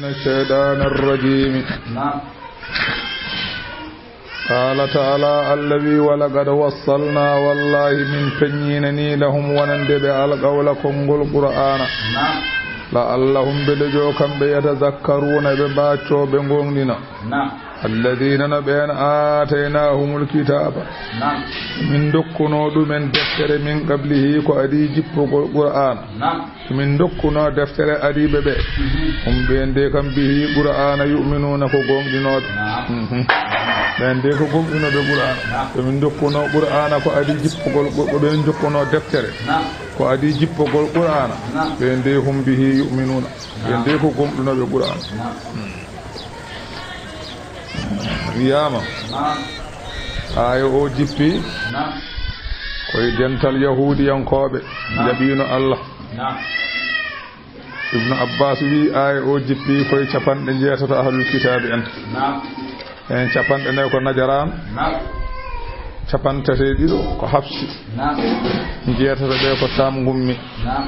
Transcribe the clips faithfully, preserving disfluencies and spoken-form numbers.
الشيطان الرجيم. نعم. قال تعالى، Alla wi, ولقد وصلنا، wallaahi min peññinani, لهم wonande ɓe, القول konngol Qur'aana. نعم. لعلهم mbele jo kamɓe, يتذكرون ɓe mbaaccoo ɓe ngoongɗina. نعم. الذين no ɓeen, آتيناهم الكتاب. نعم. Min ndokkunoo ɗumen deftere, من قبله ko adii jippugol Qur'aana. نعم. Min ndokkunoo deftere adiiɓe ɓe. Mhm. Hum ɓeen de kam به Qur'aana يؤمنون ko goongɗinooɓe. Naam. Mhm. Ɓeen de ko goongɗinooɓe Qur'aana. Naam. Ɓe min ndokkunoo Qur'aana ko adii jippugol, ko ɓe min ndokkunoo deftere. Naam. Ko adii jippugol Qur'aana. Naam. Ɓeen de hum به يؤمنون. Ɓeen de ko goongɗinooɓe Qur'aana. Naam. Hmm. Wiyaama, naam, aaya o jippi, naam, koye dental Yahuudiyankooɓe, naam, jaɓiino Allah. Naam. Ibnu Abbaas wi, aaya o jippi koye capanɗe njeetato ahlul kitaabi en. Naam. En capanɗe nayi ko Najaraan. Naam. Capanɗe tati e ɗiɗo ko Hafsi. Naam. Njeetato ɓe ko Saam ngummi. Naam.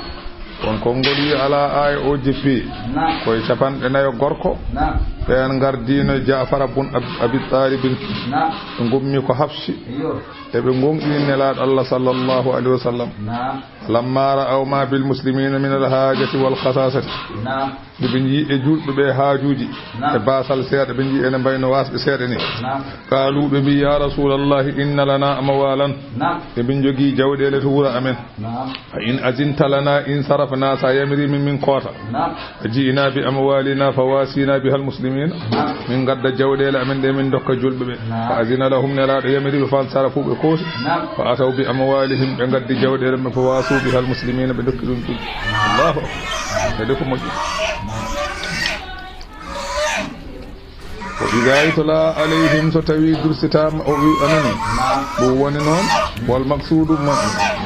Kono konngol wi alaa, aaya o jippi. Naam. Koye capanɗe nayo gorko. Naam. Ɓeen ngardiino Jaafara bun Ab-, Abi Taalibin. Naam. Ɓe ngummi ko Hafsi. Iyo. Eɓe ngoongɗini Nelaaɗo Allah sallallahu alayhi wa sallam. Naam. Lamma ra'aw ma bil muslimina min al haajati wal khasaasati. Naam. Nde ɓe njii e juulɓe ɓe haajuuji, naam, e baasal seeɗa, ɓe njii ene mbayno waasɓe seeɗa ni. Naam. Qaalu, ɓe mbii, ya Rasuulallahi, inna lana amwaalan. Naam. Emin njogii jawɗeele to wuro amen. Naam. Fa in azinta lana in sarafna, so a yamirii min, min koota. Naam. Fa ji'na bi amwaalina fa waasina biha al muslimin. Naam. Min ngadda jawɗeele amen ɗe, min ndokka juulɓe ɓe. Naam. Fa azina lahum, Nelaaɗo yamiri ɓe, fa ansarafu, ɓe koosi. Naam. Fa ataw bi amwaalihim, ɓe ngaddi jawɗeele maɓɓe, fa waasu biha al muslimin, ɓe ndokki ɗum juulɓe. Naam. Allahu akbar. Kadi ko moƴƴi. Wa idha yutla alayhim, so tawi dursitaama, o wi, a nani? Naam. Ɗum woni noon, wal maqsuudu man,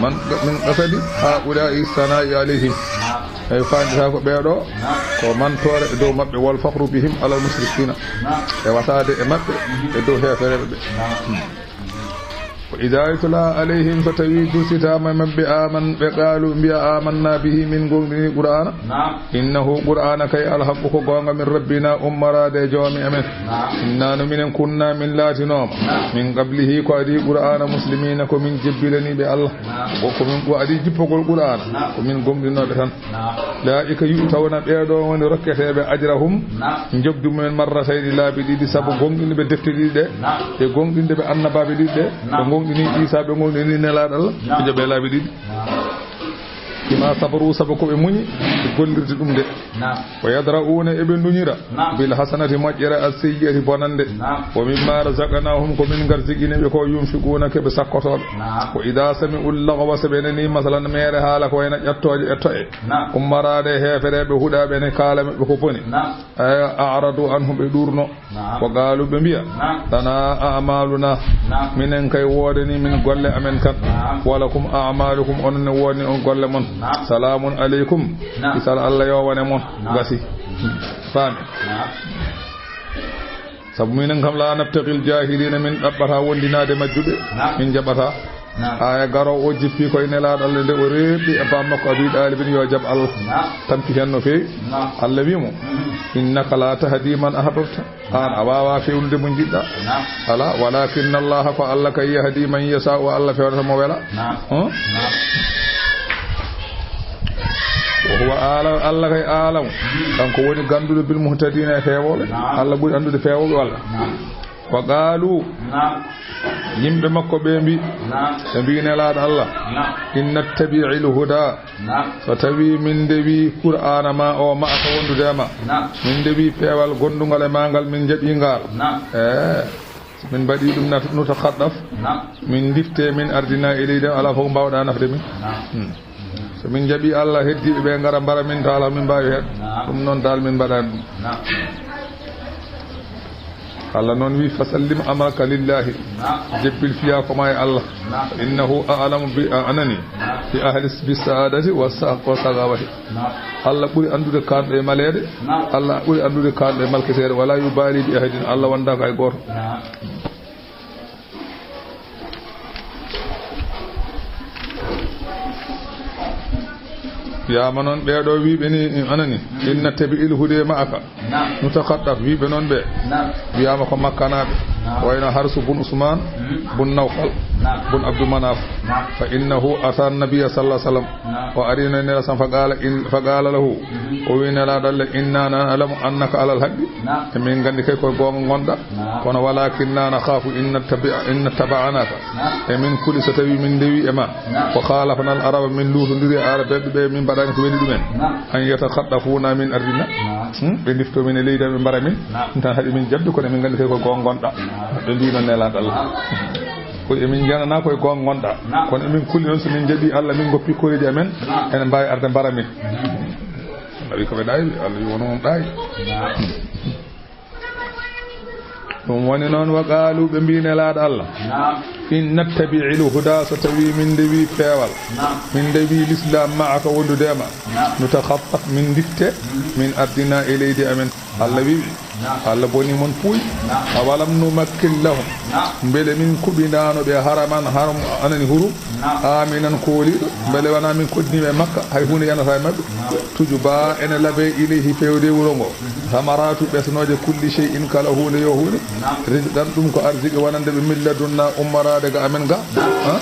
man, min qasadi haa'ulaa'i sanaa'i alayhim. Naam. Eyi, faandita ko ɓeeɗo, naam, ko mantoore e dow maɓɓe, wal fakhru bihim alal mushrikina. Naam. E wasaade e maɓɓe, mhm, e dow heefereeɓe ɓe. Naam. Hmm. Wa idha yutla alayhim, so tawi dursitaama e maɓɓe, aman, ɓe qaalu, mbiya, amanna bihi, min ngoongɗini Qur'aana. Naam. Innahu, Qur'aana kay, alhaqqu, ko goonga, min rabbina, ummoraade e joomi amen. Naam. Inna, no minen, kunna, min laatinooma. Naam. Min qablihi, ko adii Qur'aana, muslimina, ko min jebbilaniiɓe Allah. Naam. Ko, ko min, ko adii jippogol Qur'aana, naam, ko min gomɗinooɓe tan. Naam. Ulaa'ika yu'tawna, ɓee ɗoo woni rokketeeɓe, ajrahum, naam, njoɓdi mumen marratayni, laabi ɗiɗi, sabu, naam, goongɗinde ɓe defte ɗiɗi ɗe, naam, e goongɗinde ɓe annabaaɓe ɗiɗi ɗe, naam, ɓe goongɗini Iisaa, ɓe goongɗini Nelaaɗo Allah, naam, ɓe njoɓe laabi ɗiɗi. Naam. Bima sabaru, sabu ko ɓe muñi, ɓe gollirde ɗum de. Naam. Wa yadra'una, eɓe nduñira, naam, bil hasanati, moƴƴere, as sayyi'ati, bonande. Naam. Wa mimma razaqnahum, ko min ngarsigini ɓe ko, yunfiquna, ko ɓe sakkotooɓe. Naam. Wa idha sami'u lagwa, so ɓe nani, masalan, meere haala ko wayno ƴattooje e to'e, naam, ummoraade e heefereeɓe huɗaaɓe ne, kaala maɓɓe ko boni. Naam. Aya, a'radu anhu, ɓe ɗuurno. Naam. Wa qaalu, ɓe mbiya, naam, lana a'maluna, naam, minen kay woodani min golle amen kan. Naam. Wa lakum a'malukum, onon ne woodani on golle mon. Naam. Salaamun alaykum, naam, kisal Allah yo wone mon. Naam. Gasi. Faami. Naam. Sabu minen kam, la nabtaghil jahilina, min ɗaɓɓata wondinaade majjuɓe. Naam. Min jaɓata. Naam. Aya garoowo o jippi koye Nelaaɗo Allah nde o reeɓi e baam makko Abi Ɗaalibin, yo jaɓ Allah. Naam. Tampi heen no feewi. Naam. Allah wi mo, mhm, innaka la tahdi man ahbabta. Aan a waawaa feewnude mo njiɗɗaa. Naam. Alaa, walakinna Allaha, ko Allah kay, yahdi man yashaa'u, Allah feewnata mo wela. Naam. Hum? Naam. Wa huwa a'lam, Allah kay a'lam. Mhm. Kanko woni gannduɗo bil muhtadina, e feewooɓe. Naam. Allah ɓuri anndude feewooɓe walla? Naam. Wa qaalu, naam, yimɓe makko ɓe mbi, naam, ɓe mbi Nelaaɗo Allah, naam, in nattabi'il huda, naam, so tawi min ndewi Qur'aana ma o, ma'aka wondude e ma, naam, min ndewi peewal gondungal e ma ngal, min njaɓi ngal, naam, e min mbaɗi ɗum nat-, nutakhattaf, naam, min ndifte, min ardina ilayna, alaa fof ko mbaawɗa nafde min. Naam. Hmm. So min njaɓi Allah, heddiiɓe ɓe ngara mbara min, taala min mbaawi heen. Naam. Ɗum noon dal min mbaɗaani ɗum. Naam. Allah noon wi, fasallim amraka lillahi. Naam. Jebbil fiyaako ma e Allah. Naam. Innahu a'lamu bi, a anani. Naam. Bi ahli, bi sa'adati wa sa-, wa sagawati. Naam. Allah ɓuri anndude kaanɗo e maleede. Naam. Allah ɓuri anndude kaanɗo e malketeede. Wala yubali bi ahadin. Allah wondaaka e gooto. Naam. Wiyaama noon ɓee ɗoo wiyɓe ni, anani, "إن نتبع الهدى معك نتخطف." Wiyɓe noon ɓe, wiyaama ko Makkanaaɓe, wayno Harsu bun Usmaan bun Nawfal bun Abdu Manaaf. "فإنه أتى النبي صلى الله عليه وسلم." O ari no Nelaaɗo sam, "فقال إن، فقال له." O wi Nelaaɗo Allah, "إنا نعلم أنك على الحق." Emin nganndi kay ko goonga ngonɗa. Kono, "ولكننا نخاف إن نتبع، إن اتبعناك." Emin kuli so tawi min ndewi e ma. "وخالفنا العرب", min luutondiri e Arabeeɓe ɓe, min mbaɗaani ko weli ɗumen. "أن يتخطفونا من أرضنا." Hmm? Ɓe ndifto min e leydi amen, ɓe mbara min. Ɗum tan haɗi min jaɓde, kono emin nganndi kay ko goonga ngonɗa. Ɓe mbi noon Nelaaɗo Allah. Ko emin njanana koye goonga ngonɗa. Kono emin kuli noon so min njaɓi Allah, min ngoppi koreeji amen, ene mbaawi arde mbara min. Tawi ko ɓe ɗaawi, Allah wi wono on ɗaawi. Ɗum woni noon, "وقالوا", ɓe mbi Nelaaɗo Allah, "إن نتبع الهدى", so tawi min ndewi peewal, min ndewi l'islam, "معك", wondude e ma, "نتخطف", min ndifte, "من أرضنا", e leydi amen. Allah wi ɓe, Allah boni mon puuy. "أولم نمكن لهم", mbele min kuɓindaano ɓe haraman, haram, anani hurum, "آمنا", kooliiɗo, mbele wonaa min koddini ɓe Makka, hay huunde yanata e maɓɓe. "تجبى", ene labe, "إليه", fewde wuro ngo, "ثمرات", ɓesnooje, "كل شيء", kala huunde yo huunde, "رزقا", ɗum ko arsike wonande ɓe, "من لدنا", ummoraade ga amen ga. Ha?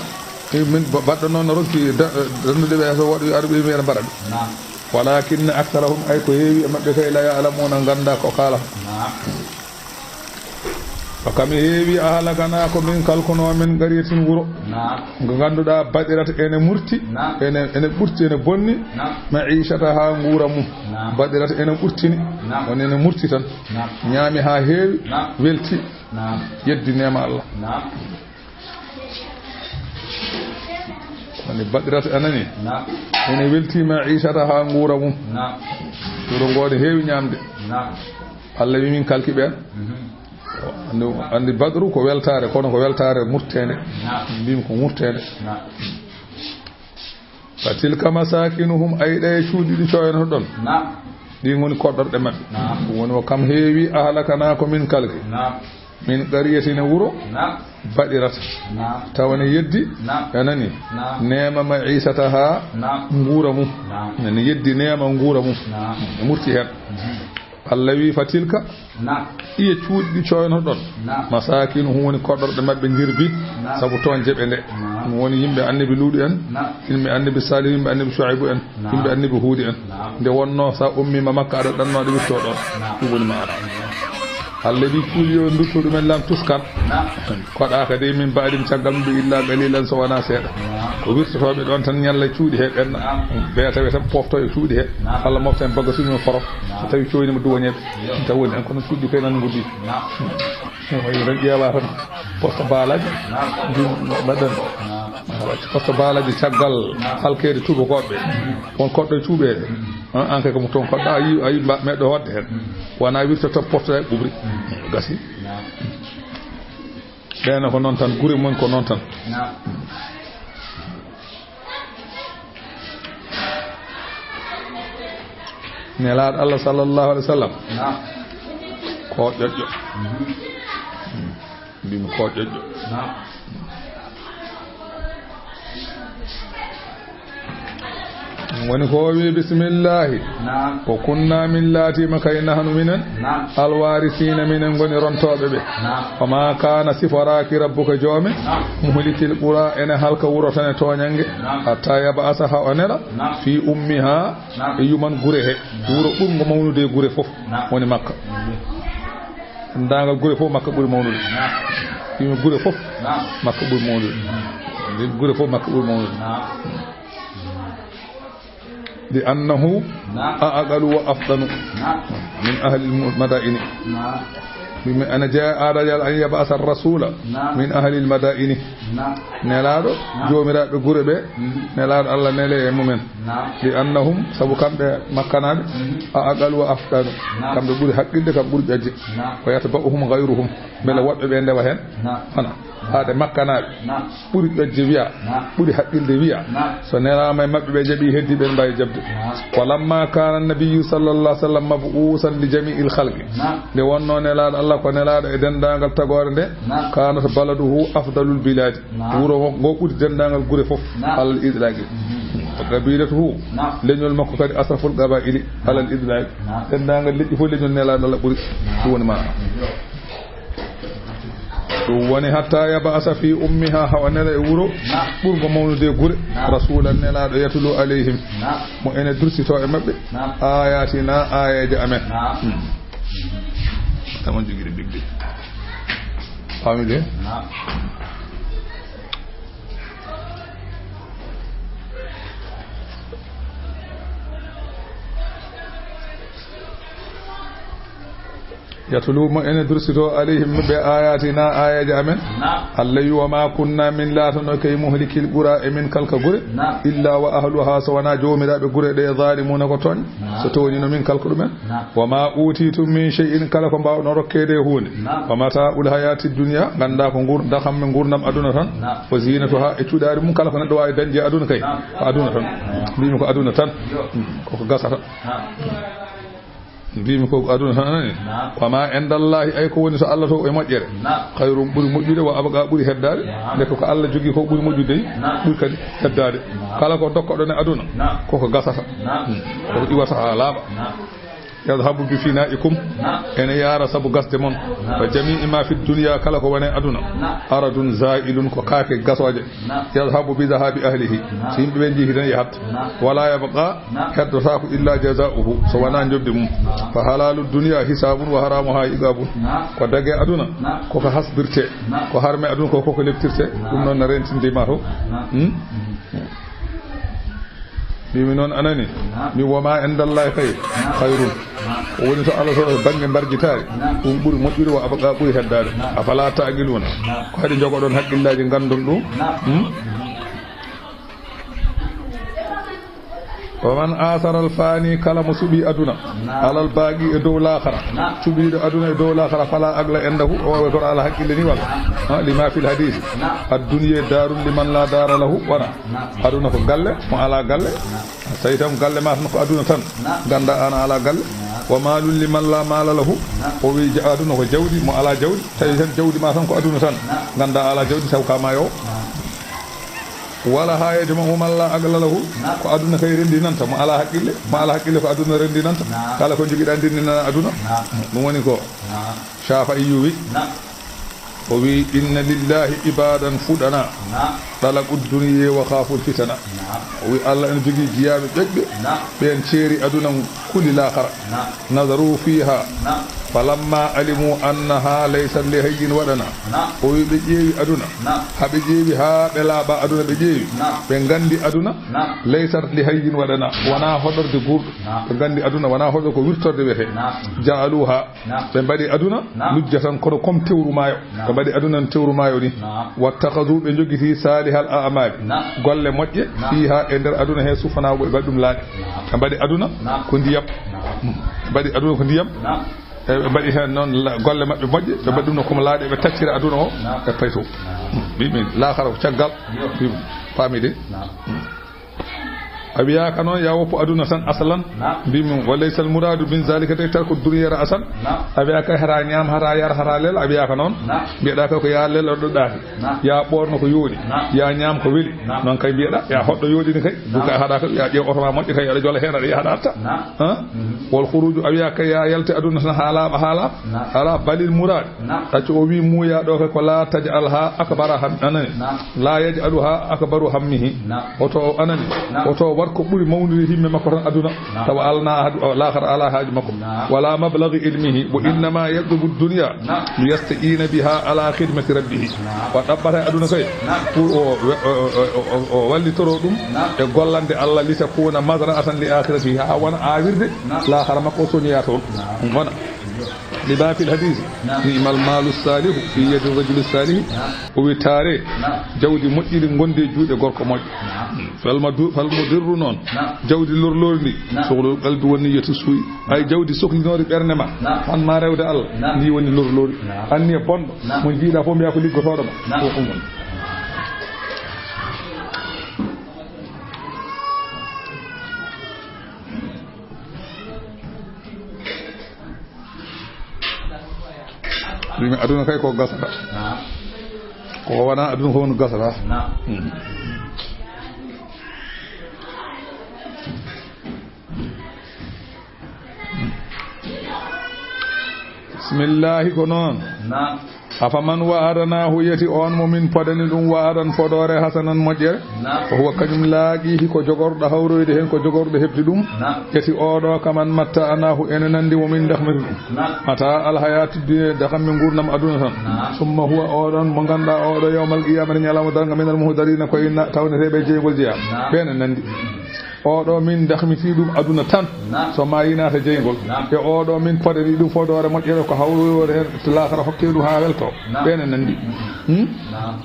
E min ba-, baɗɗo noon rokki da-, dandude ɓe, so waɗi aɗa ɓe mbiyata mbaɗa ɗum. "ولكن أكثرهم", ay ko heewi e maɓɓe kay, "لا يعلمون", ngannda ko kaalata. Ko kam heewi, "أهلكنا", ko min kalkuno, "من قرية", wuro, ngo ngannduɗaa, "بطرت", ene murti, ene, ene ɓurti, ene bonni, "معيشتها", nguura mum. "بطرت", ene ɓurtini, woni ene murti tan. Ñaami haa heewi, welti, yeddi neema Allah. Woni "بطرت", anani? Ene welti, "معيشتها", nguura mum. Wuro ngo ne heewi ñaamde. Allah wi min kalki ɓeen. Anndi, anndi batru ko weltaare, kono ko weltaare murteende. Mbimi ko murteende. "فتلك مساكنهم", ay ɗe cuuɗi ɗi coynotoɗon. Ɗi ngoni koɗɗorɗe maɓɓe. Ɗum woni, "وكم", heewi, "أهلكنا", ko min kalki. "من قرية", ene wuro, "بطرت", tawa ne yeddi, a nani, "نعمت معيشتها", nguura mum. Ne yeddi neema nguura mum. Ne murti heen. Allah wi, "فتلك", ɗiye cuuɗi ɗi coynotoɗon, "مساكنهم", woni koɗɗorɗe maɓɓe jirbi, sabu toon jeɓe nde. Ɗum woni yimɓe Annabi Luuɗu en, yimɓe Annabi Saalihu, yimɓe Annabi Shuaybu en, yimɓe Annabi Huudi en. Nde wonnoo, so a ummiima Makka, aɗa ɗannoo, aɗa wirtoo ɗoon. Ɗum woni maana. Allah wi, "Cuuɗi yo ndutto ɗumen lam tuskan." Koɗaaka dey min ba'dihim caggal maɓɓe, "illa qalilan", so wonaa seeɗa. Ko wirtotooɓe ɗoon tan ñalla cuuɗi he ɓenna. Ɓe tawi tan pofto e cuuɗi he. Allah mofta en baggatuuji mum foro. So tawi cooyniima duwoñeeɓe. Taw woni en kono cuuɗi kay nan nguddi. Wayi tan ƴeewa tan poste baalaaji. Ndi mbaɗen. Poste baalaaji caggal halkeede tuubakooɓe. Won koɗɗo e cuuɓeede. An kay ko mo toon koɗɗa a yi, a yi mba-, meɗɗo hoɗde heen. Wona wirtoto poste ɓuɓri. Gasi. Ɓeena ko noon tan, gure mum ko noon tan. Naam. Nelaaɗo Allah sallallahu alaihi wasallam. Naam. Ko ƴoƴƴo. Mhm. Mbimi ko ƴoƴƴo. Naam. Woni ko o wi, "Bismillahi." Naam. "Wa kunna", min laatiima kay, "nahnu", minen, naam, "al-waarisiina", minen ngoni rontooɓe ɓe. Naam. "Wa ma kaana", siforaaki, "rabbuka", joomi, naam, "muhlikil qura", ene halka wuro tan e tooñannge, naam, "hatta yab'asa", haa o nela, naam, "fi ummiha", naam, e yuman gure he. Naam. Wuro ɓurngo mawnude e gure fof, naam, woni Makka. Naam. Denndaangal gure fof, Makka ɓuri mawnude. Naam. Yimɓe gure fof, naam, Makka ɓuri mawnude. Naam. Gure fof, Makka ɓuri mawnude. Naam. "Li annahu, naam, a'qalu wa afdanu, naam, min ahli al-madaini." Naam. Yimɓe ana jeya aada Yalla an yab'asa ar-rasula, naam, min ahli al-madaini. Naam. Nelaaɗo, naam, joomiraaɓe gure ɓe, mhm, Nelaaɗo Allah nele e mumen. Naam. "Li annahum", sabu kamɓe Makkanaaɓe, mhm, "a'qalu wa afdanu", naam, kamɓe ɓuri haqqilde, kamɓe ɓuri ƴoƴde. Naam. "Wa yatba'uhum ghayruhum", mbele, naam, woɗɓe ɓe ndewa heen. Naam. Hana, haade Makkanaaɓe, naam, ɓuri ƴoƴde wiya, naam, ɓuri haqqilde wiya, naam, so nelaama e maɓɓe ɓe jaɓi, heddi ɓen mbaawi jaɓde. Naam. "Wa lamma kana an-nabiyyu sallallahu alaihi wasallam mab'usan li jami'il khalqi." Naam. Nde wonno Nelaaɗo Allah ko nelaaɗo e denndaangal tagoore nde, naam, kanat baladuhu afdalul biladi. Naam. Wuro ngo, ngo ɓuri denndaangal gure fof. Naam. Alal itlaqi. Mhm. Wa qabilatuhu, leñol makko kadi asraful qabaili alal idlaq. Denndaangal leƴƴi fof leñol Nelaaɗo Allah ɓuri. Ɗum woni maana. Ɗum woni hatta yab'asa fi ummiha, hawa nela e wuro ɓurgo mawnude e gure. Rasulan, Nelaaɗo, yatlu alayhim, mo ene dursito e maɓɓe, ayatina, aayeeje amen. Hmm. Tamon jogiri bigde. Faami de? Yatlu, mo ene dursito, alayhim, ɓe, ayatina, aayeeje amen. Allah wi, wa ma kunna, min laatano kay muhlikil qura, e min kalka gure, illa wa ahluha, so wona joomiraaɓe gure ɗe, zalimuna, ko tooñ, so tooñino min kalka ɗumen. Wa ma utitum min shay'in, kala ko mbaawɗon rokkeede e huunde. Wa mata'ul hayati dunya, nganndaa ko ngur-, dakam men ngurnam aduna tan. Wa zinatuha, e cuɗaari mum, kala ko neɗɗo waawi dañde e aduna kay, ko aduna tan. Mbimi ko aduna tan. Hmm, koko gasata. Mbimi ko aduna tan, anani. Wa ma indallahi, ay ko woni so Allah to e moƴƴere. Khayrun, ɓuri moƴƴude, wa abqa, ɓuri heddaade. Nde ko, ko Allah jogii ko ɓuri moƴƴude, ɓuri kadi heddaade. Kala ko dokkoɗon e aduna, koko gasata. Hmm, koko iwata haa laaɓa. Yadhabu bi fana'ikum, ene yaara sabu gasde mon. Wa jami'i ma fi dunya, kala ko woni e aduna. Aradun za'ilun, ko kaake gasooje. Yadhabu bi dhahabi ahlihi, so yimɓe ɓe njii tan yahat. Wala yabqa, heddotaako illa jaza'uhu, so wona njoɓdi mum. Fa halalu dunya hisabun wa haramuha iqabun. Ko dage aduna, koko hasbirte, ko harme aduna ko, koko leptirte. Ɗum noon na rentinde ma to. Hmm? Mbimi noon, anani. Mi, wa ma indallahi kay khayrun. Ko woni to Allah to e bannge mbarjitaari, ɗum ɓuri moƴƴude, wa abqa, ɓuri heddaade. Afala ta'qiluna? Ko haɗi njogoɗon haqqillaaji, nganndon ɗum? Hmm? Wa man asara al fani, kala mo suɓi aduna, alal baqi, e dow laakhara, cuɓiiɗo aduna e dow laakhara, fala aqla indahu, o waaway koto ala haqqille ni wala. Ha, lima fil hadisi, ad dunya darun liman la dara lahu, wona. Aduna ko galle mo ala galle. Tawi tan galle ma tan ko aduna tan, ganda an ala galle. Wa malun liman la mala lahu, o wi ja-, aduna ko jawdi mo ala jawdi. Tawi tan jawdi ma tan ko aduna tan, ganda ala jawdi, taw ka mayo. Wala ha yajma'u man la aqla lahu, ko aduna kay rendinanta mo ala haqqille. Mo ala haqqille ko aduna rendinanta. Kala ko jogiɗa ndendinana aduna. Ɗum woni ko Shafi'i wi. O wi, inna lillahi ibadan fudana, dalaku dunya wa khaful fitana. O wi, Allah ene jogii jiyaaɓe ƴoƴɓe, ɓeen ceeri aduna, kuli laakhara. Nazaru fiha, falamma alimu annaha laysat li hayyin wadana. O wi, ɓe ƴeewi aduna, ha ɓe ƴeewi ha ɓe laaɓa aduna, ɓe ƴeewi, ɓe nganndi aduna, laysat li hayyin wadana, wona hoɗorde guurɗo. Ɓe nganndi aduna wona hoɗorde, ko wirtorde wiyetee. Ja'aluha, ɓe mbaɗi aduna lujjatan kono comme tewru maayo. Ɓe mbaɗi aduna no tewru maayo ni. Wattakhadhu, ɓe jogiti, salihal a'mali, golle moƴƴe, fiha, e nder aduna he, sufana, ɓe mbaɗi ɗum laaɗe. Ɓe mbaɗi aduna ko ndiyam. Ɓe mbaɗi aduna ko ndiyam. E ɓe mbaɗi heen noon la-, golle maɓɓe moƴƴe, ɓe mbaɗi ɗum no comme laaɗe, ɓe taccira aduna o, ɓe payto. Mbiimi laakhara ko caggal. Mbiimi, faami de. A wiyaaka noon, ya woppu aduna tan aslan. Naam. Mbiimi, wa laysal muradu min zalika, de, tarku dunya ra'san. Naam. A wiyaaka hara ñaam, hara yar, hara lel, a wiyaaka noon. Naam. Mbiyeɗaa kay ko ya lel, ɗo ɗaati. Naam. Ya ɓoorno ko yooɗi. Naam. Ya ñaam ko weli. Naam. Noon kay mbiyeɗaa, ya hoɗɗo yooɗini kay. Naam. Ɗum kay haɗa kay, ya ƴeew oto ma moƴƴo kay, aɗa jola heen, aɗa yaha, aɗa arta. Naam. Han? Mhm. Wal khuruju, a wiyaaka kay ya yalte aduna tan haa laaɓa, haa laaɓa. Naam. Ala balil murad. Naam. Accu o wi muuya ɗo kay ko la taj'alha akbara ham-, anani. Naam. La yaj'aluha akbaru hammihi. Naam. Oto o anani. Naam. Oto o wat ko ɓuri mawnude himme makko tan aduna. Naam. Tawa alna hadu-, laakhara ala haaju makko. Naam. Wala mablaghi ilmihi. Wa innama yatlubu dunya. Naam. Liyasta'ina biha ala khidmati rabbihi. Naam. O ɗaɓɓata e aduna kay. Naam. Pour o, o, o wallitoro ɗum. Naam. E gollande Allah, litakuna mazra'atan li akhiratihi. Ha wona awirde. Naam. Laakhara makko o soñoya toon. Naam. Wona. Lima fil hadisi. Naam. Ni'mal malu salihu fi yadi rajuli salihi. Naam. O wi taare. Naam. Jawdi moƴƴiri ngondi e juuɗe gorko moƴƴo. Naam. Fal madu-, fal mudirru noon. Naam. Jawdi lorlorndi. Naam. Sughlul qalbi wa niyyatu su'i. Ay jawdi soklinoori ɓernde ma. Naam. An ma rewde Allah. Naam. Ndi woni lorlorndi. Naam. Anniya bonɗo. Naam. Mo jiiɗa fof mbiya ko liggotooɗo ma. Naam. Ko ɗum woni. Mbiimi aduna kay ko gasata. Naam. Ko wona aduna ko woni gasata. Naam. Hmm. Bismillahi, ko noon. Naam. Afaman wa'adnahu, yeti on mo min podani ɗum wa'adan fodoore hasanan moƴƴere. Naam. Wa huwa kañum laaqihi ko jogorɗo hawroyde heen, ko jogorɗo heɓde ɗum. Naam. Yeti oɗo kaman matta'nahu ene nandi mo min dahmiri ɗum. Naam. Mata alhayati dunya, daham mi nguurdam aduna tan. Naam. Summa huwa oɗon mo ganduɗa oɗo yawmal qiyamati ñalawma darnga minal muhdarina koye na-, tawneteɓe jeyngol jeya. Naam. Ɓen e nandi. Oɗo min dahmiti ɗum aduna tan. Naam. So ma yinata jeyngol. Naam. E oɗo min podani ɗum fodoore moƴƴere ko hawroyore heen to laakara hokke ɗum ha welto. Naam. Ɓen e nandi. Hmm? Naam.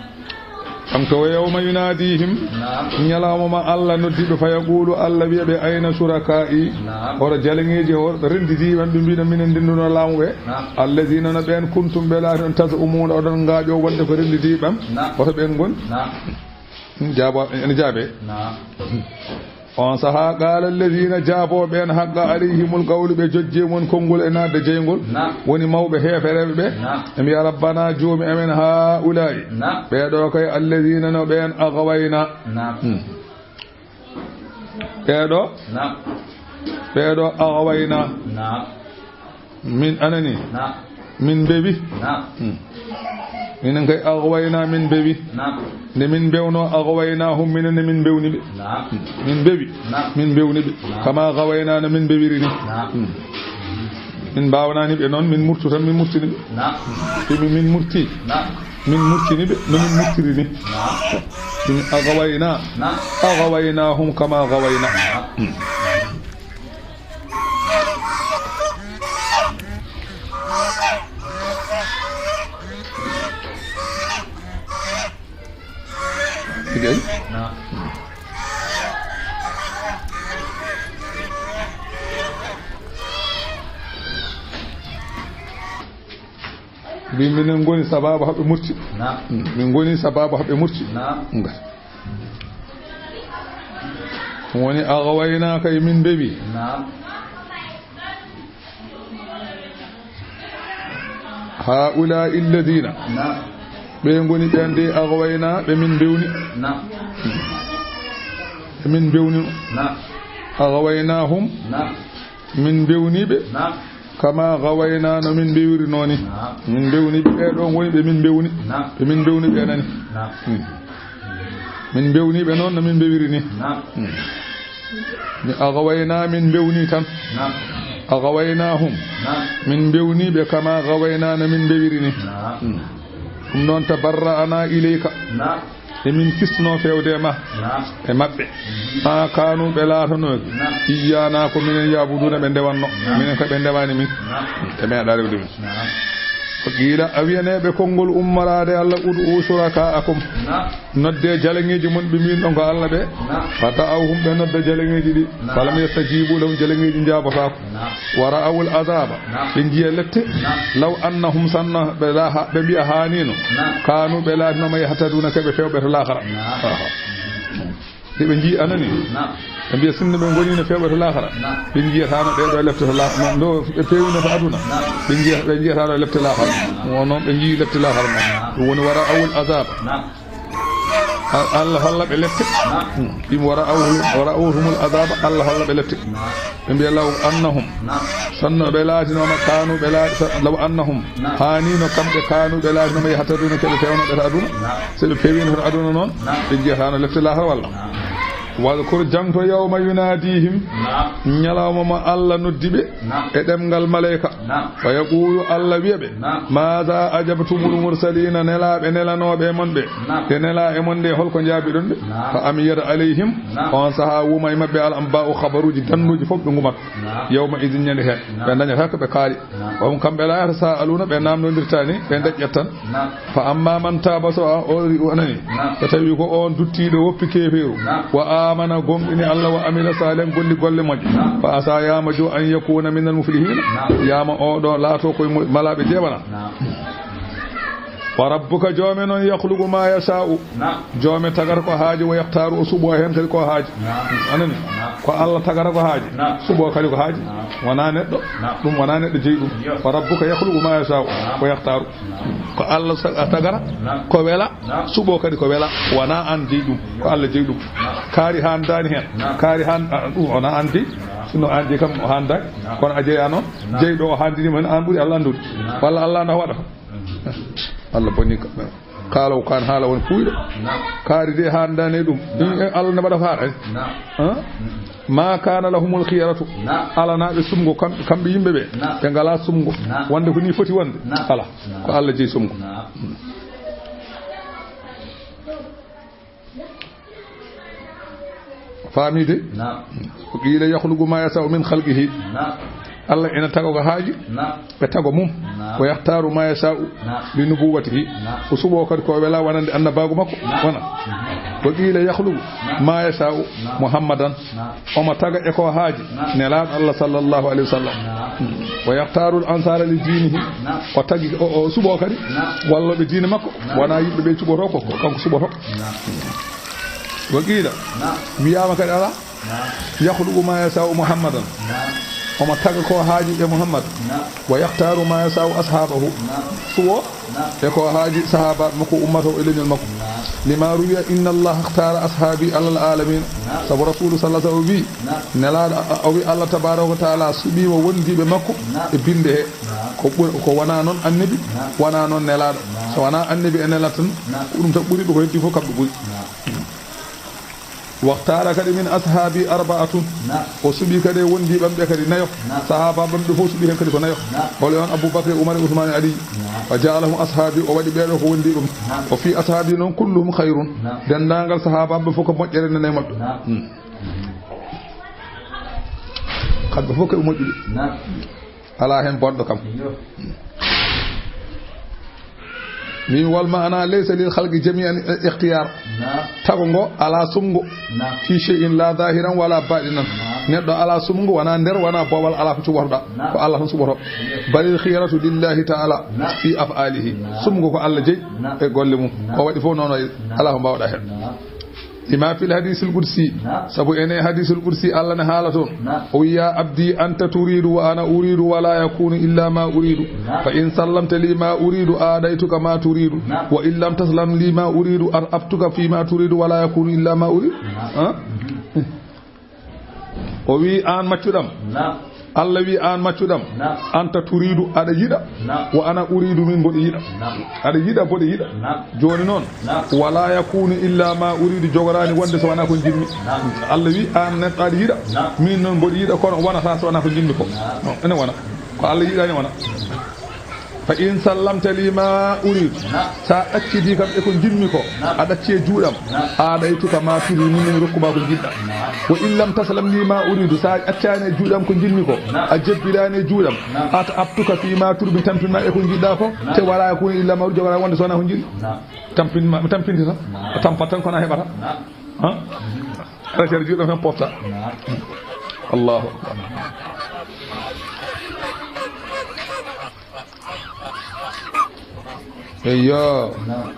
Kanko wa yawma yunadihim. Naam. Ñalawma ma Allah noddiɓe fa yaqulu Allah wiya ɓe ayna shuraka'i. Naam. Hoto jaleŋeeji o rendidiɓe ɓe mbiɗo minen ndinduno laamu ɓe. Naam. Alladhina no ɓen kuntum ɓe laati on taz'umuna oɗon ngaaƴo wonde ko rendidiɓe ɓe. Naam. Hoto ɓen ngoni. Naam. Jaabo, ene jaabe. Naam. On saha, qala alladhina, jaabo ɓen, haqqa alayhimul qawlu, ɓe jojje mon konngol e naatde jeyngol. Naam. Woni mawɓe heefereɓe ɓe. Naam. Ɓe mbiya, rabbana, joomi amen, haula'i. Naam. Ɓeɗo kay, alladhina, no ɓen, aghwayna. Naam. Hmm. Ɓeɗo. Naam. Ɓeɗo aghwayna. Naam. Min anani. Naam. Min mbewi. Naam. Hmm. Minen kay aghwayna min mbewi. Naam. Nde min mbewno aghwaynahum minen ne min mbewni ɓe. Naam. Hmm. Min mbewi. Naam. Min mbewni ɓe. Naam. Kama ghawayna no min mbewiri ni. Naam. Hmm. Min mbawnani ɓe noon, min murtu tan, min murtini ɓe. Naam. Ɗum min murti. Naam. Min murtini ɓe, no min murtiri ni. Naam. Ɗum aghwayna. Naam. Aghawaynahum kama ghawayna. Naam. Hmm. Tigi ay? Naam. Mbi minen ngoni sababu haɓe murti. Naam. Mm, min ngoni sababu haɓe murti. Naam. Nga. Woni aghwayna kay min mbewi. Naam. Haula'i alladhina. Naam. Ɓe ngoni ɓen de aghwayna ɓe min mbewni. Naam. Ɓe min mbewni. Naam. Aghawaynahum. Naam. Min mbewni ɓe. Naam. Kama ghawayna no min mbewirino ni. Naam. Min mbewni ɓe, ɓe ɗo ngoni ɓe min mbewni. Naam. Ɓe min mbewni ɓe nani. Naam. Hmm. Min mbewni ɓe noon no min mbewiri ni. Naam. Hmm. Mi aghwayna min mbewni tan. Naam. Aghawaynahum. Naam. Min mbewni ɓe kama ghawayna no min mbewiri ni. Naam. Hmm. Ɗum noon tabarra'na ilayka. Naam. E min kisno fewde ma. Naam. E maɓɓe. Mhm. Ma kanu ɓe laatanooki. Naam. Iyyana ko minen ya'buduna ɓe ndewanno. Naam. Minen ko ɓe ndewani min. Naam. Ɓe meeɗa rewde min. Naam. Ko qiila a wiyaneeɓe konngol ummoraade Allah, ud'u shuraka'akum. Naam. Nodde jaleŋeeji mon ɓe mbin ɗon ko Allah ɓe. Naam. Fa da'awhum ɓe nodda jaleŋeeji ɗi. Naam. Falam yastajibu lahum jaleŋeeji njaabotaako. Naam. Wa ra'awul azaba. Naam. Ɓe njiya lette. Naam. Law annahum sanna ɓe la-, ha-, ɓe mbiya haanino. Naam. Kanu ɓe laatino ma yahtaduna ke ɓe fewɓe to laakara. Naam. Aha. Nde ɓe njii anani. Naam. Ɓe mbiya sinno ɓe ngonino fewɓe to laakara. Naam. Ɓe njiyatano ɓe ɗo lefte to laakara. Ndo ɓe pewino to aduna. Naam. Ɓe njiya-, ɓe njiyatano lefte laakara. Naam. Won noon ɓe njii lefte laakara noon. Naam. Ɗum woni wa ra'awul azaba. Naam. A-, Allah holla ɓe lette. Naam. Hmm. Ɗum wa ra'awhum, wa ra'awhumul azaba, Allah holla ɓe lette. Naam. Ɓe mbiya law annahum. Naam. Sanno ɓe laatinoma kanu ɓe laati sa-, law annahum. Naam. Haanino kamɓe kanu ɓe laatinoma yahtaduna ke ɓe fewnooɓe to aduna. Naam. So ɓe pewino to aduna noon, naam, ɓe njiyatano lefte laakara walla. Naam. Wadhkur jangto yawma yunadihim. Naam. Ñalawma mo Allah noddi ɓe. Naam. E ɗemngal maleyka. Naam. Fa yaqulu, Allah wiya ɓe, naam, maza ajabtumul mursalina, nelaaɓe nelanooɓe e mon ɓe. Naam. Ɓe nela e mon nde, holko njaabiɗon ɓe? Naam. Fa amiyat alayhim, naam, on saha wuma e maɓɓe al anba'u, habaruuji dannuuji fof ɓe ngumat. Naam. Yawma idin ñande heen. Naam. Ɓe dañata ko ɓe kaali. Naam. Wa hum kamɓe la yatasaaluna, ɓe namnondirtani, ɓe daƴƴat tan. Naam. Fa amma man taaba, so a o ri-, o nani. Naam. So tawi ko on duttiiɗo woppi keefeeru. Naam. Wa amana, gomɗini Allah, wa amila salihan, golli golle moƴƴe. Naam. Fa asa, yama jo, an yakuna minal muflihina. Naam. Yama o ɗo laato koye mo-, malaaɓe jeeɓana. Naam. Wa rabbuka, joome noon, yakhluqu ma yasha'u. Naam. Joome tagata ko haaji, wa yakhtaru, o suɓo heen kadi ko haaji. Naam. Anani? Naam. Ko Allah tagata ko haaji. Naam. Suɓo kadi ko haaji. Naam. Wona neɗɗo. Naam. Ɗum wona neɗɗo jeyi ɗum. Yo. Wa rabbuka yakhluqu ma yasha'u. Naam. Wa yakhtaru. Naam. Ko Allah sa-, a tagata, naam, ko wela, naam, suɓo kadi ko wela. Wona aan jeyi ɗum. Ko Allah jeyi ɗum. Naam. Kaari haan daani heen. Naam. Kaari haan, a, ɗum wona aan jeyi. Naam. No an je kam o handa, kono a jeya noon. Jeyɗo o handini men an ɓuri Allah anndude. Walla Allah na waɗa. Allah boni ko. Kaala o kan haala won puuyɗo. Kaari de handani ɗum. In Allah na waɗa faara. Ha? Ma kana lahumul khiyaratu. Ala na ɓe sumgo kam, kamɓe yimɓe ɓe. Ɓe ngala sumgo. Wonde ko ni foti wonde. Ala. Ko Allah jeyi sumgo. Faamii de? Naam. Wa qiila yakhluqu ma yasha'u min khalqihi. Naam. Allah ina tago ko haaji. Naam. Ɓe tago mum. Naam. Wa yakhtaaru ma yasha'u. Naam. Li nubuwwatihi. Naam. O suɓo kadi ko wela wonande annabaagu makko. Naam. Wona. Wa qiila yakhluqu ma yasha'u. Naam. Muhammadan. Naam. Omo taga e ko haaji. Naam. Nelaaɗo Allah sallallahu alayhi wa sallam. Naam. Wa yakhtaaru al ansara li diinihi. Naam. O tagi, o, o suɓo kadi. Naam. Wallooɓe diine makko. Naam. Wona yimɓe ɓe cuɓoto ko, ko kanko suɓoto. Naam. Wa qiila. Naam. Wiyaama kadi ala. Naam. Yakhluqu ma yasha'u Muhammadan. Naam. Omo taga ko haaji e Muhammad. Naam. Wa yakhtaaru ma yasha'u ashabahu. Naam. Suɓo. Naam. E ko haaji sahaba makko, ummata o e leñol makko. Naam. Lima ruwiya inna Allah ikhtara ashabi alal alamin. Naam. Sabu Rasulu sallallahu alaihi wasallam wi, naam, nelaaɗo a-, o wi Allah tabaraka wa taala suɓiima wondiiɓe makko, naam, e binde he. Naam. Ko ɓur-, ko wona noon annabi, naam, wona noon nelaaɗo. Naam. So wona annabi e nelaaɗo tan, naam, ko ɗum tan ɓuri ɓe, ko heddi fof kamɓe ɓuri. Naam. Wakhtara kadi min ashabi arba'atun. Naam. O suɓi kadi e wondiiɓe am ɓe kadi nayo. Naam. Sahaba am ɓe fof suɓi heen kadi ko nayo. Naam. Holi on Abu Bakr, Umar, Usman, Ali. Naam. Wa ja'alahum ashabi, o waɗi ɓeeɗo ko wondiiɓe am. Naam. Wa fi ashabi noon kulluhum khayrun. Naam. Denndaangal sahaba am ɓe fof ko moƴƴere nana e maɓɓe. Naam. Hmm. Kamɓe fof ko ɓe moƴƴuɓe. Naam. Alaa heen bonɗo kam. Iyo. Min wal ma'ana laysa lil khalqi jami'an ikhtiyar. Naam. Tago ngo alaa suɓngo. Naam. Fi shay'in la zahiran wala batinan. Naam. Neɗɗo alaa suɓngo, wona nder, wona boowal, alaa ko cuɓotoɗaa. Naam. Ko Allah tan suɓoto. Iyo. Balil khiyaratu lillahi ta'ala, naam, fi af'alihi. Naam. Suɓngo ko Allah jeyi, naam, e golle mum. Naam. Ko waɗi fof noon o, naam, alaa ko mbaawɗaa heen. Naam. Lima fil hadiisil qudsi. Naam. Sabu ene hadiisul qudsi, Allah ne haala toon. Naam. O wi, "Ya abdi, anta turidu wa ana uridu wa la yakunu illa ma uridu. Naam. Fa in sallamta li ma uridu, a'daytuka ma turidu. Naam. Wa in lam taslam li ma uridu, at'abtuka fi ma turidu wa la yakunu illa ma uridu." Naam. Ha? Mhm. O wi, "Aan maccuɗam." Naam. Allah wi, "Aan maccuɗam." Naam. "Anta turidu, aɗa yiɗa." Naam. "Wa ana uridu, min mboɗo yiɗa." Naam. "Aɗa yiɗa, mboɗo yiɗa." Naam. Jooni noon, naam, "Wala yakunu illa ma uridu, jogoraani wonde so wonaa ko njiɗmi." Naam. Allah wi, "Aan neɗɗo aɗa yiɗa." Naam. "Min noon mboɗo yiɗa, kono wonata so wonaa ko njiɗmi ko." Naam. Non, ene wona. Ko Allah yiɗaani wona. "Fa in sallamta li ma uridu." Naam. Sa accidi kam e ko njiɗmi ko, naam, a ɗacci e juuɗam. Naam. "A'daytuka ma turidu, min mi rokku ma ko njiɗɗa." Naam. "Wa in lam taslam li ma uridu." Sa accani e juuɗam ko njiɗmi ko, naam, a jebbilaani e juuɗam. Naam. "At'abtuka fi ma turidu, mi tampinma e ko njiɗɗa ko." Naam. "Te wala yakunu illa ma uridu, jogora wonde so wonaa ko njiɗmi." Naam. Tampinma, mi tampinte tan. Naam. A tampat tan kono a heɓata. Naam. Ha? Aɗa ceerno juuɗam tan pofta. Naam. Allahu akbar. Eyyo. Naam.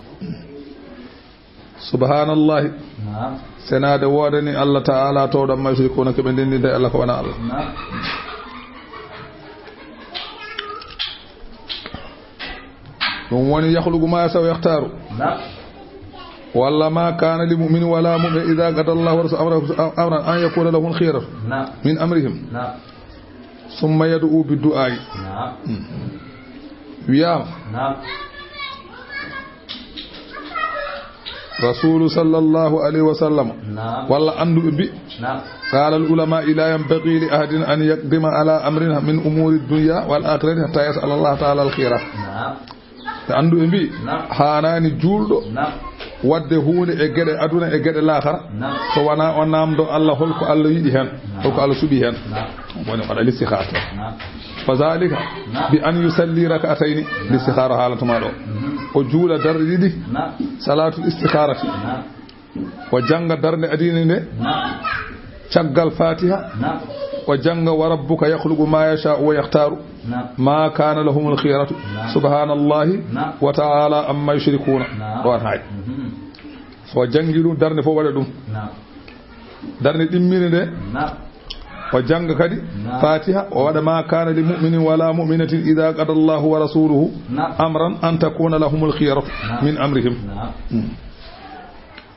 Subhanallahi. Naam. Senaade woodani Allah Ta'ala, towɗo amma yushrikuuna, ko ɓe ndenndinta e Allah ko wona Allah. Naam. Ɗum woni, "Yakhluqu ma yasha'u wa yakhtaaru." Naam. Walla, "Ma kana li mu'minin wala mu'minatin idha qada Allahu wa rasuluhu amran, amran an yakuna lahumul khiyaratu, naam, min amrihim." Naam. Summa yad'u bid du'aa'i. Naam. Hmm. Wiyaama. Naam. Rasulu sallallahu alayhi wa sallam. Naam. Walla annduɓe mbi. Naam. Qala al ulama, la yanbaghi li ahadin an yaqdima ala amrin min umuri dunya wal akhirati hatta yas'ala Allah ta'ala al khiyara. Naam. Ɓe annduɓe mbi, naam, haanaani juulɗo, naam, waɗde huunde e geɗe aduna e geɗe laakara, naam, so wonaa o naamndo Allah hol ko Allah yiɗi heen, naam, hol ko Allah suɓi heen. Naam. Woni waɗa listihaara. Naam. Fa zalika, naam, bi an yusalli rak'atayni. Naam. Listihaara haalatuma ɗo. Mhm. O juula darɗe ɗiɗi. Naam. Salaatul istihaarati. Naam. O jannga darnde adiini nde. Naam. Caggal Fatiha. Naam. O jannga, "Wa rabbuka yakhluqu ma yasha'u wa yakhtaaru." Naam. "Ma kana lahumul khiyaratu." Naam. "Subhanallahi, naam, wa ta'ala amma yushrikuuna." Naam. Ɗoon haay. Mhm. O janngi ɗum, darnde fof waɗa ɗum. Naam. Darnde ɗimminde nde. Naam. O jannga kadi, naam, Fatiha, o waɗa, "Ma kana li mu'minin wala mu'minatin idha qada Allahu wa rasuluhu, naam, amran an takuna lahumul khiyaratu, naam, min amrihim." Naam. Hmm.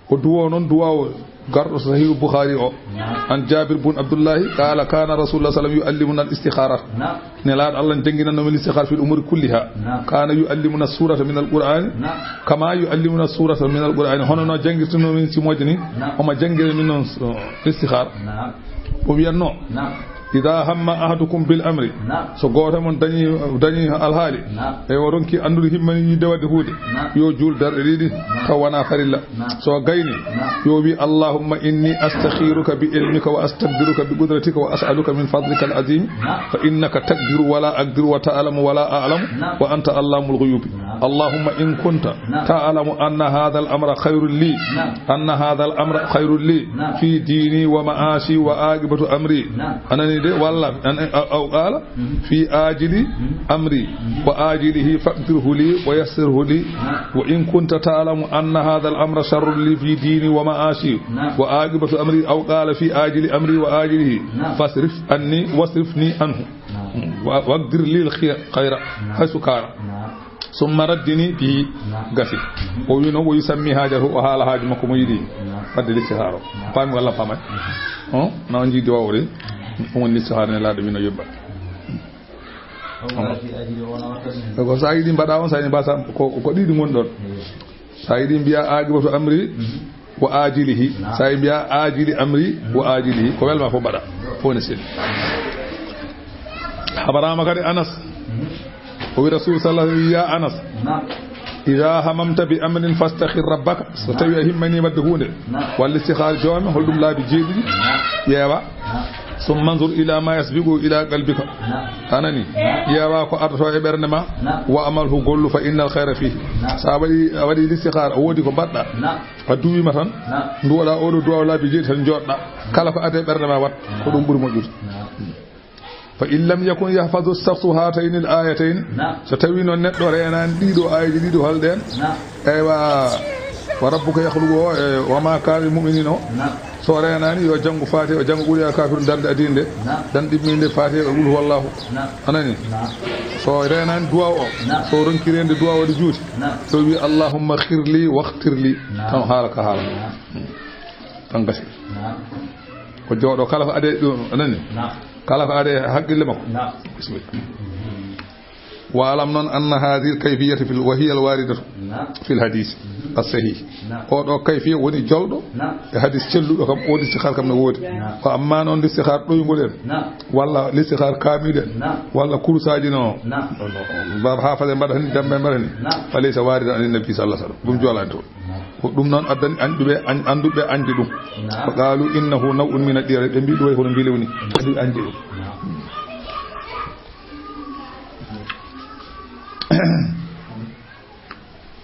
Ko duwaaw noon, duwaaw garɗo Sahih Bukhari o. Naam. An Jabir bun Abdullahi, qala, kana Rasulullah sallallahu alaihi wasallam yuallimuna al-istikharata. Naam. Nelaaɗo Allah jannginanno min istikhara fil umuri kulliha. Naam. Kana yuallimuna surata min al-Qur'ani. Naam. Kama yuallimuna surata min al-Qur'ani. Hono no janngirtuno min simooje ni, naam, omo janngina min noon, uh, istikhara. Naam. O wiyatno, naam, idha hamma ahadukum bil amri. Naam. So gooto mon dañi, dañi alhaali. Naam. E o ronki anndude himmani yidde wadde huude. Naam. Yo juul darɗe ɗiɗi. Naam. Taw wona farilla. Naam. So gayni, naam, yo wi, "Allahumma inni astakhiruka bi ilmika wa astaqdiruka bi qudratika wa as'aluka min fadlika al-azim, naam, fa innaka taqdiru wa la aqdiru wa ta'lamu wa la a'lamu, naam, wa anta allamul ghuyubi. Naam. Allahumma in kunta, naam, ta'lamu anna hadha al-amra khairun li, naam, anna hadha al-amra khairun li, naam, fi dini wa ma'ashi wa aqibatu amri." Naam. Anani de, walla, an, aw, aw qala, fi ajili amri wa ajilihi faqdirhu li wa yassirhu li. Wa in kunta ta'lamu anna hadha al-amra sharrun li fi dini wa ma'ashi wa aqibatu amri, aw qala fi ajili amri wa ajilihi, fasrif anni wasrifni anhu. Wa, waqdir li al-khayra haythu kana. Summa raddini bihi. Naam. Gasi. O wi noon, o yusammi haajatahu, o haala haaju makko mo yiɗi. Naam. Wadde listihara o. Naam. Paami walla paamay? Naam. On? Na on jiidi wawde. Ɗum woni listihara ne laaɗo wino yobba. Ko sa yiɗi mbaɗa on, sa yiɗi mbasa, ko, ko ɗiɗi ngon ɗon. Eyo. Sa yiɗi mbiya aqibatu amri, mhm, wa ajilihi. Naam. Sa yiɗi mbiya ajili amri, mhm, wa ajilihi. Ko welma fof mbaɗa. Fof ne selli. Habarama kadi Anas. Mhm. O wi Rasul sallallahu alaihi wasallam, ya Anas, naam, idha hamamta bi amrin fastakhir rabbaka. So tawi a himmani wadde huunde, naam, walla istikhara joome, holɗum laabi jeeɗiɗi? Naam. Ƴeewa. Naam. Summa anzur ila ma yasbiqu ila qalbika. Naam. A nani? Naam. Ƴeewa ko ardoto e ɓernde ma. Naam. Wa amalhu, gollu, fa innal khayra fihi. Naam. Sa waɗi, a waɗi istikhara, o woodi ko mbaɗɗa. Naam. A duwima tan. Naam. Nduwoɗa oɗo duwaw laabi jeeɗi tan jooɗɗa. Naam. Kala ko ade ɓernde ma wat. Naam. Ko ɗum ɓuri moƴƴude. Naam. Fa in lam yakun yahfazu shakhsu hatayni al-ayatayni. Naam. So tawi noon neɗɗo reenaani ɗiɗo aayeeji ɗiɗo, hol ɗeen? Naam. Eywa, wa rabbuka yakhluqu o, e wa ma kana lil mu'minin o. Naam. So reenaani, yo janngu Faatiha, o janngu qul ya kafirun darnde adii nde. Naam. Dan ɗimminde Faatiha e qul huwallahu. Naam. A nani? Naam. So reenaani duwaaw o, naam, so ronki reende duwaaw waɗi juuti. Naam. So wi allahumma khirli wakhtirli. Naam. Tan haala ka haala. Naam. Tan gasi. Naam. Ko jooɗo kala ko ade ɗum, a nani? Naam. Kala ko ade haqqille makko. Naam. Bismillah. Wa alam noon anna hadhihi al-kayfiyata fil, wa hiya al-waridatu, naam, fil hadith, mhm, as-sahih. Naam. Oɗo kayfiya woni jolɗo, naam, e hadis celluɗo kam, o istikhar kam ne woodi. Naam. Ko amma noon istikhar ɗoyngol en, naam, walla istikhar kaamiɗo en, naam, walla kurusaaji no, naam, baba ha fale mbaɗa ni, dambe mbaɗa ni. Naam. Fa laysa waridan an nabi sallallahu alaihi wasallam. Ɗum joolaani toon. Ko ɗum noon addani annduɓe, an-, annduɓe anndi ɗum. Naam. Fa qalu innahu naw'un min ad-diyar. Ɓe mbi ɗum wayi kono mbilew ni. Naam. Ɓe anndi ɗum. Naam.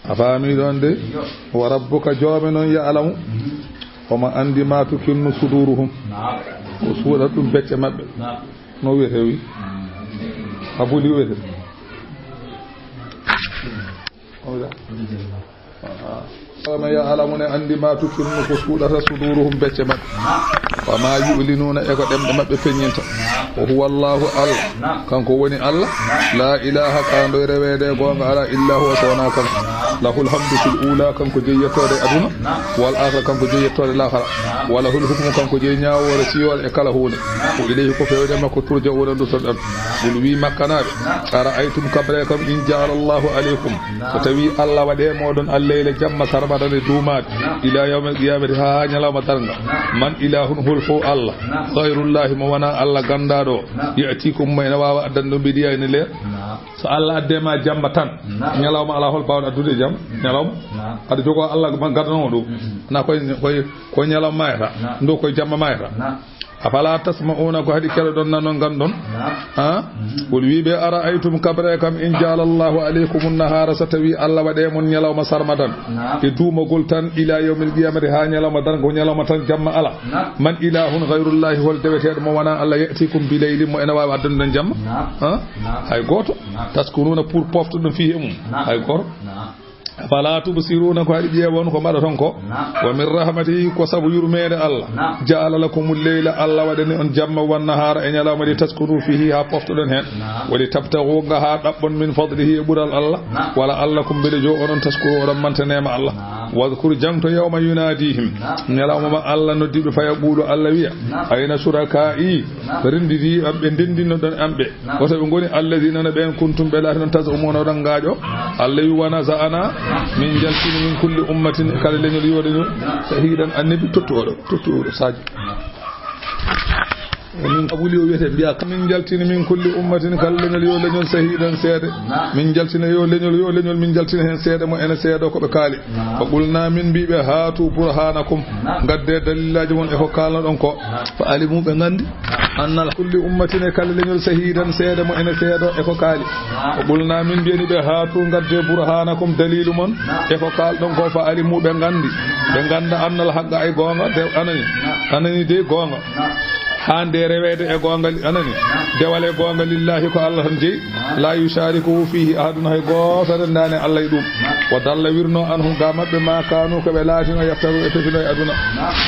A faami ɗoon de? Yo. Wa rabbuka, joome noon, ya'lamu. Mhm. Omo anndi ma tukinnu suduruhum. Naam. Ko suuɗata ɗum becce maɓɓe. Naam. No wiyetee wi? Mm. Abuli wiyetee. Oya. Oya. Wa ya'lamu, ne anndi ma tukinnu ko suuɗata suduruhum becce maɓɓe. Naam. Wa ma yu'linuna e ko ɗemɗe maɓɓe peññinta. Naam. Wa huwa Allahu Allah. Naam. Kanko woni Allah. Naam. La ilaha ka ndoy reweede goonga ala illa huwa so wona kanko. Naam. Lahul hamdu fil ula, kanko jeyi yettoode aduna. Naam. Wal akhira, kanko jeyi yettoode lahara. Naam. Wa lahul hukmu, kanko jeyi ñaawoore siiwal e kala huunde. Naam. Wa ilayhi, ko fewde makko, turja'una, nduttoɗon. Naam. Qul, wi Makkanaaɓe. Naam. Ara'aytum, kabree kam, in ja'ala Allahu alaykum. Naam. So tawi Allah waɗe moɗon al-layla, jamma, sarmadan, e duumaade. Naam. Ila yawmil qiyamati, haa ñalawma darnga. Naam. Man ilahun, hol fof Allah. Naam. Ghayrullahi, mo wona Allah gandaaɗo. Naam. Ya'tikum, mo ene waawa addande on bi diya'in, leer. Naam. So Allah adde ma jamma tan, naam, ñalawma alaa hol baawɗo addude jam, ñalawma. Naam. Aɗa jogoo Allah ma gaddanoo ɗum. Mm-hmm. Na koye, koye, koye ñalawma maayata. Naam. Ndu koye jamma maayata. Naam. Afala tasma'una, ko haɗi keɗoɗon, nanon, ganndon? Naam. Ha? Mhm. Qul, wi ɓe, ara'aytum, kabree kam, in ja'ala Allahu alaykumun nahara, so tawi Allah waɗe mon ñalawma sarmadan. Naam. E duumagol tan, ila yawmil qiyamati, haa ñalawma darnga, ko ñalawma tan, jamma alaa. Naam. Man ilahun ghayrullahi, hol deweteeɗo mo wonaa Allah, ya'tikum bi laylin, mo ene waawi addanduɗon jamma? Naam. Ha? Naam. Hay gooto. Naam. Taskununa, pour poftoɗon fihi e mum. Naam. Hay gooto. Naam. Afala tubsiruna, ko haɗi ƴeewon ko mbaɗaton ko? Naam. Wa min rahmatihi, ko sabu yurmeende Allah. Naam. Ja'ala lakumul layla, Allah waɗani on jamma, wan nahara, e ñalawma, li taskunu fihi, haa poftoɗon heen. Naam. Wa li tabtaghu, ngaha ɗaɓɓon, min fadlihi, e ɓural Allah. Naam. Wa la'allakum, mbele jo onon, tashkuru, oɗon manta neema Allah. Naam. Wadkur, jaŋto, yawma yunaadihim, ñalawma ma Allah noddi ɓe, fa yaqulu, Allah wiya, ayna shuraka'i, renndidi am ɓe ndenndinnoɗon am ɓe? Wota ɓe ngoni? Alladhina, no ɓeen, kuntum, ɓe laatinon, taz'umuna, oɗon ngaaƴo. Allah wi, wa naza'na, min njaltini, min kulli ummatin, kala leñol yo leñol, shahidan, annabi tottuɗo, tottuɗo sadio. Min qabli, o wiyete, mbiya, min njaltini, min kulli ummatin, kala leñol yo leñol, shahidan, seede. Min njaltina yo leñol, yo leñol, min njaltina heen seede mo ene seedo ko ɓe kaali. Fa qulna, min mbiɓe, hatu burhanakum, ngadde dalilaaji mon e ko kaalnoɗon ko. Fa alimu, ɓe nganndi, annal kulli ummatin, e kala leñol, shahidan, seede mo ene seedo e ko kaali. Fa qulna, min mbiyani ɓe, hatu, ngadde, burhanakum, dalilu mon e ko kaalɗon ko. Fa alimu, ɓe nganndi, ɓe ngannda, annal haqqa, ay goonga, de, anani, anani de goonga. Haa nde reweede e goonga, anani, dewal e goonga, lillahi, ko Allah tan jeyi. La yusharikuhu fihi ahadun, hay gooto renndaani Allah e ɗum. Wa dalla, wirno, anhum, ga maɓɓe, ma kanu, ko ɓe laatino, yaftaru, e pefino e aduna.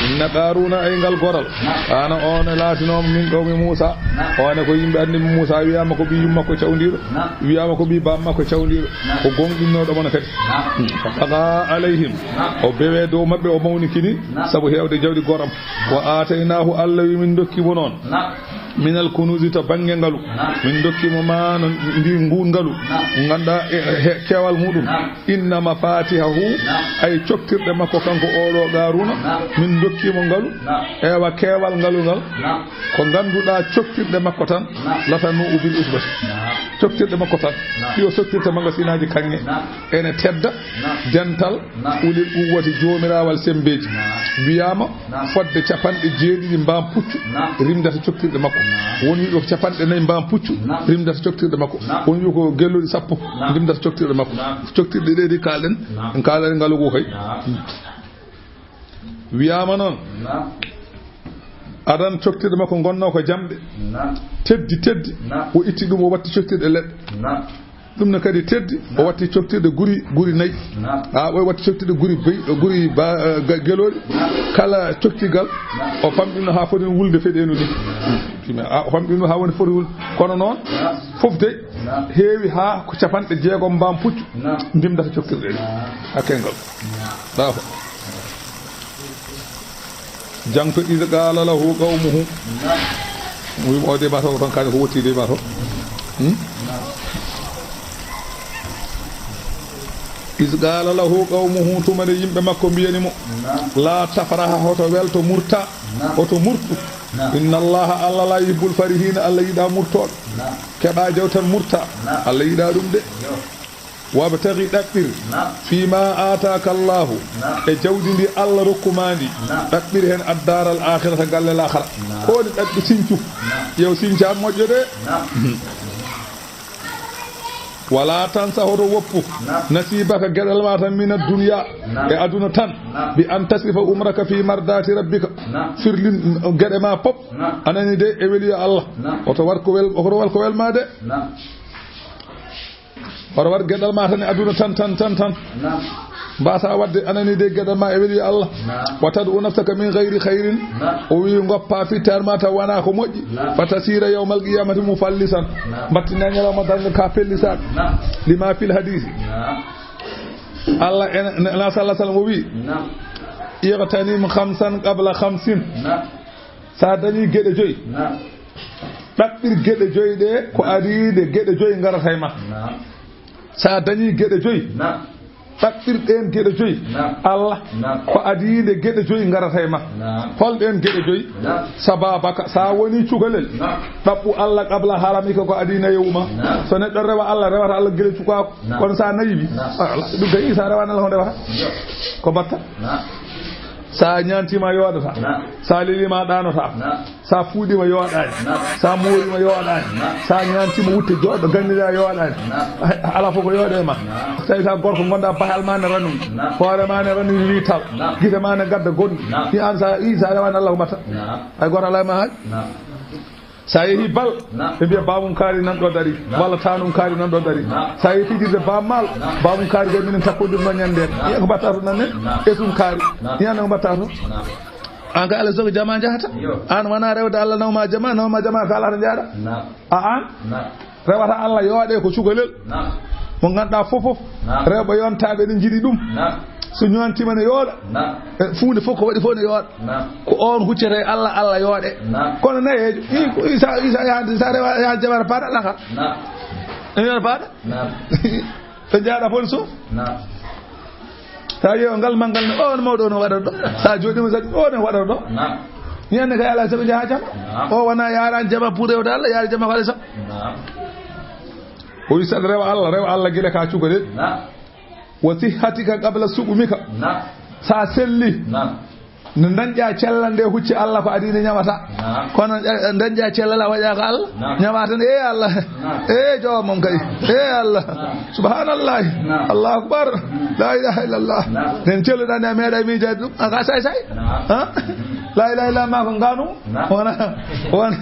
Inna Qaruna, ay ngal goral, kana, on e laatinooma, min qawmi Musa, on e ko yimɓe annabi Musa, wiyama ko ɓiy yummakko cawndiiɗo, wiyama ko ɓiy bammakko cawndiiɗo, ko gonɗinnoɗo mon kadi. Fa baga alayhim, o bewe dow maɓɓe, o mawnikini, sabu heewde jawdi goram. Wa aataynahu, Allah wi, min ndokki mo noon, minal kunuzi, to bannge ngalu. Min ndokki mo ma no ndi ngu ngalu, ngannduɗaa e, e he-, keewal muɗum. Inna mafatihahu, ay coktirɗe makko kanko oɗo Qaruna, min ndokki mo ngalu. Ewa, keewal ngalu ngal, ko ngannduɗaa coktirɗe makko tan, latanu bil usbati. Coktirɗe makko tan, ɗi o soktirta magasinaaji kaŋŋe, ene tedda dental ulil quwwati, joomiraawal semmbeeji. Wiyaama fodde capanɗe jeeɗiɗi mbaam puccu rimdata coktirɗe makko. Won wi'uɓe ko capanɗe nayi mbaam puccu rimdata coktirɗe makko. Won wi'uɓe ko gelloɗi sappo rimdata coktirɗe makko. Coktirɗe ɗe ɗi kaalɗen, en kaalani ngalu ngu kay. Wiyaama noon, adan coktirɗe makko ngonnoo ko jamɗe. Teddi, teddi. O itti ɗum, o watti coktirɗe leɗɗe. Ɗum ne kadi teddi, o watti coktirɗe guri, guri nayi. A, o watti coktirɗe guri bey, guri ba, eh, ga-, gelooɗi. Kala coktirgal, o famɗino haa foti wulde feɗeenu ni. A, o famɗino haa woni foti wulde. Kono noon, fof de, heewi haa ko capanɗe jeegom mbaam puccu ndimdata coktirɗe ɗe. Hakke ngal. Ɗaafo. Jaŋto, "Iz qaala lahu qawmuhu." Wi mo de bato ton kaani ko wotti de bato. Hmm? "Iz qaala lahu qawmuhu," tuma nde yimɓe makko mbiyani mo, "La tafrah, hoto welto, murta, hoto murtu. Inna Allaha, Allah, la yuhibbul farihin, Allah yiɗa murtooɓe. Keɓa jaw tan murta, Allah yiɗa ɗum de." "Wabtaghi," ɗaɓɓir, "fima ataka Allahu," e jawdi ndi Allah rokku ma ndi, ɗaɓɓir heen, "ad-daral akhirata," galle laakhara. Ko woni ɗaɓɓi, siñcu. Yow siñca moƴƴo de. "Wala tansa," hoto woppu, "nasibaka," geɗal ma tan, "mina dunya," e aduna tan, "bi an tasrifa umraka fi mardati rabbika," firlin geɗe ma pop, anani de, e weliyo Allah. Hoto war ko wel, hoto war ko wel ma de. Hoto war geɗal ma tan e aduna tan, tan, tan, tan. Mbasa wadde anani de geɗal ma e weli Allah. "Wa tad'u nafsaka min ghayri khairin." O wi, "Ngoppa fittar ma taw wona ko moƴƴi. Fa tasira yawmal qiyamati mufallisan." Mbattina ñalawma darnga ka pellisan. "Lima fil hadisi." Allah en, na, na, sallallahu alaihi wasallam o wi, "Ightanim khamsan qabla khamsin." Sa dañi geɗe joyi, ɗaɓɓir geɗe joyi ɗe ko adii nde geɗe joyi ngarata e ma. Sa dañi geɗe joyi, ɗaɓɓir ɗeen geɗe joyi. Allah, ko adii nde geɗe joyi ngarata e ma. Hol ɗeen geɗe joyi? Sababaka, sa woni cukalel, ɗaɓɓu Allah qabla haramika, ko adii nayewu ma. So neɗɗo rewa Allah, rewata Allah gila cukaaku. Kono sa nayiwi, ah, Allah, ɗum dañi, sa rewani Allah, ko ndewata? Ko batta? Sa ñaantiima, yooɗata. Sa leliima, ɗaanata. Sa fuuɗiima, yooɗaani. Sa mooriima, yooɗaani. Sa ñaantiima, wutte jooɗo, ganndiraa, yooɗaani. Hay, alaa fof ko yooɗe ma. Tawi ka gorko ngonɗa, bahal ma ne ranwi. Hoore ma ne ranwi, wi tal. Gite ma ne gadda gonɗi. Ni an sa i, sa rewani Allah ko mbatta? Hay gooto alaa ma haaj. Sa yehi bal, ɓe mbiya, "Bamum kaari nan ɗo dari, walla tanum kaari nan ɗo dari." Sa yehi fijirde Bam Maal, "Bamum kaari kay minen takkodirno ñande." Ni ko mbatta to nan ne? Esum kaari. Ni an ko mbatta to? An ka Alla jogo jama jahata. An wona rewde Alla nawma jama, nawma jama ka Alla to jaada. A an? Rewata Alla yooɗe ko cukalel. Mo ganduɗa fof fof. Rewɓe yontaaɓe ne jiɗi ɗum. So ñowantiima ne yooɗa. Naam. E fuunde fof ko waɗi fof ne yooɗa. Naam. Ko oon huccata e Allah, Allah yooɗe. Naam. Kono nayeejo, i, ko i sa, i sa yaade, sa rewa, yaade jamara paɗa laka. Naam. E yooɗa paɗa. Naam. Ɓe njaaɗa fof so. Naam. Sa yeewa ngal manngal ne, o on mawɗo on waɗata ɗo. Sa jooɗiima sa, o on waɗata ɗo. Naam. Ñande kay alaa sago jaha jama. Naam. O wona yaarani jama pour rewde Allah, yaari jama ko alaa sago. Naam. O wi saɗa rewa Allah, rewa Allah gila ka cukalel. Naam. Wa sihhatika qabla suqmika. Naam. Sa selli. Naam. No dañƴa cellal nde hucci Allah ko adii nde ñamata. Naam. Kono, eh, dañƴa cellal a waɗa ko Allah. Naam. Ñamata nde, "Eh Allah." Naam. "Eh joomam kay." Naam. "Eh Allah." Naam. "Subhanallahi." Naam. "Allahu akbar." Mm. "La ilaha illallah." Naam. Nden celluɗa nde a meeɗa miijaade ɗum. A ka say say. Naam. Ha? Mm. "La ilaha illallah" ma ko nganu. Naam. Wona, wona,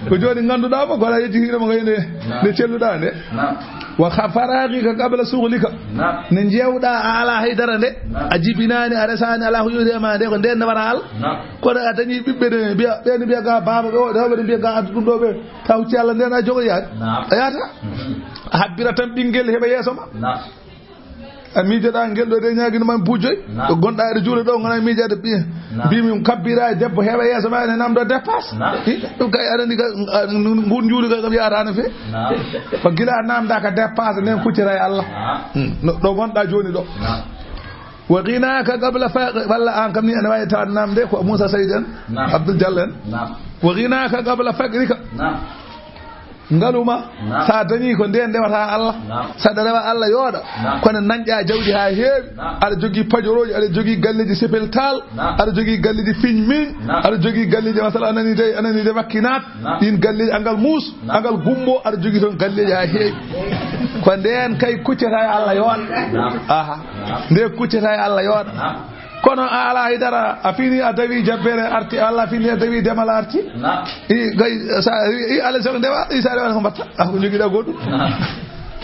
ko jooni ngannduɗaa mo, ko alaa yejjitiiɗo mo kay nde, naam, nde celluɗaa nde. Naam. Wa kha-, faragika qabla sughlika. Naam. Nde njeewɗaa a alaa haydara nde, naam, a jibinaani, a resaani, alaa ko yowti e ma nde, ko ndeen nawata Allah. Naam. Kono a dañii ɓiɓɓe ne mbiya, ɓeen mbiya ga baaba ɓe o, rewɓe ne mbiya ga addu ɗum ɗo ɓe, ka hucci Allah ndeen a jogoyaani. Naam. A yahata. Mhm. A habbira tan ɓinngel heɓa yeeso ma. Naam. A miijoɗaa ngel ɗo de ñaagino ma buujoy. Naam. Ɗo gonɗaa eɗo juula ɗo, ngona miijaade ɓiye. Naam. Mbimi kabbira e debbo heewa yeeso ma ene namdo dépasse. Naam. Hi, ɗum kay aɗa anndi ka, a, ngun juuli kay kam yaata no fe. Naam. Ko gila a namda ka dépasse nden kuccata e Allah. Naam. Hmm. No, ɗo gonɗaa jooni ɗo. Naam. Wa ghinaka qabla fa-, walla an kam ni ene waawi tawa namde ko Moussa Saïd en, naam, Abdoul Diallo en. Naam. Wa ghinaka qabla faqrika. Naam. Ngalu ma, naam, sa dañi ko ndeen ndewata Allah. Naam. Saɗa rewa Allah yooɗa. Naam. Kono dañƴa jawdi ha heewi. Naam. Aɗa jogii pajorooji, aɗa jogii galleeji Sepeltal, naam, aɗa jogii galleeji Fiñ Miñ, naam, aɗa jogii galleeji, masala, a nani de, a nani de Wakkinat. Naam. Ɗin galleeji, angal Muus, naam, angal Gumbo, aɗa jogii toon galleeji ha heewi. Ko ndeen kay kuccata e Allah yooɗa. Naam. Aha. Naam. Nde kuccata e Allah yooɗa. Naam. Kono a alaa hay dara, a fini a dawi jabbere arti, Allah fini a dawi demal arti. Naam. I, gay, sa, i, i, alaa sago ndewa, i sa rewa ko mbatta. A ko jogiɗa goɗɗum. Naam.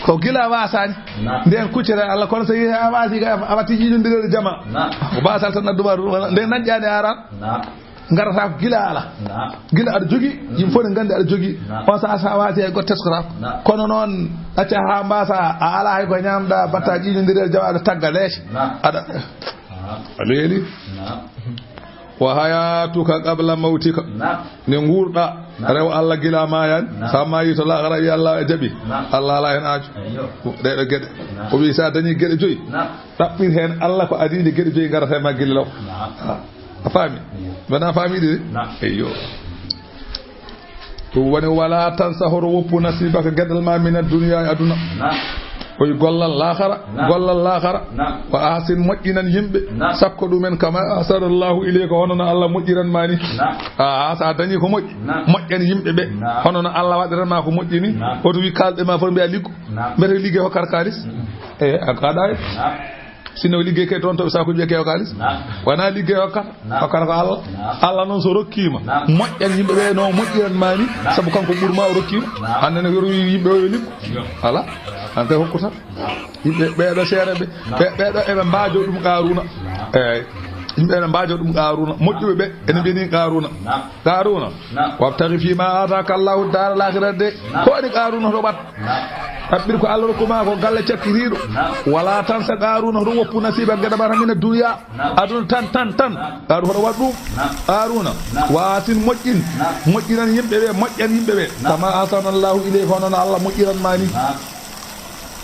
Ko gila wasani. Naam. Nden kuccere Allah, kono so yi a wasi kay, a watti jiɗondire jama. Naam. Ko basal tan adduma ɗum, wala nden nan ƴaani aran. Naam. Ngarata ko gila ala. Naam. Gila aɗa jogi, yimɓe fof ne nganndi aɗa jogi. Naam. On sa, sa wasi hay goɗɗo teskotako. Naam. Kono noon, acca ha mbasa, a ala hay ko ñamɗa, batta jiɗondire jama, aɗa tagga lees. Naam. Aɗa Naam. A leeli? Naam. Wa hayatuka qabla mawtika. Naam. Nde nguurɗa, naam, rew Allah gila maayani. Naam. Sa maayi to laakhara, wi Allah jaɓi. Naam. Allah ala hen aaju. Eyyo. Ɗeɗo geɗe. Naam. O wi sa dañi geɗe joyi. Naam. Ɗaɓɓir hen Allah ko adii nde geɗe joyi ngarata e ma gila law. Naam. A, a faami? Eyyo. Wona faami ɗi de? Naam. Eyyo. Ɗum woni, wala tansa, hoto woppu, nasibaka, geɗal ma, mina duniya, e aduna. Naam. O wi gollal laakhara, naam, gollal laakhara. Naam. Wa ahsin, moƴƴinan yimɓe. Naam. Sakko ɗumen, kama ahsana Allahu ilayka, hono no Allah moƴƴiran ma ni. Naam. A, sa dañi ko moƴƴi, naam, moƴƴan yimɓe ɓe. Naam. Hono no Allah waɗiran ma ko moƴƴi ni. Naam. Hoto wi kalɓe ma fof mbiya liggo. Naam. Mbete ligge hokkata kalis. Mm. E, a kaɗa e. Naam. Sinno liggey kay toon to ɓe sakuji ɓe keewa kalis. Naam. Wona liggey hokkata. Naam. Hokkata ko Allah. Naam. Allah noon so rokkiima, naam, moƴƴan yimɓe ɓe no moƴƴiran ma ni, naam, sabu kanko ɓurma o rokkiima. Naam. Hannde ne yoro yimɓe o yo liggo. Yo. Ala. An kay hokku tan. Naam. Yimɓe ɓeeɗo seere ɓe, naam, ɓe, ɓeeɗo eɓe mbaajo ɗum Qaaruuna. Naam. Eey. Yimɓe ene mbaajo ɗum Qaaruuna. Moƴƴuɓe ɓe ene mbiyani Qaaruuna. Naam. Qaaruuna. Naam. Wabtaghi fima ataka Allahu dara al-akhirah de. Naam. Ko waɗi Qaaruuna hoto ɓat? Naam. Ɗaɓɓir ko Allah rokku ma ko galle cakkitiiɗo. Naam. Wala tansa Qaaruuna hoto woppu nasiba geɗe ma mina duniya. Naam. Aduna tan, tan, tan. Naam. Qaaruuna hoto waɗ ɗum. Naam. Qaaruuna. Naam. Wa ahsin moƴƴin. Naam. Moƴƴinan yimɓe ɓe, moƴƴan yimɓe ɓe. Naam. Kama ahsana Allahu ilayka, hono no Allah moƴƴiran ma ni. Naam.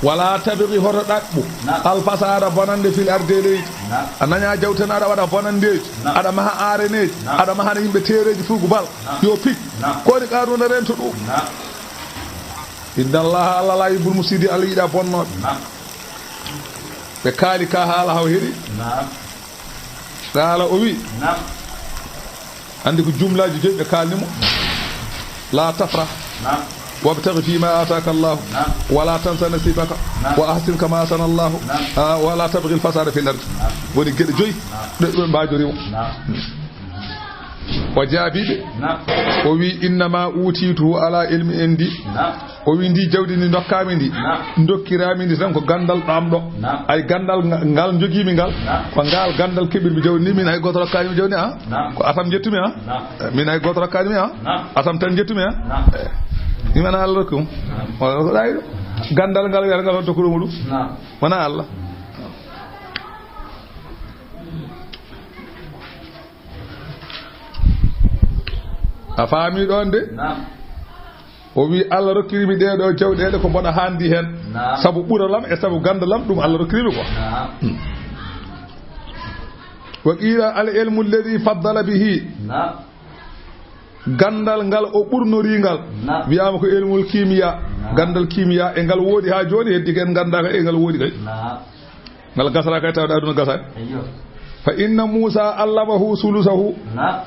Wala tabghi hoto ɗaɓɓu. Naam. Al-fasada bonande fil ardi e leydi. Naam. A naña jawten aɗa waɗa bonandeeji. Naam. Aɗa maha areneeji. Naam. Aɗa mahana yimɓe teereeji fugubal. Naam. Yo pic. Naam. Ko waɗi Qaaruuna rento ɗum? Naam. Inna Allaha, Allah la yuhibbul mufsidin, Allah yiɗa bonnooɓe. Naam. Ɓe kaali ka haala haw heɗi. Naam. Qaala o wi. Naam. Anndi ko jumlaaji joyi ɓe kaalni mo. La tafrah. Naam. Wabtaghi fima ataka Allah. Naam. Wala tansa nasibaka. Naam. Wa ahsin kama ahsana Allah. Naam. Ah, wala tabghi al-fasada fil ard. Naam. Woni geɗe joyi. Naam. Ɗe ɓe mbaajori mo. Naam. O jaabi ɓe. Naam. O wi, "Innama utituhu ala ilmi indi." Naam. O wi, "Ndi jawdi ndi dokkami ndi, naam, dokkirami ndi tan ko gandal ɗam ɗo." Naam. Ay gandal nga-, ngal jogimi ngal, naam, ko ngal gandal keɓirmi jawdi ndi, min hay goto rokkani mi jawdi, ah? Naam. Ko asam jettumi, ah? Naam. Eh, min hay goto rokkani mi, ah? Naam. Asam tan jettumi, ah? Naam. Eh. Mi wona Allah rokki mo. Naam. Wala ko ɗayi ɗo. Gandal ngal wiyata ngal on tokkuɗo muɗum. Naam. Wona Allah. A faami ɗoon de? Naam. O wi, "Allah rokkiri mi ɗee ɗoo jawɗeele ko mboɗa haandi heen." Naam. Sabu ɓuralam e sabu ganndalam, ɗum Allah rokkiri mi ko. Naam. Hmm. Wa qiila al ilmu alladhi faddala bihi. Naam. Ganndal ngal o ɓurnorii ngal. Naam. Wiyaama ko ilmul kimiya. Naam. Ganndal kimiya, e ngal woodi haa jooni, heddi ko en nganndaa kay, e ngal woodi kay. Naam. Ngal gasata kay, tawde aduna gasaani. Ayyo. Fa inna Muusa allamahu sulusahu. Naam.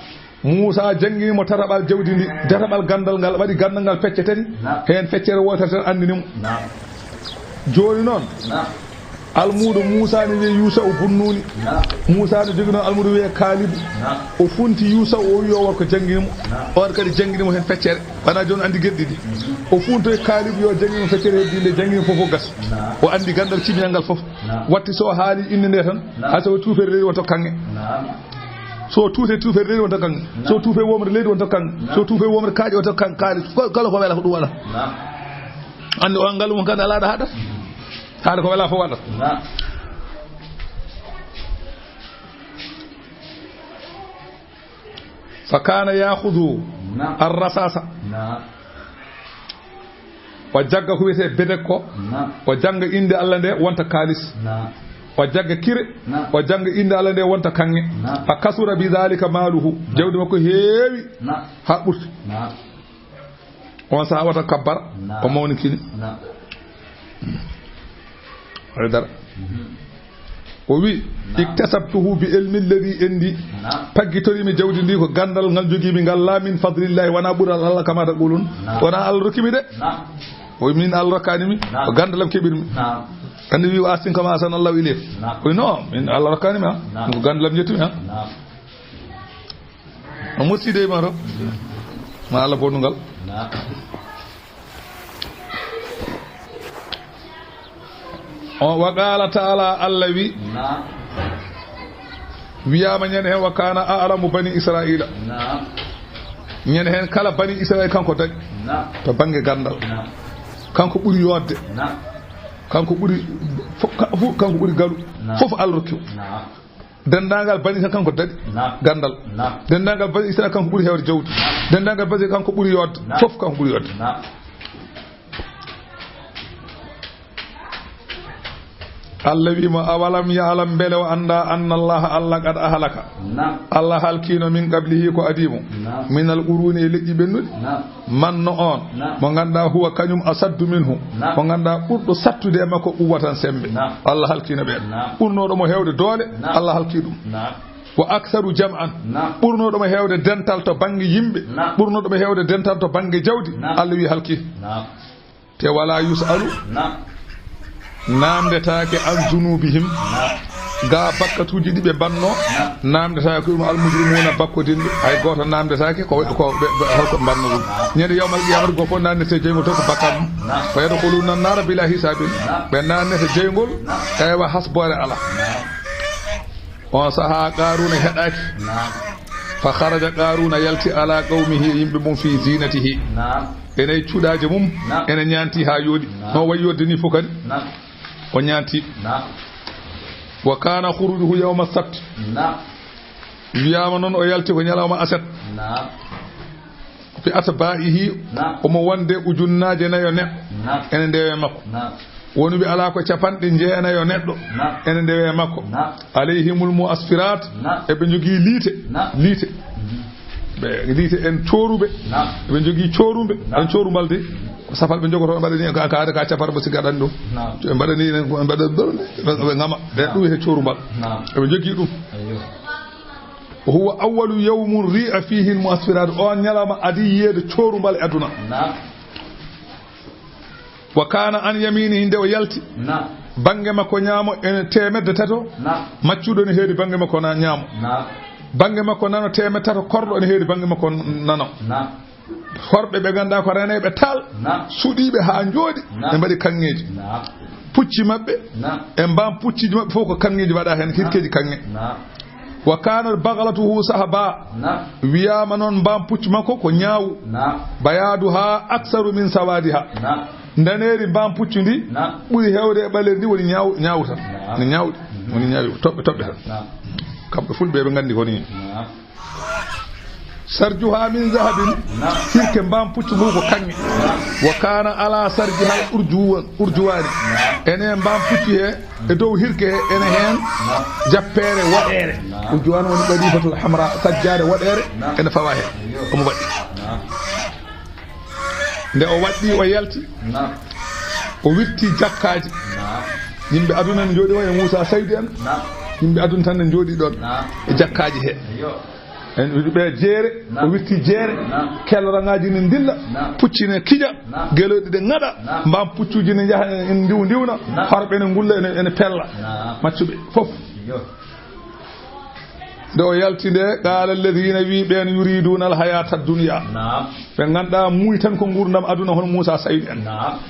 Muusa janngini mo tataɓal jawdi ndi, tataɓal ganndal ngal, waɗi ganndal ngal pecce tati. Naam. Heen feccere wootere tan anndini mo. Naam. Jooni noon, naam, almuudo Muusa ne wiyee Yuusa'u bun Nuuni. Naam. Muusa ne jogii noon almuudo wiyee Kaalibu. Naam. O funti Yuusa'u, o wi yo war ko janngini mo. Naam. On kadi janngini mo heen feccere. Wonaa jooni anndi geɗe ɗiɗi. Mhm. O funtoyi Kaalibu yo janngini mo feccere heddiinde, janngini mo fof, fof gasi. Naam. O anndi ganndal kimiya ngal fof. Naam. Watti so o haali innde nde tan, naam, hay so o tuufere leydi wonta kaŋŋe. Naam. So o tuute tuufere leydi wonta kaŋŋe. Naam. So o tuufe womre leydi wonta kaŋŋe. Naam. So o tuufe womre kaaƴe wonta kaŋŋe. Kaali ko, kala ko wela ko ɗum waɗa. Naam. Anndi o ngalu mum kan alaa ɗo haɗata. Haala ko wela fof waɗata. Naam. Fa kana ya'khudhu, naam, ar-rasasa. Naam. O jagga ko wiyetee bedek ko. Naam. O jannga innde Allah nde wonta kaalis. Naam. O jagga kire. Naam. O jannga innde Allah nde wonta kaŋŋe. Naam. Fa kasura bi dhalika maluhu. Naam. Jawdi makko heewi. Naam. Haa ɓurti. Naam. On sahaa wata kabbara, naam, o mawnikini. Naam. Hay dara. Mhm. O wi, naam, iktasabtuhu bi ilmi alladhi indi. Naam. Paggitori mi jawdi ndi ko ganndal ngal jogii mi ngal, la min fadlillahi, wonaa ɓural Allah, kama taqulun. Naam. Wonaa Allah rokki mi de. Naam. O wi, min Allah rokkaani mi, naam, ko ganndalam keɓir mi. Naam. Anndi wi, wa ahsin kama ahsana Allahu ilayk. Naam. O wi, non, min Allah rokkaani mi, ha? Naam. Ko ganndalam ƴetti mi, ha? Naam. A musidɗo e maaro, ma Allah bonnugal. Naam. O, wa qala ta'ala, Allah wi, naam, wiyaama ñande heen, wa kana a'lamu bani Israila. Naam. Ñande heen kala bani Israila kanko daɗi. Naam. To bannge ganndal. Naam. Kanko ɓuri yooɗde. Naam. Kanko ɓuri fo-, ka-, fo-, kanko ɓuri galu. Naam. Fof Allah rokki o. Naam. Denndaangal bani Israila kanko daɗi, naam, ganndal. Naam. Denndaangal bani Israila kanko ɓuri heewde jawdi. Naam. Denndaangal bani Israila kanko ɓuri yooɗde. Naam. Fof kanko ɓuri yooɗde. Naam. Allah wi mo, awalam ya'lam, mbele o anndaa, anna Allah, Allah qad ahlaka. Naam. Allah halkiino min qablihi ko adii mo. Naam. Minal quruni, e leƴƴi ɓennuɗi. Naam. Man no on, naam, mo ngannduɗaa huwa kañum asaddu minhu, naam, mo ngannduɗaa ɓurɗo sattude e makko quwwatan semmbe. Naam. Allah halkiino ɓeen. Naam. Ɓurnooɗo mo heewde doole, naam, Allah halkii ɗum. Naam. Wa aktharu jam'an. Naam. Ɓurnooɗo mo heewde dental to bannge yimɓe. Naam. Ɓurnooɗo mo heewde dental to bannge jawdi. Naam. Allah wi halkii. Naam. Te wala yus'alu. Naam. Naamndetaake an zunubihim. Naam. Ga bakkatuuji ɗi ɓe mbaɗnoo. Naam. Naamndetaake ɗum almujrimuuna, bakkodinɓe. Hay gooto naamndetaake ko, ko ɓe, ɓe, holko ɓe mbaɗnoo ɗum. Naam. Ñande yawmal qiyamata, gooto fof naamndete jeyngol to ko bakkaat mum. Naam. Fa yadkhuluna nara bila hisabin. Naam. Ɓe naamndete jeyngol. Naam. Eywa, hasboore alaa. Naam. On sahaa Qaaruuna heɗaaki. Naam. Fa kharaja Qaaruuna, yalti, ala qawmihi, e yimɓe mum, fi zinatihi. Naam. Ene e cuɗaaje mum, naam, ene ñaanti haa yooɗi. Naam. No wayi yodde ni fof kadi. Naam. O ñaanti. Naam. Wa kana khurujuhu yawma sabt. Naam. Wiyaama noon o yalti ko ñalawma aset. Naam. Fi atba'ihi, naam, omo wonde ujunnaaje nayo neɗɗo. Naam. Ene ndewe makko. Naam. Woni ɓe alaa ko capanɗe jeenayo neɗɗo. Naam. Ene ndewe makko. Naam. Alayhimul mu'asfirat. Naam. Eɓe njogii liite. Naam. Liite. Mhm. Ɓe liite en cooruɓe. Naam. Eɓe njogii coorumɓe. Naam. En coorumbal de. Ko safal ɓe njogotoo, ɓe mbaɗa ni, ka, ka, ka capar mo sigaɗan ɗum. Naam. Ɓe mbaɗa ni, ɓe mbaɗa, ɓe ngama. Ɓe, naam, ɗum wiyetee coorumbal. Naam. Eɓe njogii ɗum. Ayyo. Huwa awwalu yawmin ru'iya fihi al-mu'asfirat. On ñalawma adii yiyeede coorumbal e aduna. Naam. Wa kana an yaminihi, nde o yalti. Naam. Bannge makko ñaamo ene teemedde tato. Naam. Maccuɗo ene heedi bannge makko na-, ñaamo. Naam. Bannge makko nano teemedde tato, korɗo ene heedi bannge makko nano. Naam. Horɓe ɓe ngannduɗaa ko reneeɓe taal, naam, suɗiiɓe haa njooɗi, naam, ɓe mbaɗi kaŋŋeeji. Naam. Pucci maɓɓe, naam, e mbaam pucciiji maɓɓe fof ko kaŋŋeeji mbaɗaa heen, naam, hirkeeji kaŋŋe. Naam. Wa kanat baghlatuhu sahba. Naam. Wiyaama noon mbaam pucci makko ko ñaawu. Naam. Bayaaduha aktharu min sawaadiha. Naam. Ndaneeri mbaam pucci ndi, naam, ɓuri heewde e ɓaleeri ndi woni ñaaw-, ñaawu tan. Naam. Ne ñaawɗi. Mhm. Woni ñaawi toɓɓe, toɓɓe tan. Naam. Kamɓe fulɓe ɓe nganndi ko nii. Naam. Sarjuha min zahabin, hirke mbaam puccu ngu ko kaŋŋe. Wa kana ala sarjihal urjuwan, urjuwani. Ene mbaam puccu he, e dow hirke he, ene heen jappeere woɗeere. Urjuwan woni qadifatul hamra, sajjaare woɗeere, ene fawa heen. Omo waɗɗi. Nde o waɗɗi, o yalti, o wirti jakkaaji. Yimɓe aduna ne njooɗi o e Muusa Saydu en. Yimɓe aduna tan ne njooɗi ɗoon e jakkaaji he. En ɓe jeere, o wirti jeere, kelorangaaji ne ndilla, pucci ne kiƴa, gelooɗi ɗe ŋaɗa, mbaam puccuuji ne njaha, ene ndiw-, ndiwna, horɓe ne ngulla, ene, ene pella. Maccuɓe fof. Nde o yalti nde, qaala alladhina, wi ɓeen, yuriduna alhayata dunya. Ɓe ngannduɗaa muuyi tan ko nguurndam aduna, hono Muusa Saydu en.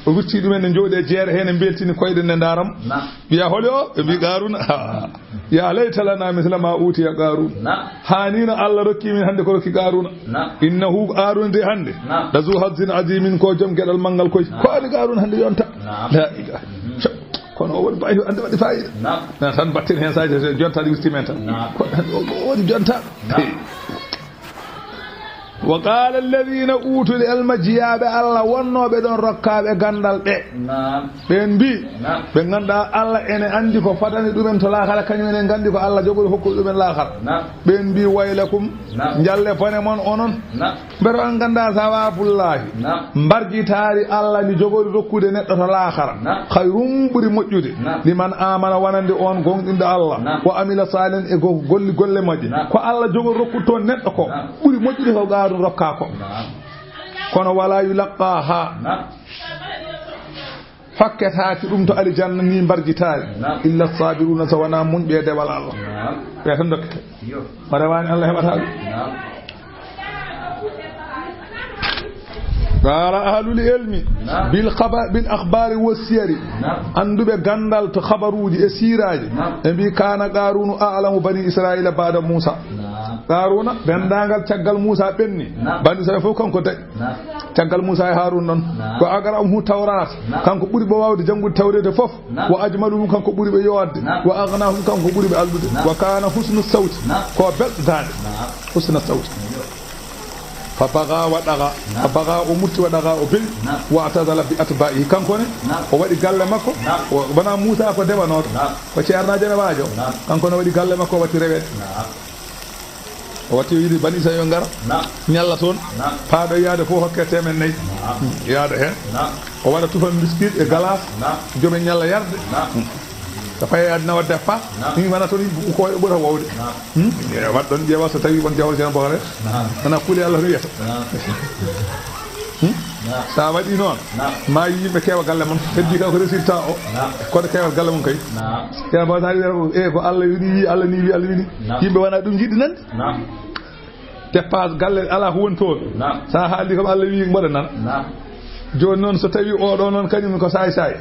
O wirti ɗumen, ne njooɗi e jeere heen, ne mbeltini koyɗe, ne ndaara mo. Wiya, holi o? Ɓe mbi, Qaruna. Ya layta lana mithla ma utiya Qarun. Haanino Allah rokki min hannde ko rokki Qaruna. Innahu, Qaruna de hannde, la zu hazzin azimin, ko joom geɗal manngal koy. Ko ani Qaruna hannde yonta. La ilaha. Kono o woni bawi hannde waɗi fayida. Na tan mbatten heen, sa jonta ɗi wirti men tan. Ko o woni jonta. Wa qala alladhina utul ilma, jiyaaɓe Allah wonnooɓe ɗoon rokkaaɓe ganndal ɓe. Ɓeen mbi, ɓe ngannduɗaa Allah ene anndi ko fadani ɗumen to laakara, kañum ene nganndi ko Allah jogori hokkude ɗumen laakara. Ɓeen mbi, waylakum, njalle bone mon onon. Mbete on nganndaa sawabullahi, mbarjitaari Allah ndi jogori rokkude neɗɗo to laakara, khayrun, ɓuri moƴƴude, liman amana, wonande on gooŋɗinɗo Allah, wa amila salihan, e go-, golli golle moƴƴe. Ko Allah jogori rokkude toon neɗɗo ko, ɓuri moƴƴude ko Qaruna rokkaa ko. Kono wala yulaqqaha, hokketaake ɗum to aljanna ni mbarjitaari, illa sabiruna, so wonaa muñɓe e dewal Allah. Ɓe tan dokkete. O rewaani, Allah heɓata ɗum. Qala ahlul ilmi bil khaba-, bil akhbari was siyari. Annduɓe ganndal to khabaruuji e siiraaji, ɓe mbi, kana Qarunu a'lamu bani Israila ba'da Musa. Qaruna, denndaangal caggal Muusa ɓenni. Bani Israila fof kanko daɗi. Caggal Muusa e Haaruna noon. Wa aqra'uhum tawrat. Kanko ɓuri ɓe waawde janngude tawreeta fof. Wa ajmaluhum, kanko ɓuri ɓe yoorde. Wa aghnahum, kanko ɓuri ɓe alɗude. Wa kana husnu sawti. Ko belɗo daande. Husna sawti. Fa baga wa daga. Fa baga, o murti, wa daga, o bewi. Wa atazala bi atba'ihi. Kanko ne, o waɗi galle makko. O, wona Muusa ko dewanooɗo. Ko ceernaajo ne waajo. Kanko ne waɗi galle makko, o watti reweede. O watti, o yiɗi Bani Israila yo ngara, ñalla toon, paaɗo yaade fof hokke teemen nayi. Yaada heen. O waɗa tufam biskit e galas, joome ñalla yarde. So faye yaade nawa deppa, ni wona toon ko ɓura wowde. Hmm? E waɗ ɗon ƴeewa so tawi won jawol jana boore. Wona kuuli Allah no wiyata. Hmm? Sa waɗi noon, ma yi yimɓe keewa galle mon. Heddi ka ko résultat o. Kono keewal galle mon kay. Ceerno Ba Sali wiyata ko, e, ko Allah wini wi, Allah ni wi, Allah wini. Yimɓe wona ɗum jiɗi nande. Dépasse galle ala ko woni toon. Sa haaldi kam Allah wi mbaɗa nana. Jooni noon so tawi oɗo noon kañum ko saay saay.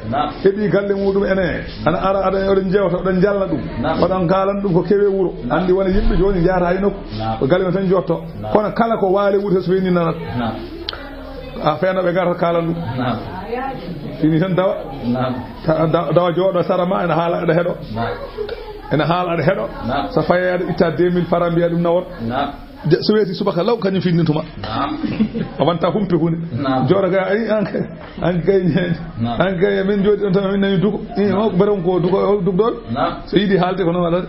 Heɓi galle muɗum ene. Ana ara aɗa, oɗon jewta, oɗon jalna ɗum. Oɗon kaalana ɗum ko kewe wuro. Andi wona yimɓe jooni njahata hay nokku. Ko galle men tan jotto. Kono kala ko waale wuuri so weeni nanat. A feeno ɓe garata kaalan ɗum. Fini tan dawa. Ta-, da-, dawa jooɗo sara ma ene haala aɗa heɗo. Ene haala aɗa heɗo. So faye aɗa itta deux mille francs mbiya ɗum nawor. De-, so weeti subaka law kañum findintuma. A wanta humpe hunde. Jooɗo ga ay an kay. An kay ñeeñe. An kay min jooɗi ɗon tan min nani duko. Eh, o beron ko duko, o dugdol. So yiɗi haalde ko noon waɗata.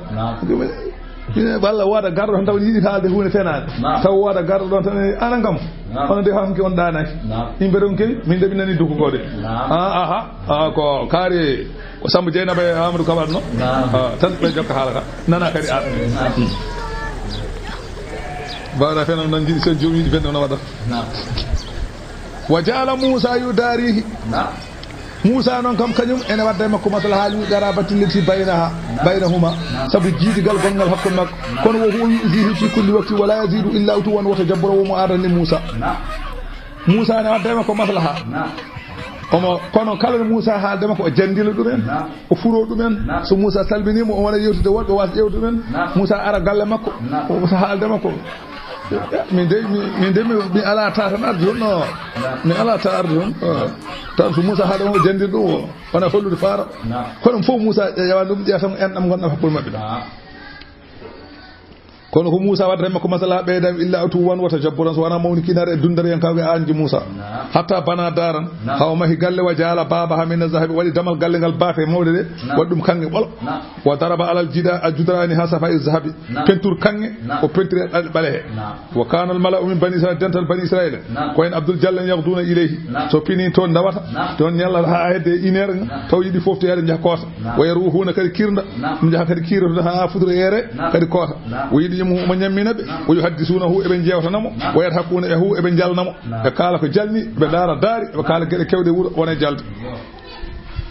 Ine walla wooda garɗo tan taw yiɗi haalde huunde fenaande. Taw wooda garɗo ɗon tan, anan kam. Hono de hanki on ɗaanaki. Yimɓe ɗon kewi, min de mi nani duko ko de. Ah, aha. Ah, ko kaari ko Samba Dieynaba e Amadou Ka waɗno. Ah, tan ɓe jokka haala ka. Nana kadi an. Mbaɗa fenan noon jiɗi so joom yiɗi fende no waɗata. Wa jaala Muusa yudarihi. Muusa noon kam kañum ene wadda e makko maslaha li qarabati llati baynaha, baynahuma, sabu jiidigal gonngal hakkunde makko. Kono wo huwa yu'zihi fi kulli waqti wa la yazidu illa utuwan wa tajabbura, wo mo aadani Muusa. Muusa ene wadda e makko maslaha. Omo, kono kala no Muusa haalde makko, o jandila ɗumen, o furo ɗumen. So Muusa salminimo, o wona yewtude woɗɓe wasa ƴewde ɗumen. Muusa ara galle makko, o haalde makko. Min de, mi, min de, mi, mi ala ta tan arde toon, no. Mi ala ta arde toon. Eh, tan so Muusa haalde mo, janndin ɗum o, wona hollude faara. Kono fof Muusa ƴeewa ɗum, ƴeewa tan enɗam ngonɗam hakkunde maɓɓe ɗam. Kono ko Muusa waɗata e makko maslaha ɓeyda illa utuwan wa tajabburan, so wonaa mawnikinare e dundariyankaagu e aanji Muusa. Naam. Hatta bana daaran, naam, haa o mahi galle, wa jaala baabaha min zahabi, waɗi damal galle ngal baafe mawɗe ɗe, naam, waɗi ɗum kaŋŋe ɓolo. Naam. Wa daraba alal jida-, al judrani ha safa e zahabi. Naam. Pentur kaŋŋe, naam, o pentiri e ɗaɗi ɓalehe. Naam. Wa kana al mala'u min bani Israil, dental bani Israila. Naam. Ko en Abdul Jalla en yahduna ilayhi. Naam. So pini toon ndawata, naam, toon ñalla haa hedde une heure, naam, taw yiɗi foftoyaade njaha koota. Naam. Wa yaruhuna kadi kirda, naam, ɗum njaha kadi kirotoɗa haa fudre ere, naam, kadi koota. Naam. O yiɗi mo, mo ñammina ɓe, naam, o yuhaddisunahu eɓe jewtanamo, naam, wa yadhakuna e hu eɓe jalnamo. Naam. Ɓe kaala ko jalni, ɓe ndaara daari, ɓe kaala geɗe kewɗe wuro, wona e jalde.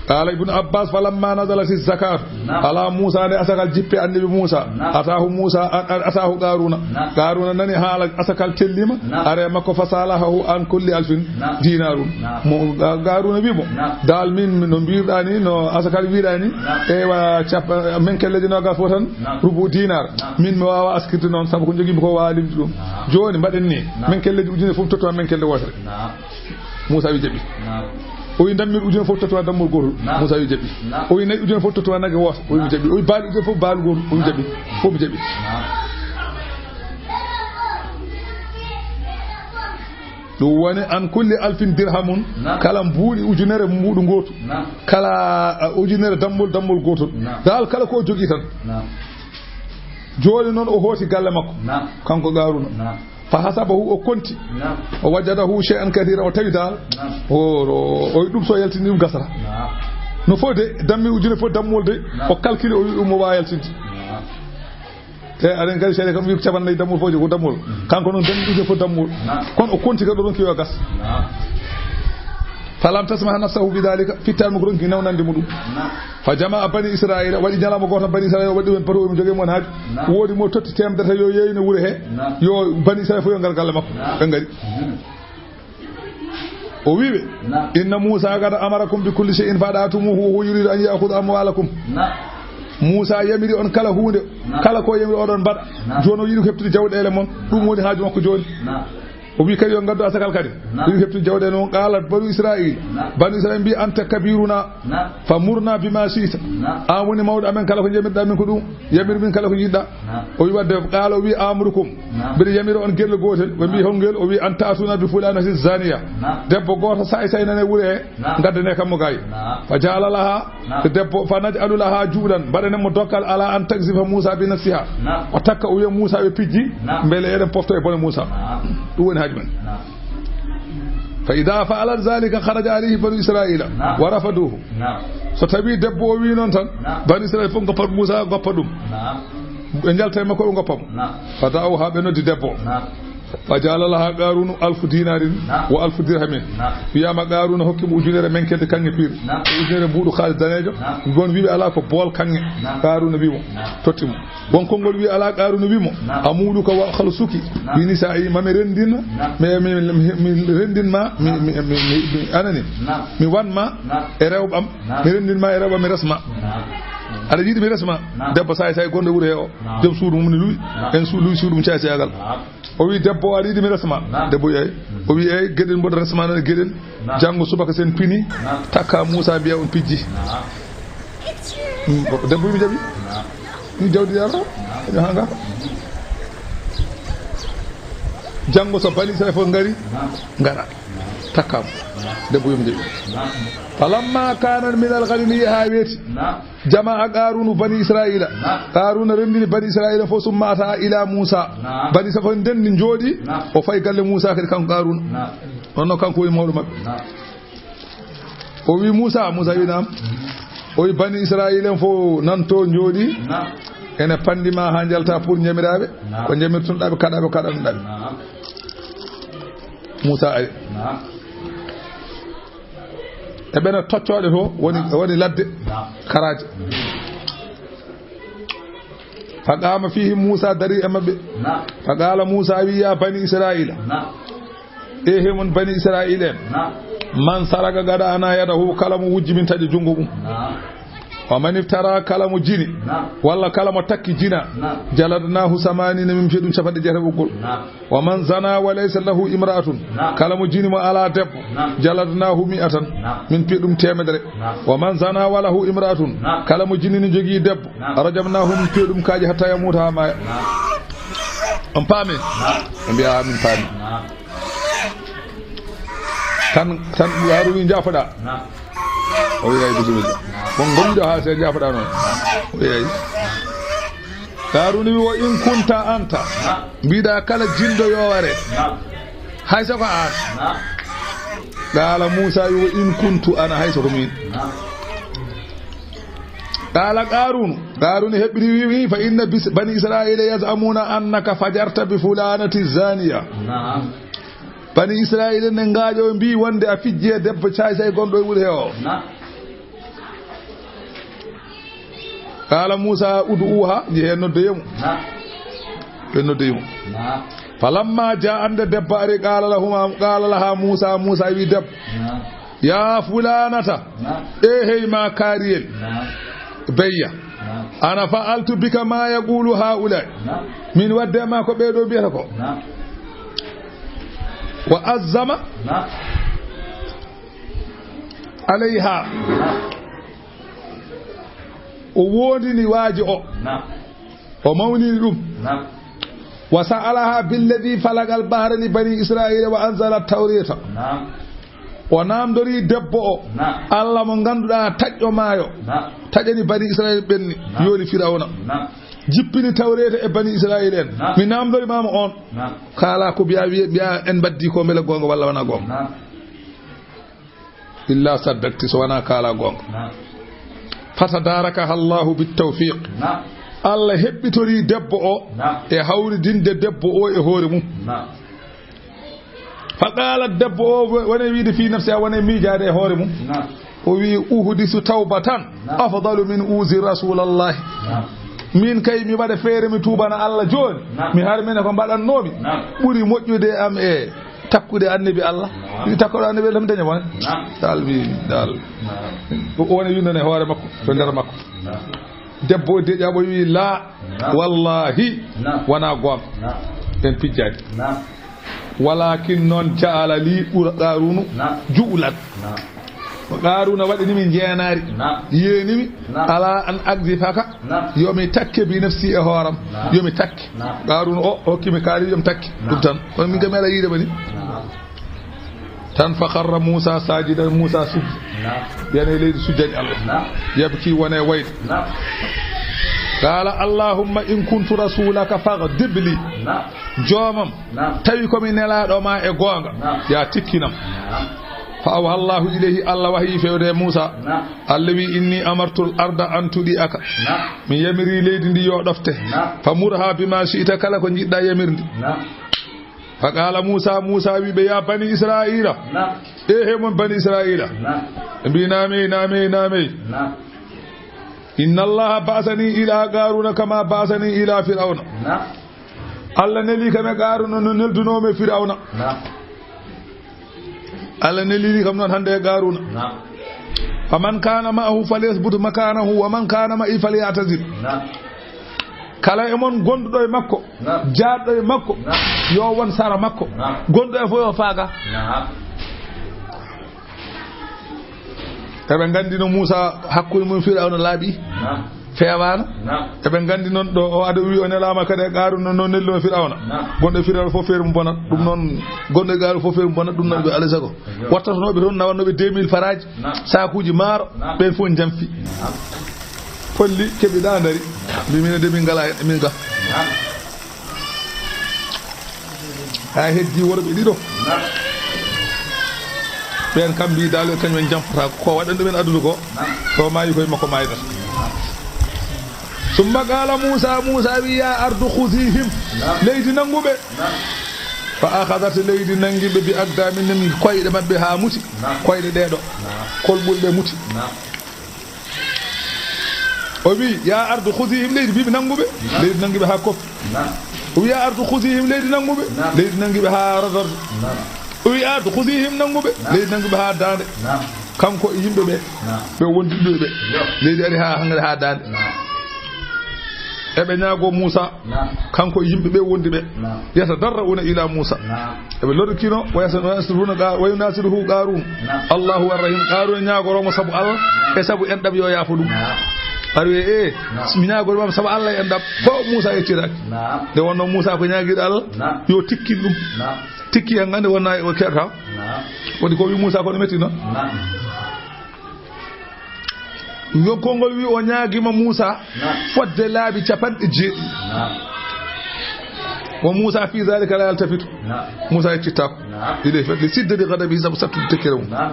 Qala Ibnu Abbas, falamma nazalati zakatu, naam, ala Musa, nde asakal jippe annabi Musa, naam, atahu Musa, a-, a-, atahu Qaruna. Naam. Qaruna nani haala asakal tellima, naam, are makko, fasalahahu an kulli alfin, naam, dinarun. Naam. Mo, Ga-, Qaruna wi mo, naam, dal min, min no mbiruɗa ni, no asakal wiɗa ni, naam, ewa cap-, menkelleji nogas fof tan, naam, rubu dinar. Naam. Min mi wawa askirde noon, sabu ko jogimi ko wawa limtude ɗum. Naam. Joni mbaɗen ni, naam, menkelleji ujune fof tottuma menkelle wotere. Naam. Musa wi jaɓi. Naam. O wi dammir ujune fof tottuma dammol gotol. Naam. Musa wi jaɓi. Naam. O wi nayi ujune fof tottuma nage woto. O wi mi jaɓi. O wi baali ujune fof baalu gotol. O wi jaɓi. Fof mi jaɓi. Naam. Ɗum woni an kulli alfin dirhamun. Naam. Kala mbuuɗi ujunere mbuuɗu gootu. Naam. Kala, uh, ujunere dammol, dammol gootol. Naam. Dal kala ko o jogii tan. Naam. Jooni noon o hooti galle makko. Naam. Kanko Qaruna. Naam. Fa hasabahu, o konti. Naam. O wajadahu shay'an kathira, o tawi dal. Naam. O, o, o ɗum so yaltini ɗum gasata. Naam. No fof de, dammi ujune fof dammol de, naam, o calcule, o wi ɗum o wawa yaltinde. Naam. Te aɗen gari seeɗa kam wi ko capanɗe nayi dammol fof ko dammol. Mm. Kanko noon dammir ujune fof dammol. Naam. Kono o konti kadi o ronki yo gas. Naam. Falam tasmah nafsahu bi dhalika, fittaani mo ko ronki nawnande mo ɗum. Naam. Fa jama'a bani Israila, waɗi ñalawma gooto bani Israila, waɗi ɗum en bato, omo jogii mo on haaju. Naam. Woodi mo totti teemedere yo yeeyno wuro he. Naam. Yo bani Israila fof yo ngar galle makko. Naam. Ɓe ngari. Mhm. O wi ɓe, naam, inna Musa qad amarakum bi kulli shay'in fa ada'tumuhu wa huwa yuridu an ya'khudha amwalakum. Naam. Musa yamiri on kala huunde, naam, kala ko yamiri oɗon mbaɗa. Naam. Jooni o yiɗi ko heɓtude jawɗeele mon, ɗum woni haaju makko jooni. Naam. O wi kadi yo ngaddu asakal kadi. Naam. Yiɗi heɓtude jawɗeele mon, qalat banu Israil. Naam. Banu Israil mbi, anta kabiruna. Naam. Famurna bima shi'ta. Naam. An woni mawɗo amen, kala ko yamirɗa min ko ɗum. Yamir min kala ko yiɗɗa. Naam. O wi wadde, qala, o wi, amurukum. Naam. Mbiɗa yamira on gelle gootel. Ɓe mbi, naam, hol ngel? O wi, an ta'tuna bi fulanatin zaniya. Naam. Debbo gooto saay saay nane wure he. Naam. Ngaddane kam mo gaay. Naam. Fa ja'ala laha. Naam. Debbo, fa naj'alu laha ju'lan. Mbaɗanen mo dokkal ala an takzifa Musa bi nafsiha. Naam. O takka o wiya Musa ɓe pijji. Naam. Mbele eɗen pofto e bone Musa. Naam. Ɗum woni haaju men. Naam. Fa idha fa'alat zalika kharaja alayhi banu Israila. Naam. Wa rafaduhu. Naam. So tawi debbo o wi noon tan, naam, bani Israila fof goppat Musa, goppa ɗum. Naam. Ɓe njalta e makko, ɓe goppa mo. Naam. Fa da'aw, haa ɓe noddi debbo. Naam. Fa ja'ala laha Qaruna alfu dinarin, naam, wa alfu dirhamin. Naam. Wiyama Qaruna hokki mo ujunere menkelde kaŋŋe piir. Naam. E ujunere mbuuɗu kaalis daneejo. Naam. Gon wiɓe ala ko bool kaŋŋe. Naam. Qaruna wi mo. Naam. Totti mo. Won konngol wi ala, Qaruna wi mo, naam, amuluka wa khalsuki, naam, bi nisa'i, ma mi renndin, naam, mi, mi, mi, mi renndin ma, mi, naam, mi, mi, mi, mi, anani, naam, mi wan ma, naam, e rewɓam, naam, mi renndin ma e rewɓam, mi resma. Naam. Aɗa yiɗi mi resma? Naam. Debbo saay saay gonɗo wuro he o, naam, joom suudu mum ne luwi, naam, en su-, luwi suudu mum caay caagal. Naam. O wi debbo o, aɗa yiɗi mi resma? Naam. Debbo wi eey. Mm. O wi eey, geɗel mboɗo resma noon e geɗel. Naam. Janngo subaka sen pini, naam, takka Muusa mbiya on pijji. Naam. Mm, debbo wi mi jaɓi. Naam. Ɗum jawdi Yalla, haa ngaa. Janngo so bani Israel fof ngari, ngara. Takkaama. Debbo yom ndewi. Falamma kana min al-ghadi, haa weeti. Jama'a Qarunu bani Israila. Qaruna renndini bani Israila fof, summa ata ila Musa. Bani Israila fof ndenndi njooɗi, o fayi galle Musa kadi kanko Qaruna. Ɗon noon kanko woni mawɗo maɓɓe. O wi Musa, Musa wi naam. O wi bani Israila en fof nan to njooɗi. Naam. Ene panndi ma haa njalta pour njamiraaɓe. Naam. Ko njamirtunɗaa ɓe, kaɗaa ɓe, kaɗanɗaa ɓe. Naam. Musa ari. Naam. E ɓena toccooɗe to woni, naam, woni ladde. Naam. Karaaje. Fa qama fihim Musa, dari e maɓɓe. Naam. Fa qala Musa wi, ya bani Israila. Naam. E he mon bani Israila en. Naam. Man saraka qata'na yadahu, kala mo wujji min taƴa junngo mum. Naam. Wa man iftara, kala mo jini. Naam. Walla kala mo takki jina. Naam. Jaladnahu samanina, min piya ɗum capanɗe jeetati ɓoggol. Naam. Wa man zana wa laysa lahu imra'atun. Naam. Kala mo jini mo ala debbo. Naam. Jaladnahu mi'atan. Naam. Min piya ɗum teemedere. Naam. Wa man zana wa lahu imra'atun. Naam. Kala mo jini ne jogii debbo. Naam. Rajamnahu, min piya ɗum kaaƴe hatta yamuta haa maaya. Naam. On paami? Naam. Ɓe mbiya, "Amin paami." Naam. Tan, tan Qaaruuna wi, "Njaafoɗaa?" Naam. O wi, "Ay, bisimilla. Bon, ngomɗo haa se njaafoɗaa noon." O wi, "Ay." Qaaruuna wi, "Wa in kunta anta." Naam. Mbiɗa kala jinɗo yo ware. Naam. Hay so ko aan. Naam. Qaala Muusaa wi, "Wa in kuntu ana, hay so ko miin." Naam. Qaala Qaaruunu, Qaaruuna heɓɓiti wi, wi, "Fa inna bis-, bani Israa'iila yaz'amuuna annaka fajarta bi fulaanati zaaniya." Naam. Bani Israa'iila ne ngaaƴoo mbii wonde a fijji e debbo caay-caay gonɗo e wuro he o. Naam. Qaala Muusaa, "Ud'uuhaa, njehee noddoyee mo." Naam. Ɓe noddoyi mo. Naam. Falammaa jaa'a, nde debbo ari, qaala lahumaa, qaala lahaa Muusaa, Muusaa wi debbo, Naam. "Yaa fulaanata, Naam. E hey ma kaariyel, Naam. Beyya, Naam. Ana fa'altu bika maa yaquulu haa'ulaa'i, Naam. Min wadde e ma ko ɓee ɗoo mbiyata ko." Naam. Wa azzama Naam. Alayhaa. Naam. O woondini waajo o. Naam. O mawnini ɗum. Naam. Wa sa'alahaa billadhii falagal bahra li banii Israa'iila wa anzala tawreeta. Naam. O naamndorii debbo o. Naam. Alla mo ngannduɗaa taƴƴo maayo. Naam. Taƴani banii Israa'iila ɓenni. Naam. Yooli Firawna. Naam. Jippini tawreeta e banii Israa'iila en. Naam. Mi naamndori maa mo on. Naam. Kaalaa ko mbiyaa, wiye, mbiyaa en mbaddii ko mbele goonga walla wanaa goonga. Naam. Illaa saddakti, so wanaa kaalaa goonga. Naam. Fatadarakaha Allahu bittawfiq. Naam. Alla heɓɓitorii debbo o Naam. E hawridinde debbo o e hoore mum. Naam. Faqaalat, debbo o wone wiide fii nafsiha, wone miijaade e hoore mum. Naam. O wii, "Uhdisu tawbatan Naam. Afdalu min uzi Rasuulallahi." Naam. Min kay mi waɗa feere mi tuubana Alla jooni. Naam. Mi harmina ko mbaɗannoomi. Naam. Ɓuri moƴƴude am e takkude Annabi Alla. Naam. Mi takkude Annabi Alla mi daña bone. Naam. Dal mi dal. Naam. O woni winnane hoore makko to nder makko. Naam. Debbo o deƴƴa o wi, "La, Naam. Wallahi, Naam. Wonaa goonga." Naam. En pijjaani. Naam. Walaakin noon ja'ala lii ɓura Qaaruunu Naam. Ju'lan. Naam. Qaaruuna waɗini mi njeenaari. Naam. Yeeni mi Naam. Alaa an aqdhifaka. Naam. Yo mi takke bi nafsi e hooram. Naam. Yo mi takke. Naam. Qaaruuna o hokki mi kaari yo mi takke. Naam. Ɗum tan. Kono min kam mi alaa yiide ma ni. Naam. Tan fa kharra Muusaa saajidan, Muusaa sujji. Naam. Yana e leydi sujjani Allah. Naam. Yabki wona e wayde. Naam. Qaala, "Allahumma in kuntu rasuulaka faghdib li." Naam. Joomam, Naam. Tawi ko mi nelaaɗo ma e goonga, Naam. Yaa tikkinam. Naam. Fa awha Allahu ilayhi, Allah wahyi fewde e Muusa. Naam. Allah wi, "Inni amartul arda an tudi'aka." Naam. Mi yamiri leydi ndi yo ɗofte. Naam. Fa murha bima shi'ta, kala ko njiɗɗa yamirndi. Naam. Fa qala Muusa, Muusa wi ɓe, "Ya bani Israila." Naam. E he mon bani Israila. Naam. Ɓe mbi, "Naamey, naamey, naamey." Naam. "Inna Allaha ba'asani ila Qaruna kama ba'asani ila Fir'auna." Naam. Allah neli kam e Qaruna no neldunoomi Fir'auna. Naam. Allah neliri kam noon hannde e Qaruna. Naam. "Faman kana ma'ahu falyasbut makanahu wa man kana ma'i falyatazil." Naam. Kala e mon gonduɗo e makko, Naam. Jaarɗo e makko, Naam. Yo won sara makko. Naam. Gonduɗo e fof yo faaga. Naam. Eɓe nganndi no Muusa hakkunde mum Fir'awna laaɓi. Naam. Feewaano. Naam. Eɓe nganndi noon ɗo o ado wi o nelaama kadi e Qaruna no nelluno Fir'awna. Naam. Gonɗo e Fir'awna fof feere mum bonat. Ɗum noon gonɗo e Qaruna fof feere mum bonat. Ɗum noon ɓe alay sago. Ayyo. Wattatnooɓe toon nawannooɓe deux mille faraaji. Naam. Saakuuji maaro. Naam. Ɓeen fof njamfi. Naam. Polli keɓi ɗa ndari. Mbi minen de min ngalaa heen, min ga. Naam. Haa heddi worɓe ɗiɗo. Naam. Ɓeen kam mbi dal ɓe kañum en jampata ko waɗan ɗumen aduna ko. Naam. To maayi koye makko maayata. Summa qala Muusa, Muusa wi, "Ya ardu khuzihim." Naam. Leydi nanngu ɓe. Naam. Fa akhadat, leydi nanngi ɓe bi aqdamihim, koyɗe maɓɓe haa muti. Naam. Koyɗe ɗee ɗo. Naam. Kolɓule muti. Naam. O wi, "Ya ardu khuzihim", leydi mbi mi nanngu ɓe. Naam. Leydi nanngi ɓe haa koppi. Naam. O wi, "Ya ardu khuzihim", leydi nanngu ɓe. Naam. Leydi nanngi ɓe haa radar. Naam. O wi, "Ya ardu khuzihim", nanngu ɓe. Naam. Leydi nanngi ɓe haa daande. Naam. Kanko e yimɓe ɓe. Naam. Ɓe wondiɓe ɓe. Yo. Leydi ari haa hannde haa daande. Naam. Eɓe ñaago Muusa. Naam. Kanko e yimɓe ɓe wondi ɓe. Naam. Yatadarra'una ila Muusa. Naam. Eɓe lorikino, wa yas-, wa yasruna qa-, wa yunasiruhu Qarun. Naam. Allahu arrahim. Qarun ñaagoroo mo sabu Allah, Naam. E sabu enɗam yo yaafo ɗum. Naam. Ar wiye, "Eh, naam, mi ñaagol ma, sabu Allah en ɗam." Fof Muusa yettiraaki. Naam. Nde wonnoo Muusa ko ñaagiiɗo Allah, naam, yo tikkin ɗum. Naam. Tikki en, ngannde wonnaa o keɗata. Naam. Waɗi ko wi Muusa ko no metti noon. Naam. Yo konngol wi o ñaagiima Muusa, naam, fodde laabi capanɗe jeeɗiɗi. Naam. Wa Muusa fi zaalika laa yaltafitu. Naam. Muusa yeccittaako. Naam. Ɗiɗo e fedde sidde de gadabi sabu sattude tekkere mum. Naam.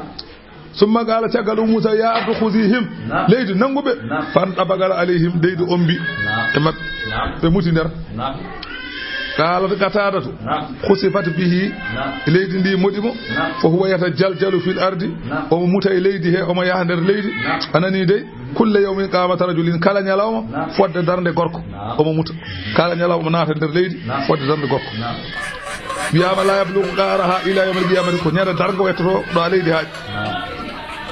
Summa qaala, caggal ɗum Muusa, "Yaa ardu khuzihim." Naam. Leydi, nanngu ɓe. Naam. Fantabaqat alayhim, leydi ombi, naam, e maɓɓe. Naam. Ɓe muti nder. Naam. Qaalat Qataadatu, naam, khusifat bihi. Naam. Leydi ndi moɗi mo. Naam. Fa huwa yatajaljalu fil ardi. Naam. Omo muta e leydi he, omo yaha nder leydi. Naam. A nanii dey? Kulla yawmin qaamata rajulin, kala ñalawma, naam, fodde darnde gorko. Naam. Omo muta. Kala ñalawma naata nder leydi, naam, fodde darnde gorko. Naam. Wiyaama, "Laa yablugu qaraha ila yawmil qiyamati," ko ñande darngo ettoto ɗo a leydi haaji. Naam.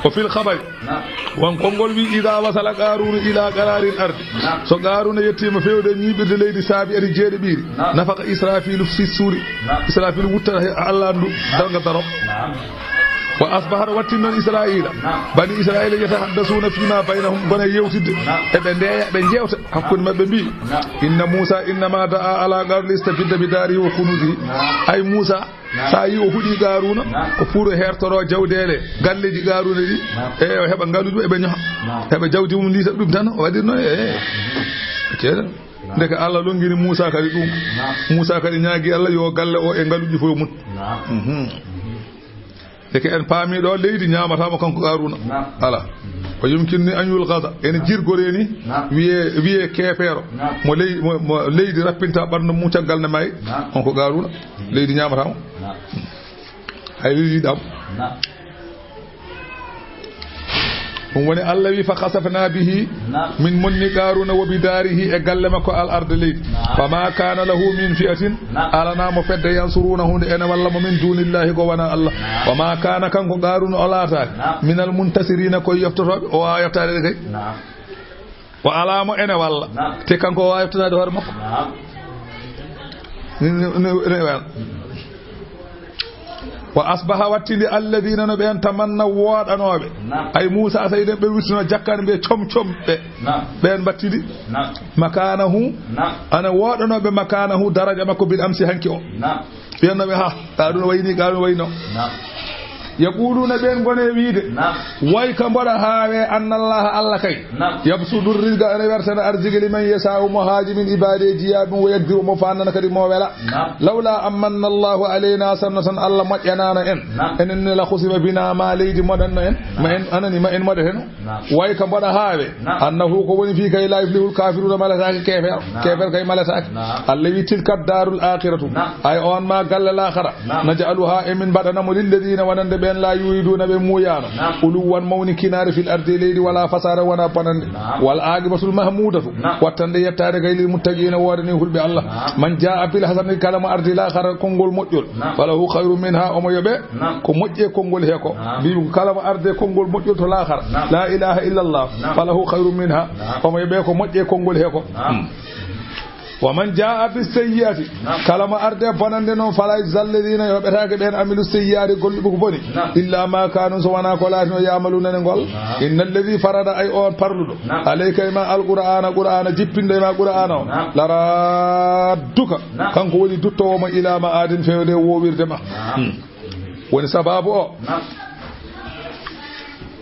O fil khabari. Naam. Won konngol wi, "Ida wasala Qaruna ila qararin ardi." Naam. So Qaruna yettiima feewde ñiiɓirde leydi saabi ari jeeɗiɓiiri. Naam. Nafaka Israfilu fi suri. Naam. Israfilu wutta he Allah ndu, naam, darnga daro. Naam. Wa asbahat, wattin noon Israila. Naam. Bani Israila yatahaddasuna fima baynahum, gona yewtidde. Naam. Eɓe ndeeya, ɓe njeewta hakkunde maɓɓe, mbi, naam, "Inna Muusa innama da'a ala qawli liyastabidda bi darihi wa kunuzihi." Naam. Ay Muusa, naam, sa yi o huɗi Qaruna, naam, ko pour o hertoro jawdeele, galleji Qaruna ɗi. Naam. E o heɓa ngaluɗi, eɓe ñoha. Naam. Heɓa jawdi mum ndi, sabu ɗum tan o waɗirno e, e. Ceeɗa. Naam. Ndeke Allah longini Muusa kadi ɗum. Naam. Muusa kadi ñaagi Allah yo galle o e ngaluɗi fof mum. Naam. Mhm. Ndeke en paami ɗo, leydi ñaamataama kanko Qaruna. Naam. Ala. Wa yumkinni an yulghaza. Ene jirgoree ni, naam, wiye, wiye keefeero. Naam. Mo ley-, mo, mo leydi rappinta ɓanndu mum caggal ne maayi. Naam. On ko Qaruna. Leydi ñaamataama. Naam. Hay leydi ɗam. Naam. Ɗum woni Allah wi, "Fa khasafna bihi," naam, min monni Qaruna, "wa bi darihi," e galle makko, "al arda," leydi. Naam. "Fa ma kana lahu min fi'atin," naam, alana mo fedde, "yansurunahu," nde ene walla mo, "min dunillahi," ko wona Allah. Naam. "Wa ma kana," kanko Qaruna o laataaki, naam, "minal muntasirina," ko yoftotoɓe, o wawa yoftaade kay. Naam. O alaa mo ene walla. Naam. Te kanko o waawi tanaade hoore makko. Naam. Ni, ni, ni, ni, wa asbaha wattindi alladina no ɓeen tamanna wooɗanooɓe. Naam. Ay Muusa Seyden ɓe wirtuno jakkani ɓe com com ɓe. Naam. Ɓeen mbattidi. Naam. Makanahu. Naam. Ana wooɗanooɓe makanahu daraja makko bil amsi hanki o. Naam. Ɓiyannooɓe, ha, Qaruna wayni, Qaruna wayno. Naam. Yaquluna, ɓeen ngone wiide. Naam. Way ka mboɗa haawe, anna Allaha, Allah kay. Naam. Yabsudu rizqa, ene wertana arziki, liman yasha'u, mo haaji, min ibadihi, jiyaaɓe mum, wa yaqdiru, mo fannana kadi mo wela. Naam. Lawla an manna Allahu alayna, sinno tan Allah moƴƴanaano en. Naam. Enen ne la khusifa bina, ma leydi moɗanno en. Ma en, anani, ma en moɗeteno. Naam. Way ka mboɗa haawe. Naam. Annahu ko woni fii kay la yuflihul kafiruna malataake keefeero. Naam. Keefeero kay malataake. Naam. Allah wi tilka darul akhiratu. Naam. Ay on ma galle laakhara. Naam. Naj'aluha emin mbaɗana mo lilladina wonande ɓeen la yuriduna ɓe muuyaano. Naam. Uluwan mawnikinaare fil ardi leydi wala fasada wona bonande. Naam. Wal aqibatul mahmudatu. Naam. Wattande yettaade kay lil muttaqina woodani hulɓe Allah. Naam. Man jaa bil hasanati kala mo ardi laakhara konngol moƴƴol. Naam. Falahu khayrun minha omo yoɓe. Naam. Ko moƴƴi e konngol he ko. Naam. Mbiimi ko kala mo arde konngol moƴƴol to laakhara. Naam. La ilaha illallah. Naam. Falahu khayrun minha. Naam. Omo yoɓe ko moƴƴi e konngol he ko. Naam. Hmm. Wa man jaa bis sayyi'ati. Naam. Kala mo arde bonande noon, fala yujza alladhina yoɓetaake ɓeen amilu sayyi'ati golluɓe ko boni. Naam. Illa ma kanu so wona ko laatino ya'maluna ne ngol. Naam. Inna alladhi farada ay on parluɗo. Naam. Alayka e ma alqur'ana, qur'ana jippinɗo e ma qur'ana o. Naam. La radduka. Naam. Kanko woni duttoowo ma ila ma'adin fewde wowirde ma. Naam. Hmm. Woni sababu o. Naam.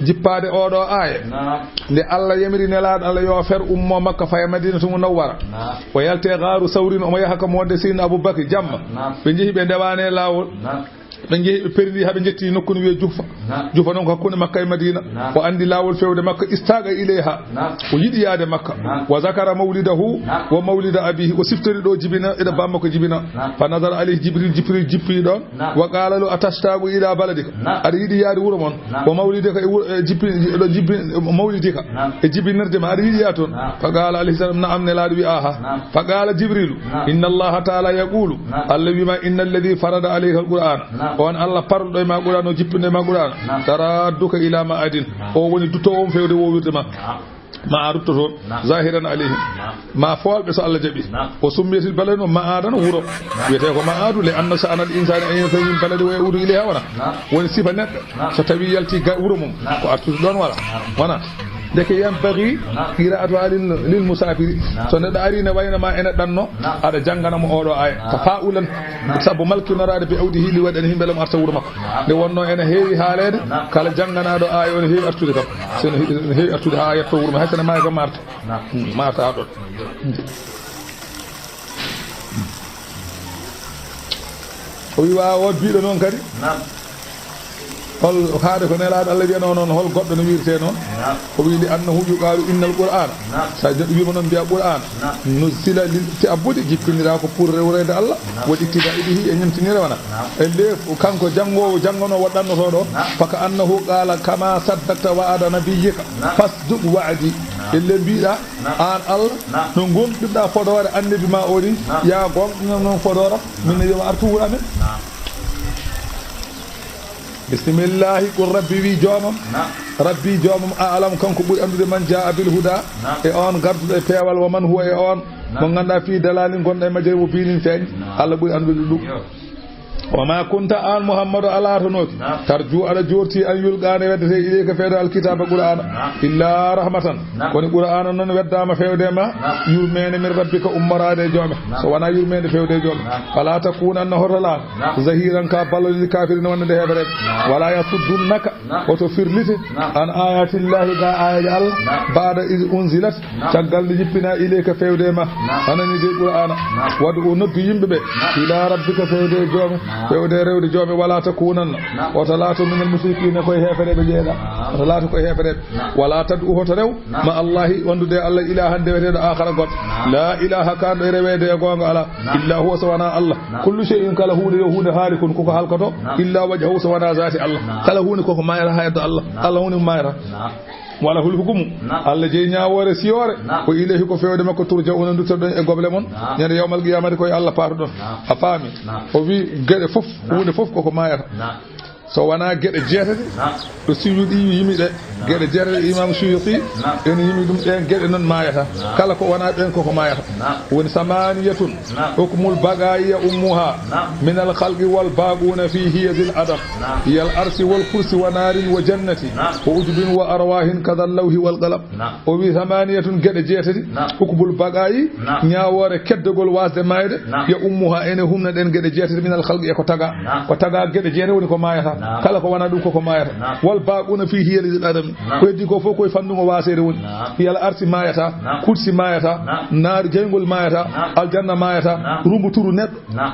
Jippaade oɗo aaya. Naam. Nde Allah yamiri nelaaɗo Allah yo fer ummo Makka faya Madinatu Munawwara. Naam. O yalte gaaru Sawrin omo yaha kam wonde Seydina Abu Bakri jamma. Naam. Ɓe njehi ɓe ndewaani e laawol. Naam. Ɓe njehi ɓe perdi haa ɓe njetti nokku no wiye Jufa. Naam. Jufa noon ko hakkunde Makka e Madina. Naam. O anndi laawol fewde Makka, istaaqa ilayha. Naam. O yiɗi yaade Makka. Naam. Wa zakara mawlidahu. Naam. Wa mawlida abihi. O siftiri ɗo jibina, eɗo bammakko jibina. Naam. Fa nazara alayhi Jibril, Jibril jippi ɗoon. Naam. Wa qala lahu atashtaqu ila baladika. Naam. Aɗa yiɗi yaade wuro mon. Naam. Wa mawlidika e wuro, e jippi, ɗo jippi, mawlidika. Naam. E jibinirde ma, aɗa yiɗi yaade toon. Naam. Fa qala alayhi salam, na'am, nelaaɗo wi, aha. Naam. Fa qala Jibrilu, naam, inna Allaha ta'ala yaqulu, naam, Allah wima, inna alladhi farada alayka alquran, naam, on Allah parluɗo e ma Qur'an o, jippinɗo e ma Qur'an, naam, taradduka ila ma'adin, naam, o woni duttoowo on fewde wowirde ma. Naam. Ma a rutto toon, naam, zahiran alayhim, naam, ma foolɓe so Allah jaɓi. Naam. O summiyatil baladu, ma adan wuro. Naam. Wiyetee ko ma adu, li anna sha'nal insani an yafirra min baladi wa ya'udu ilayha wona. Naam. Woni sifa neɗɗo, naam, so tawi yalti ga-, wuro mum, naam, ko artude ɗoon wala. Naam. Wona. Ndeke yanbaghi qira'atuha lil, lil musafiri. Naam. So neɗɗo ari ne wayno ma ene ɗanno, naam, aɗa janngana mo oɗo aaya. Naam. Tafa'ulan. Naam. Sabu malkinoraade bi awdihi li waɗani himɓe lam arta wuro makko. Naam. Nde wonno ene heewi haaleede, naam, kala jannganaaɗo aaya o ne heewi artude kam. Naam. So ne he-, ne heewi artude haa yetto wuro makko, hay so ne maaya kam arta. Naam. Hmm, ma arta haa ɗon. O wi, waawa o biɗo noon kadi. Naam. Hol haade ko Nelaaɗo Allah wiyano noon, hol goɗɗo no wiirtee noon? Naam. O wi, li annahu yuqaalu innal Qur'aana. Naam. So neɗɗo wiima noon mbiya Qur'aana. Naam. Nuzzila lil ta'abbudi, jippindiraa ko pour rewreede Allah. Naam. Wal iqtida'i bihi, e ñemtinire wona. Naam. E le, kanko janngoowo, jannganoowo ɗannoto ɗo. Naam. Fa ka annahu qaala kama saddaqta wa'ada nabiyyika. Naam. Fasduq wa'di. Naam. E le mbiɗa Naam. Aan Allah, naam, no ngomɗinɗaa fodoore annabi ma o ni, naam, yaa gooŋɗinan noon fodoore am, min ne yo artu wuro amen. Naam. Bismillahi, qul rabbi wi joomam. Naam. Rabbi joomam a'lam, kanko ɓuri anndude man jaa'a bil huda, naam, e on garduɗo e peewal, wa man huwa e on, naam, mo ngannduɗaa fii dalalin gonɗo e majjere mo biinin feeñ. Naam. Allah ɓuri anndude ɗum. Yo. Wa ma kunta an Muhammadu a laatanooki. Naam. Tarju aɗa joorti an yulqa nde weddete ilayka fewde alkitaaba Qur'aana. Naam. Illa rahmatan. Naam. Kono Qur'aana noon weddaama fewde ma. Naam. Yurmeende min rabbika ummoraade e joome. Naam. So wonaa yurmeende fewde e joome. Naam. Fala takunanna hoto laat. Naam. Zahiran ka ballol lil kafirina wonande heefereɓe. Naam. Wala yasuddunaka. Naam. Woto firlite. Naam. An ayatillahi ga ayaji Allah. Naam. Ba'da iz unzilat. Naam. Caggal nde jippinaa ilayka fewde e ma. Naam. Anani de Qur'aana. Naam. Wad'u noddu yimɓe ɓe. Naam. Ila rabbika fewde e joome. Naam. Fewde rewde joome wala takunanna. Naam. Woto laato minal mushrikina koye heefereɓe jeeɗa. Naam. Woto laato koye heefereɓe. Naam. Wala tad'u hoto rew. Naam. Ma Allahi wondude e Allah ilahan deweteeɗo akhara goɗɗo. Naam. La ilaha kanɗo e reweede e goonga ala. Naam. Illa huwa so wonaa Allah. Naam. Kullu shay'in kala huunde yo huunde haalikun koko halkoto. Naam. Illa wajhahu so wonaa zaati Allah. Naam. Kala huunde koko maayata haa yeddo Allah. Naam. Allah huunde ko maayata. Naam. Wala hul hukumu. Naam. Allah jeyi ñaawoore siyoore. Naam. Ko ilayhi ko fewde makko turja'una nduttoɗon e goble mon. Naam. Ñande yawmal qiyamati koye Allah paatoɗon. Naam. A faami? Naam. O wi geɗe fof, naam, huunde fof koko maayata. Naam. So wonaa geɗe jeetati, naam, ɗo Suyuɗi yimi ɗe. Naam. Geɗe jeetati Imam Suyuti, naam, en yimi ɗum ɗen geɗe noon maayata. Naam. Kala ko wonaa ɗen koko maayata. Naam. Woni samaniyatun. Naam. Hukmul baqa'i ya ummuha. Naam. Minal khalqi wal baquna fi hiyadil adam. Naam. Hiyal arsi wal kursi wa narin wa jannati. Naam. Wa ujubin wa arwahin kadhal lawhi wal qalam. Naam. O wi samaniyatun geɗe jeetati. Naam. Hukmul baqa'i. Naam. Ñaawoore keddogol waasde maayde. Naam. Ya ummuha ene humna ɗen geɗe jeetati minal khalqi e ko taga. Naam. Ko taga geɗe jeetati woni ko maayata. Naam. Kala ko wonaa ɗum koko maayata. Naam. Wal baquna fi hiyadil adam. Naam. Ko heddi ko fof koye fanndungo waaseede woni. Naam. Hiyal arsi maayata. Naam. Kursi maayata. Naam. Naar jeyngol maayata. Naam. Aljanna maayata. Naam. Rumbu turu neɗɗo. Naam.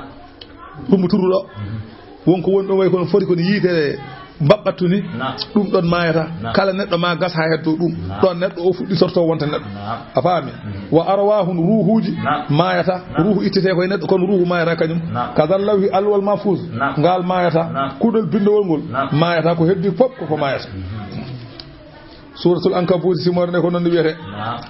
Rumbu turu ɗo. Mhm. Won ko woni ɗo way kono foti kono yiite mbaɓɓattu ni. Naam. Ɗum ɗon maayata. Naam. Kala neɗɗo ma gas haa heddo ɗum. Naam. Ɗon neɗɗo o fuɗɗitorto wonta neɗɗo. Naam. A faami? Mhm. Wa arwahun ruuhuuji. Naam. Maayata. Naam. Ruuhu ittete koye neɗɗo kono ruuhu maayata kañum. Naam. Kadhal lawhi alwal mahfuz. Naam. Ngal maayata. Naam. Kuɗol binndowol ngol. Naam. Maayata ko heddi fof koko maayata. Mhm. Suratul Ankabut, simoore nde ko noon wiyete. Naam.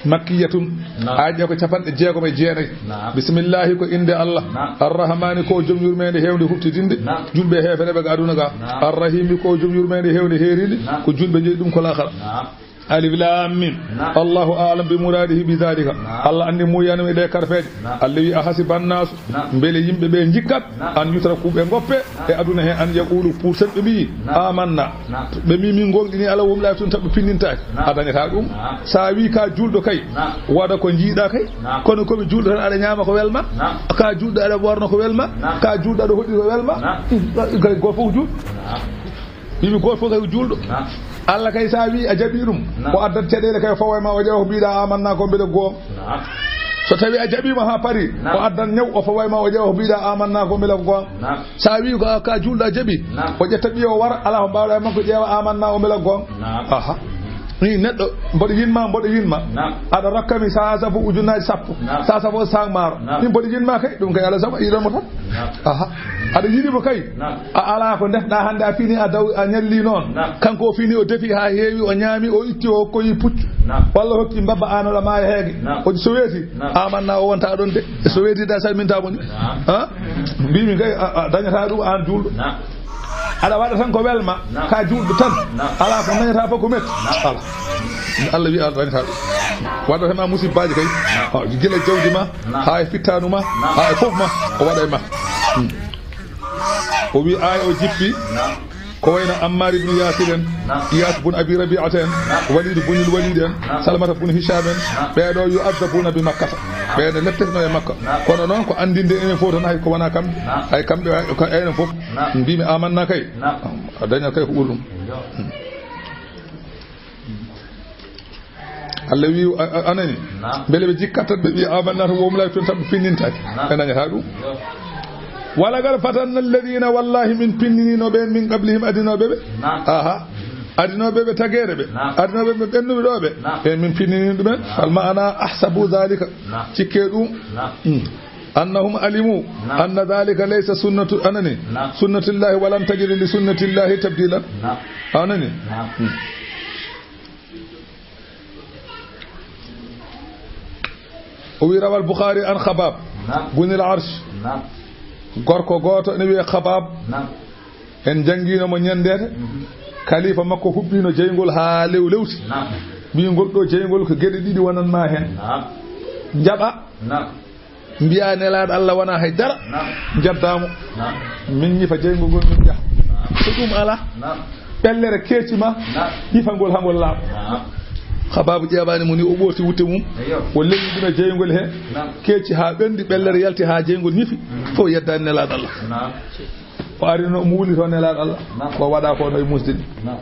Makkiyatun. Naam. Aaje ɗe ko capanɗe jeegom e jeenayi. Naam. Bismillahi ko innde Allah. Naam. Arrahmani ko joom yurmeende heewde huɓtidinde. Naam. Julɓe e heefereɓe ga aduna ga. Naam. Arrahimi ko joom yurmeende heewde heerinde. Naam. Ko julɓe jeyi ɗum ko laakhara. Naam. Alif lam mim. Naam. Allahu a'lam bi muradihi bi dhalika. Naam. Allah anndi muyanum e ɗe karfeeje. Naam. Allah wi a hasiban nasu. Naam. Mbele yimɓe ɓe njikkat. Naam. An yutraku ɓe ngoppe. Naam. E aduna he an yaqulu pour tan ɓe mbiyi. Naam. Amanna. Naam. Ɓe mbi min gonɗini Allah wumlaaki tun taɓɓe pinnintaake. Naam. A dañataa ɗum. Naam. So a wi ka juulɗo kay. Naam. Waɗa ko jiiɗa kay. Naam. Kono ko mi juulɗo tan aɗa ñaama ko welma. Naam. Ka juulɗo aɗa ɓorna ko welma. Naam. Ka juulɗo aɗa hoɗi ko welma. Naam. Ɗum kay gooto fof ko juulɗo. Naam. Yimɓe gooto fof kay ko juulɗo. Naam. Allah kay so a wi a jaɓi ɗum. Naam. O addat caɗeele kay o fawa e ma o ƴeewa ko mbiɗa amanna ko mbele goonga. Naam. So tawi a jaɓiima haa paari, naam, o addan ñaw, o fawa e ma, o ƴeewa ko mbiɗa amanna ko mbele ko goonga. Naam. So a wi ko ka juulɗo a jaɓi, naam, o ƴetta ɓiye o wara, alaa ko mbaawɗa e makko ƴeewa amanna o mbele ko goonga. Naam. Aha. Ni neɗɗo, mboɗo yinma, mboɗo yinma. Naam. Aɗa rokka mi sa safu ujunnaaji sappo, naam, sa safu o sac maaro. Naam. Min mboɗo yinma kay, ɗum kay Allah sabu yiɗan mo tan. Naam. Aha. Aɗa yiɗi mo kay. Naam. A alaa ko ndefɗa hannde, a fini, a daw, a ñalli noon. Naam. Kanko o fini, o defi haa heewi, o ñaami, o itti, o hokkoyi puccu. Naam. Walla hokki mbabba, aan oɗa maaya heege. Naam. O so weeti, naam, amanna o wonta ɗon de. So weeti da salminta mo ni. Naam. Ha? Mbimi kay, a, a dañata ɗum aan juulɗo. Naam. Aɗa waɗa tan ko welma, naam, ka juulɗo tan. Naam. Alaa ko dañata fof ko metti. Naam. Alaa. Allah wi a dañata ɗum. Waɗata ma musibbaaji kay. Naam. O, gila jawdi ma, naam, haa e fittaandu ma, naam, haa e fof ma, o waɗa e ma. Hmm. O wi aaya o jippi. Naam. Ko wayno Ammar ibn Yasir en, Naam. Iyas bun Abi Rabi'ata en, Naam. Walid bunil Walid en, Naam. Salamata bun Hisham en, Naam. Ɓeeɗo yu'azzabuna bi Makkata. Naam. Ɓeeɗo lettetno e Makka. Naam. Kono noon ko anndinde enen fof tan, hay ko wona kamɓe. Naam. Hay kamɓe, hay ko enen fof. Naam. Mbimi amanna kay. Naam. A dañat kay ko ɓuri ɗum. Yo. Allah wi, a, a, anani. Naam. Mbele ɓe jikkat tan ɓe wi amanna tan, wowmlay toon tan ɓe pinnintaake. Naam. Ɓe dañata ɗum. Yo. Walaqad fatanna alladhina, wallahi min pinninino ɓe, min qablihim, adinoɓe ɓe. Naam. Aha. Adinoɓe ɓe tagere ɓe. Naam. Adinoɓe ɓe ɓennuɓe ɗo ɓe. Naam. E min pinnini ɗumen. Naam. Fal ma'ana ahsabu dhalika. Naam. Cikke ɗum. Naam. Mm. Annahum alimu Naam. Anna dhalika laysa sunnatu, anani. Naam. Sunnatillahi wa lan tajida li sunnatillahi tabdila. Naam. Anani. Naam. Mm. O wi rawal Bukhari an Khabab Naam. Bunil Arsh. Naam. Gorko gooto ene wiyee Khabab. Naam. En njanngiino mo ñanndeete. Mhm. Kalifa makko huɓɓiino jeyngol haa lew lewti. Naam. Mbii ngol ɗo jeyngol ko geɗe ɗiɗi wonanma heen. Naam. Njaɓa. Naam. Mbiya nelaaɗo Allah wona hay dara. Naam. Njeddaamo. Naam. Min ñifa jeyngol ngol min njaha. Naam. So ɗum alaa. Naam. Ɓellere keeci ma. Naam. Ñifa ngol haa ngol laaɓa. Naam. Khabaabu ƴeeɓaani mo ni, o ɓoorti wutte mum. Eyyo. O lelni ɗum e jeyngol he. Naam. Keeci haa ɓenndi, ɓellere yalti haa jeyngol ñifi. Mhm. Fof yeddaani nelaaɗo Allah. Naam. O arino mo wuli toon nelaaɗo Allah. Naam. Ko waɗa ko no e musde ni. Naam.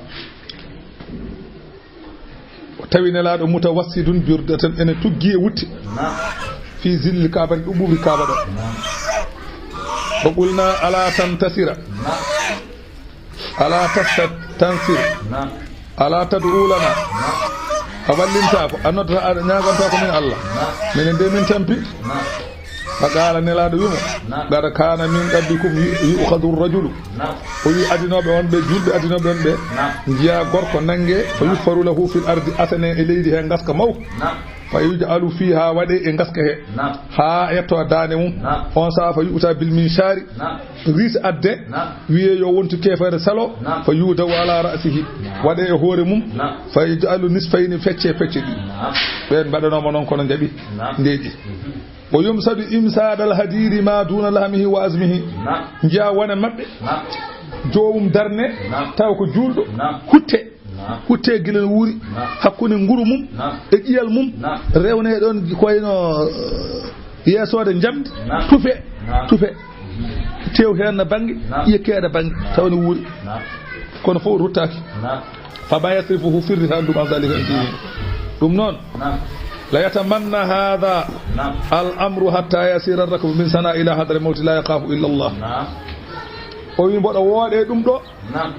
O tawi nelaaɗo mutawassidun burdatan ene tuggi e wutte. Naam. Fi zillil Kaaba, ɗo ɓuuɓri Kaaba ɗo. Naam. O qulna ala tantasira. Naam. Ala tasta-, tansir. Naam. Ala tad'u lana. Naam. A wallinta ko, a noddata, a ñaaganta ko min Allah. Naam. Minen de min tampi. Naam. Fa qaala, nelaaɗo wi mo, Naam. Qad kaana min qablikum yu-, yu'khadhu rajulu. Naam. O wi adinooɓe on ɓe, julɓe adinooɓe on ɓe, Naam. Njiya gorko nannge, fa yuffaru lahu fil ardi, asane e leydi he ngaska mawka. Naam. Fa yuj'alu fiha, waɗe e ngaska he. Naam. Haa yetto daande mum. Naam. On saha fa yu'ta bil minshari. Naam. Riis adde. Naam. Wiye yo wontu keefeere salo. Naam. Fa yudaw ala ra'sihi. Naam. Waɗe e hoore mum. Naam. Fa yuj'alu nisfayni, fecce pecce ɗiɗi. Naam. Ɓeen mbaɗanooma noon kono njaɓi. Naam. Ndeeƴi. Mhm. O yumsadu imsadal hadiri ma duna lahmihi wa azmihi. Naam. Njiya wone maɓɓe. Naam. Joomum darne. Naam. Taw ko juulɗo. Naam. Hutte. Naam. Hutte gila no wuuri. Naam. Hakkunde nguru mum. Naam. E ƴiyal mum. Naam. Rewne ɗon ko wayno, eh, yeesoode njamndi. Naam. Tufe. Naam. Tufe. Tew heen na bannge. Naam. Ƴiye keeɗa bannge. Naam. Taw no wuuri. Naam. Kono fof ruttaaki. Naam. Fama yasrifuhu, firrita ɗum an zalika, en tiimi. Ɗum noon, Naam. La yatamanna hadha Naam. Al amru hatta yasira rakbu min Sana'a ila Hadramawti la yakhafu illa Allah. Naam. O wi mboɗo wooɗe ɗum ɗo. Naam.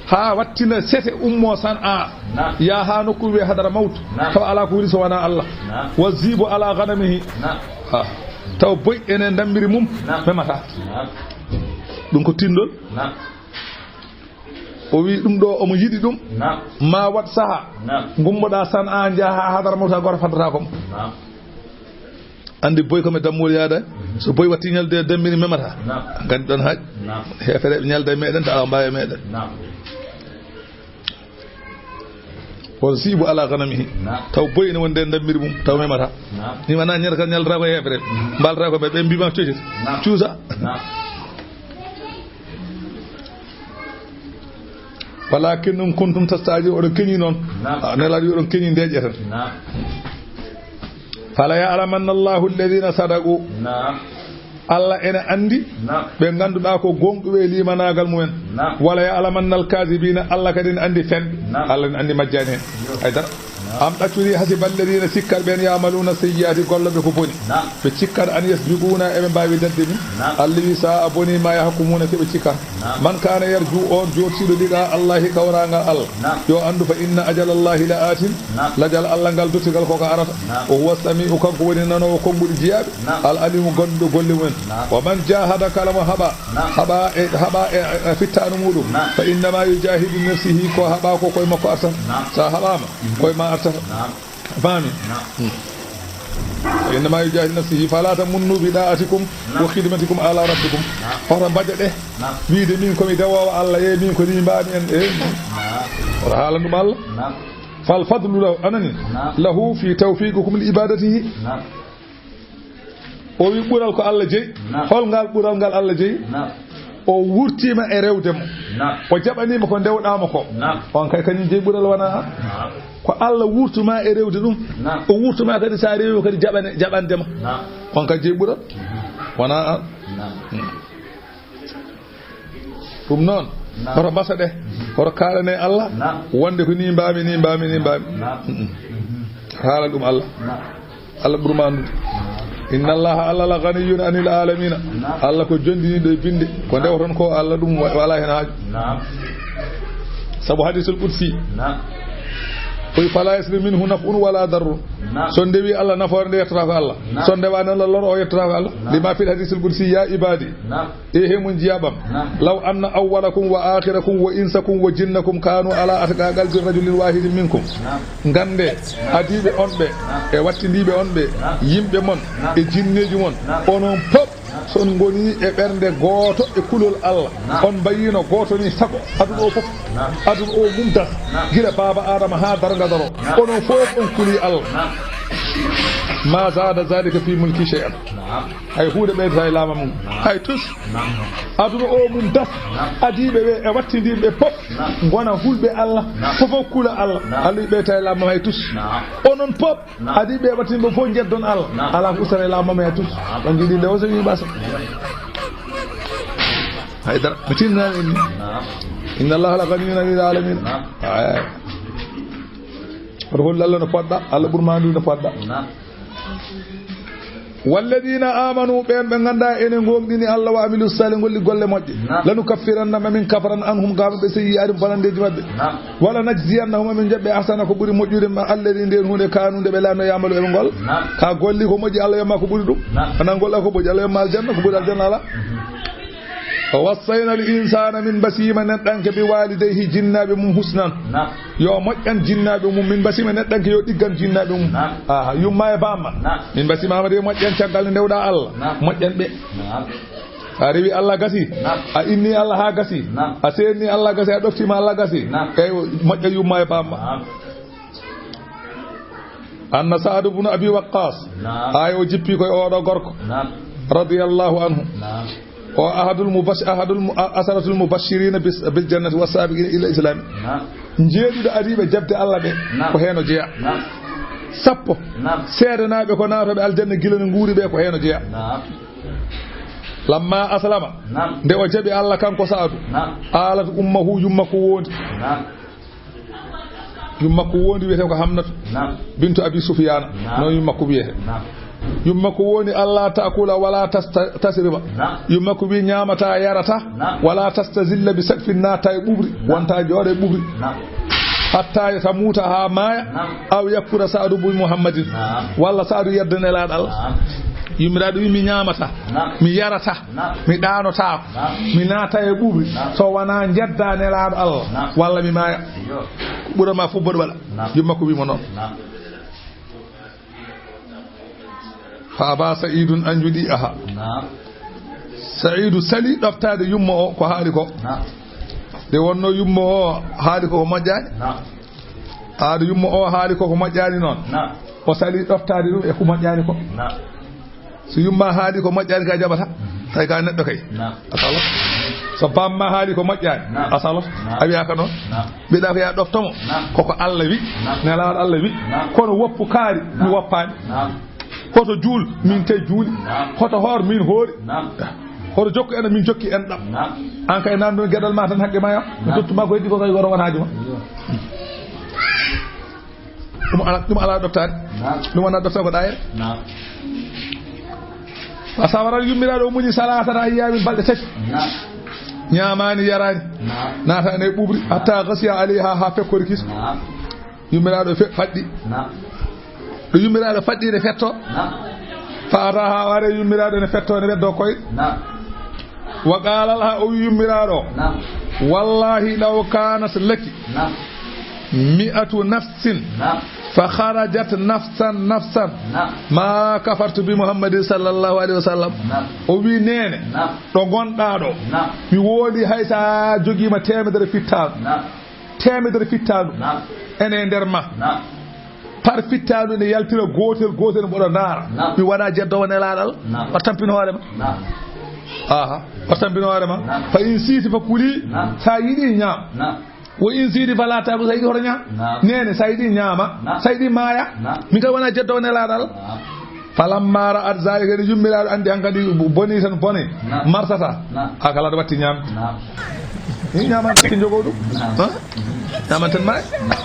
Haa wattina sete ummo Sana'a. Naam. Yaa haa nokku wiye Hadramawt. Naam. Taw alaa ko woni so wonaa Allah. Naam. Wa zibu ala ghanamihi. Naam. Ha. Taw boy ene ndammiri mum. Naam. Memata. Naam. Ɗum ko tindol. Naam. O wi ɗum ɗo omo yiɗi ɗum. Naam. Ma waɗ saha. Naam. Ngummoɗa Sana'a njaha haa Hadramawt, haa gooto faddata ko mo. Naam. Anndi boy ko mi dammuwol yaada. Mhm. So boy watti ñalde dammiri memata. Naam. Nganndi ɗon haaj. Naam. Heefere ɓe ñalda e meɗen, ta awa mbaawi e meɗen. Naam. Wal sibu ala ganamihi. Naam. Taw boy ne wonde dammiri mum, taw memata. Naam. Ni wana ñalde kan ñaldata ko heefere. Mhm. Mbalata ko ɓe, ɓe mbima cocit. Naam. Cuusa. Naam. Walakin ɗum kuntum tastaji, oɗon keñi noon. Naam. Ah, Nelaaɗo wi oɗon keñi ndeeƴe tan. Naam. Fala ya'lamanna Allahu alladhina sadaqu. Naam. Allah ene anndi Naam. ɓe ngannduɗaa ko goongɗuɓe e limanaagal mumen. Naam. Wala ya'lamanna al-kadhibina, Allah kadi ene anndi fenɓe. Naam. Allah ene anndi majjaani heen. Yo. Hay dara. Am ɗaccuri hasiba alladhina, sikkat ɓeen, ya'maluna sayyi'ati, gollooɓe ko boni. Naam. Ɓe cikkat an yasbiquna, eɓe mbaawi dadde min. Naam. Allah wi, sa'a boni ma yahkumuna, ko ɓe cikkata. Naam. Man kana yarju, on jooɗtiiɗo liqa Allahi, kawraangal Allah. Naam. Yo anndu fa inna ajala Allahi la atin. Naam. Lajal Allah ngal duttigal koko arata. Naam. Wa huwa sami'u, kanko woni nanoowo konguɗi jiyaaɓe. Naam. Al alimu, gannduɗo golle mumen. Naam. Wa man jahada, kala mo haɓa. Naam. Haɓa e, haɓa e, e fittaandu muɗum. Naam. Fa innama yujahidu nafsihi, ko haɓa ko koye makko artata. Naam. Sa haɓama, koye ma artata. Naam. Faami? Naam. Hmm. Fa innama yujahidu nafsihi, fala tamunnu bi da'atikum Naam. wa khidmatikum ala rabbikum. Naam. Hoto mbaɗe ɗe. Naam. Wiide min komi dewoowo Allah, e min ko ni mbaami en, e. Naam. Hoto haalan ɗum Allah. Naam. Fal fadlu lahu, anani? Naam. Lahu fi tawfiqikum li ibadatihi. Naam. O wi ɓural ko Allah jeyi. Naam. Hol ngal ɓural ngal Allah jeyi? Naam. O wurtiima e rewde mo. Naam. O jaɓaniima ko ndewɗaa mo ko. Naam. On kay kañum jeyi ɓural wonaa an. Naam. Ko Allah wurtuma e rewde ɗum. Naam. O wurtuma kadi so a rewi mo kadi jaɓane, jaɓande ma. Naam. On kay jeyi ɓural. Mhm. Wonaa an. Naam. Hmm. Ɗum noon, naam, hoto mbasa ɗe, hoto kaalane Allah, naam, wonde ko ni mbaami, ni mbaami, ni mbaami. Naam. Mm-mm. Mhm. Haala ɗum Allah. Naam. Allah ɓurma anndude. Naam. Inna Allaha, Allah la ganiyun anil alamina. Naam. Allah ko jondiniɗo e binde. Ko ndewoton ko Allah ɗum wa-, wala hen haaju. Naam. Sabu hadisul qudsi. Naam. Koy fala yasri minhu naf'un wala darrun. Naam. So ndewi Allah nafoore nde yettata ko Allah. Naam. So ndewa noon Allah loro o yettata ko Allah. Naam. Lima fil hadisul qudsi ya ibadi. Naam. E he mon jiyaaɓam. Naam. Law anna awwalakum wa akhirakum wa insakum wa jinnakum kanu ala atqa qalbi rajulin wahidin minkum. Naam. Ngannde, naam, adiiɓe on ɓe, naam, e wattindiiɓe on ɓe, naam, yimɓe mon, naam, e jinneeji mon, naam, onon pop, naam, so on ngoni e ɓernde gooto e kulol Allah, naam, on mbayino gooto ni sago, aduna o fof, naam, aduna o mum das, naam, gila baaba Adama haa darnga daro, naam, onon fof on kuli Allah. Naam. Ma zada zalika fi mulki shay'an. Naam. Hay huunde ɓeydata e laamam mum. Naam. Hay tus. Naam. Aduna o mum das. Naam. Adiiɓe ɓe e wattindiiɓe ɓe pop. Naam. Ngona hulɓe Allah. Naam. Fofof kula Allah. Naam. Allah ɓeydata e laamam hay tus. Naam. Onon pop. Naam. Adiiɓe e wattindiiɓe fof njeddon Allah. Naam. Alaa ko ustata e laamam hay tus. Naam. On njiɗi nde o so wi basa. Hay dara. Mi tinnaani en ni. Naam. Inna Allaha la ganiyun anil alamin. Naam. Ay. Oto hollu Allah no poɗɗa, Allah ɓurma anndude no poɗɗa. Naam. Walladina amanu, ɓen ɓe ngannda ene ngongɗini Allah, wa amilu sali, ngolli golle moƴƴe. Naam. Lanu kaffiranna, mamin kafaran anhum, gam ɓe seyyi'atim bonandeji maɓɓe. Naam. Wala najziyannahum, mamin jaɓɓe ahsana ko ɓuri moƴƴude ma alladi nden hunde kanu nde ɓe laamno yamalu e ngol. Naam. Ka golli ko moƴƴi Allah yamma ko ɓuri ɗum. Naam. Ana ngol ko moƴƴi Allah yamma aljanna ko ɓuri aljanna ala. Mhm. Wa wassayna al insana, min mbasima neɗɗanke bi walidayhi, jinnaaɓe mum husnan. Naam. Yo moƴƴan jinnaaɓe mum, min mbasima neɗɗanke yo ɗiggan jinnaaɓe mum. Naam. Aha, yumma e bamma. Naam. Min mbasima Amadu e moƴƴan caggal nde ndewɗa Allah. Naam. Moƴƴan ɓe. Naam. A rewi Allah gasi. Naam. A inni Allah ha gasi. Naam. A senni Allah gasi, a ɗoftima Allah gasi. Naam. Eywa, moƴƴa yumma e bamma. Naam. Anna Sa'd ibn Abi Waqqas. Naam. Ay o jippi koye oɗo gorko. Naam. Radiyallahu anhu. Naam. O ahadul mubash-, ahadul mu-, a-, asaratul mubashirina bis-, bil jannati was sabiqina ila islam. Naam. Jeeɗiɗo ariɓe jabde Allah ɓe, naam, ko heno jeeya. Naam. Sappo. Naam. Seedanaaɓe ko naatoɓe aljanna gila no nguuri ɓe ko heno jeeya. Naam. Lamma aslama. Naam. Nde o jaɓi Allah kanko Sa'du. Naam. Alat ummahu yumma ko wondi. Naam. Yumma ko wondi wiyete ko Hamnatu. Naam. Bintu Abi Sufyana. Naam. Noon yumma ko wiyete. Naam. Yumma ko woni Allah ta'kula wala tasta-, tasriba. Naam. Yumma ko wi ñaamata yarata. Naam. Wala tastazilla bi saqfin nata e ɓuɓri. Naam. Wonta jooɗo e ɓuɓri. Naam. Hatta tamuta ha maaya. Naam. Aw yakura Sa'du bi Muhammadin. Naam. Walla Sa'du yedda nelaaɗo Allah. Naam. Yummiraaɗo wi mi ñaamata. Naam. Mi yarata. Naam. Mi ɗaanotaako. Naam. Mi naata e ɓuɓri. Naam. So wonaa njedda nelaaɗo Allah. Naam. Walla mi maaya. Iyo. Ko ɓura ma fof mboɗo waɗa. Naam. Yumma ko wimo noon. Naam. Fa aba Sa'idun an yudi aha. Naam. Sa'idu sali ɗoftaade yumma o ko haali ko. Naam. Nde wonno yumma o haali ko ko moƴƴaani. Naam. Aado yumma o haali ko ko moƴƴaani noon. Naam. O sali ɗoftaade ɗum e ko moƴƴaani ko. Naam. So yumma haali ko moƴƴaani ka jaɓata, tawi ka neɗɗo kay. Naam. A salo. So bamma haali ko moƴƴaani, naam, a salo. Naam. A wiyaaka noon. Naam. Mbiɗa ko ya ɗoftomo. Naam. Koko Allah wi. Naam. Nelaaɗo Allah wi. Naam. Kono woppu kaari, mi, naam, woppaani. Naam. Hoto juul, min te juuli. Naam. Hoto hoor, min hoori. Naam. Hoto jokku en, min jokki en ɗam. Naam. An kay nan ɗon geɗal ma tan haqqe ma ya. Mi, naam, tottu ma ko heddi ko kay goro wonaaji ma. Iyo. Ɗum ala, ɗum ala ɗoftaade. Naam. Ɗum wona ɗoftaade ko ɗayre. Naam. A sawaran yummiraaɗo o muñi salasata ayyamin balɗe tati. Naam. Ñaamaani, yaraani. Naam. Naataani e ɓuɓri. Hatta gasiya alayha, ha fekkori kis. Naam. Yummiraaɗo fe-, faɗɗi. Naam. Ɗo yummiraaɗo faɗɗi ne fetto. Naam. Fa ataha, o ari yummiraaɗo ne fetto ne weddo koy. Naam. Wa qala laha, o wi yummiraaɗo. Naam. Wallahi law kanat laki. Naam. Mi'atu nafsin. Naam. Fa kharajat nafsan nafsan. Naam. Ma kafartu bi Muhammadin sallallahu alayhi wa sallam. Naam. O wi neene. Naam. Ɗo ngonɗaa ɗo. Naam. Mi woodi hay sa jogiima teemedere fittaandu. Naam. Teemedere fittaandu. Naam. Ene e nder ma. Naam. Par fittaandu ne yaltira gootel gootel mboɗo ndaara. Naam. Mi waɗa jeddo o nelaaɗo Allah. Naam. Wa tampin hoore ma. Naam. Aha. O tampino hoore ma. Naam. Fa in siiti fa kuli. Naam. Sa yiɗi ñaam. Naam. Wa in siiti fa laa taakul, sa yiɗi hoto ñaam. Naam. Neene, sa yiɗi ñaama. Naam. Sa yiɗi maaya. Naam. Min kadi wona jeddo o nelaaɗo Allah. Naam. Falamma ra'at zalika, nde yummiraaɗo andi hankadi boni tan boni. Naam. Marsata. Naam. A kala ɗo watti ñaam. Naam. Ni ñaama ko jogo ɗum. Naam. Ha? Ñaama tan maaya. Naam.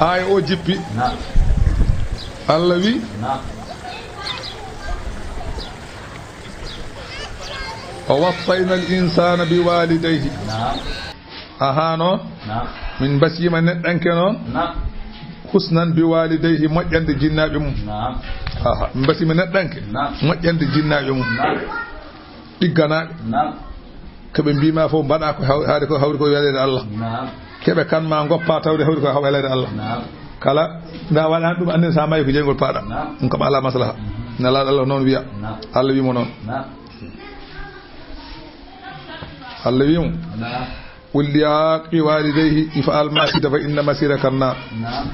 Aaya o jippi. Naam. Allah wi. Naam. Wa wassayna al insana bi walidayhi. Naam. Aha, noon. Naam. Min mbasiyima neɗɗanke noon. Naam. Husnan bi walidayhi, moƴƴande jinnaaɓe mum. Naam. Aha, min mbasiyima neɗɗanke. Naam. Moƴƴande jinnaaɓe mum. Naam. Ɗigganaaɓe. Naam. Ko ɓe mbima fof mbaɗa ko haw-, haade ko hawri ko weleede Allah. Naam. Keɓe kan ma ngoppa tawde hawri ko weleede Allah. Naam. Kala nda waɗani ɗum, anndin sa mayi ko jeyngol paɗa. Naam. Ɗum kam ala maslaha. Mhm. Nelaaɗo Allah noon wiya. Naam. Allah wimo noon. Naam. Allah wimo. Naam. Qul li walidayhi if'al ma shi'ta fa inna masiraka an-nar. Naam.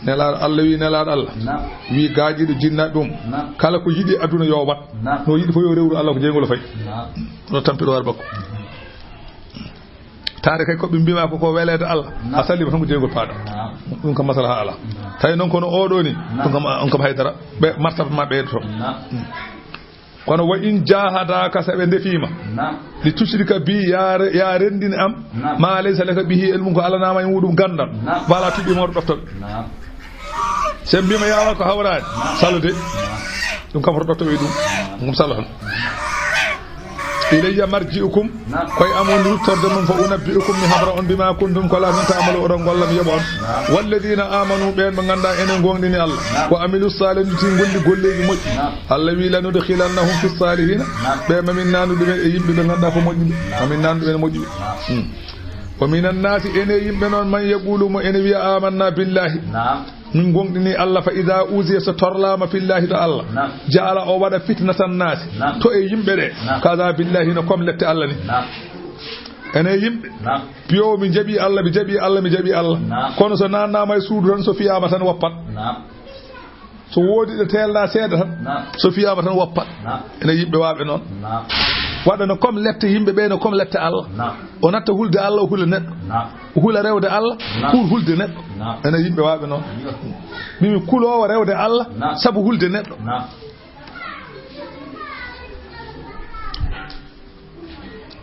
Nelaaɗo Allah wi, nelaaɗo Allah. Naam. Wi gaaƴiiɗo jinna ɗum. Naam. Kala ko yiɗi aduna yo wat. Naam. No yiɗi fof yo rewru Allah ko jeyngol o fayi. Naam. No tampi ɗo war bakko. Taade kay ko ɓe mbima ko ko weleede Allah. Naam. A salima tan ko jeyngol paɗa. Naam. Ɗum kam maslaha ala. Naam. Tawi noon kono oɗo ni, naam, ɗum kam, on kam haydara. Ɓe martaba ma ɓeydoto. Naam. Kono wa in jahadaka, so ɓe ndefima, naam, li tushrika bi, ya re-, ya renndini am, naam, ma laysa laka bihi ilmun, ko alanama e muɗum ganndal, naam, wala tuɗɗi mawɗo ɗoftoɓe. Naam. So ɓe mbima yawa ko hawrani, naam, salo de. Naam. Ɗum kam hoto ɗoftoɓe e ɗum. Naam. Ɗum kam salo tan. Ilayya marji'ukum, naam, koye am woni ruttorde mon, fa unabbi'ukum, mi habra on, bima kuntum, ko laton ta'malu, oɗon golla, mi yoɓa on. Naam. Walladina amanu, ɓen ɓe ganduɗa enen gomɗini Allah. Naam. Wa amilu salihati, golli golleji moƴƴi. Naam. Allah wi, lanudkhilannahum fi salihina. Naam. Ɓe mamin nandu ɗumen e yimɓe ɓe ganduɗa ko moƴƴuɓe. Naam. Mamin nandu ɗumen e moƴƴuɓe. Naam. Hmm. Wa minan nasi, ene yimɓe noon, man yaqulu, mo ene wiya, amanna billahi. Naam. Min gomɗini Allah, fa ida uziya, so torlama fillahi to Allah. Naam. Ja'ala, o waɗa fitnatan nasi. Naam. To e yimɓe ɗe. Naam. Kaza billahi, no comme lette Allah ni. Naam. Ene yimɓe. Naam. Piyo mi jaɓi Allah, mi jaɓi Allah, mi jaɓi Allah. Naam. Kono so nannama e suudu tan, so fiyama tan woppat. Naam. So woodi ɗo teelna seeɗa tan, naam, so fiyama tan woppat. Naam. Ene yimɓe waaɓe noon. Naam. Waɗa no comme lette yimɓe ɓe, no comme lette Allah. Naam. O natta hulde Allah, o hula neɗɗo. Naam. O hula rewde Allah, naam, pour hulde neɗɗo. Naam. Ene yimɓe waaɓe noon. Iyo. Mimi kulowo rewde Allah, naam, sabu hulde neɗɗo. Naam.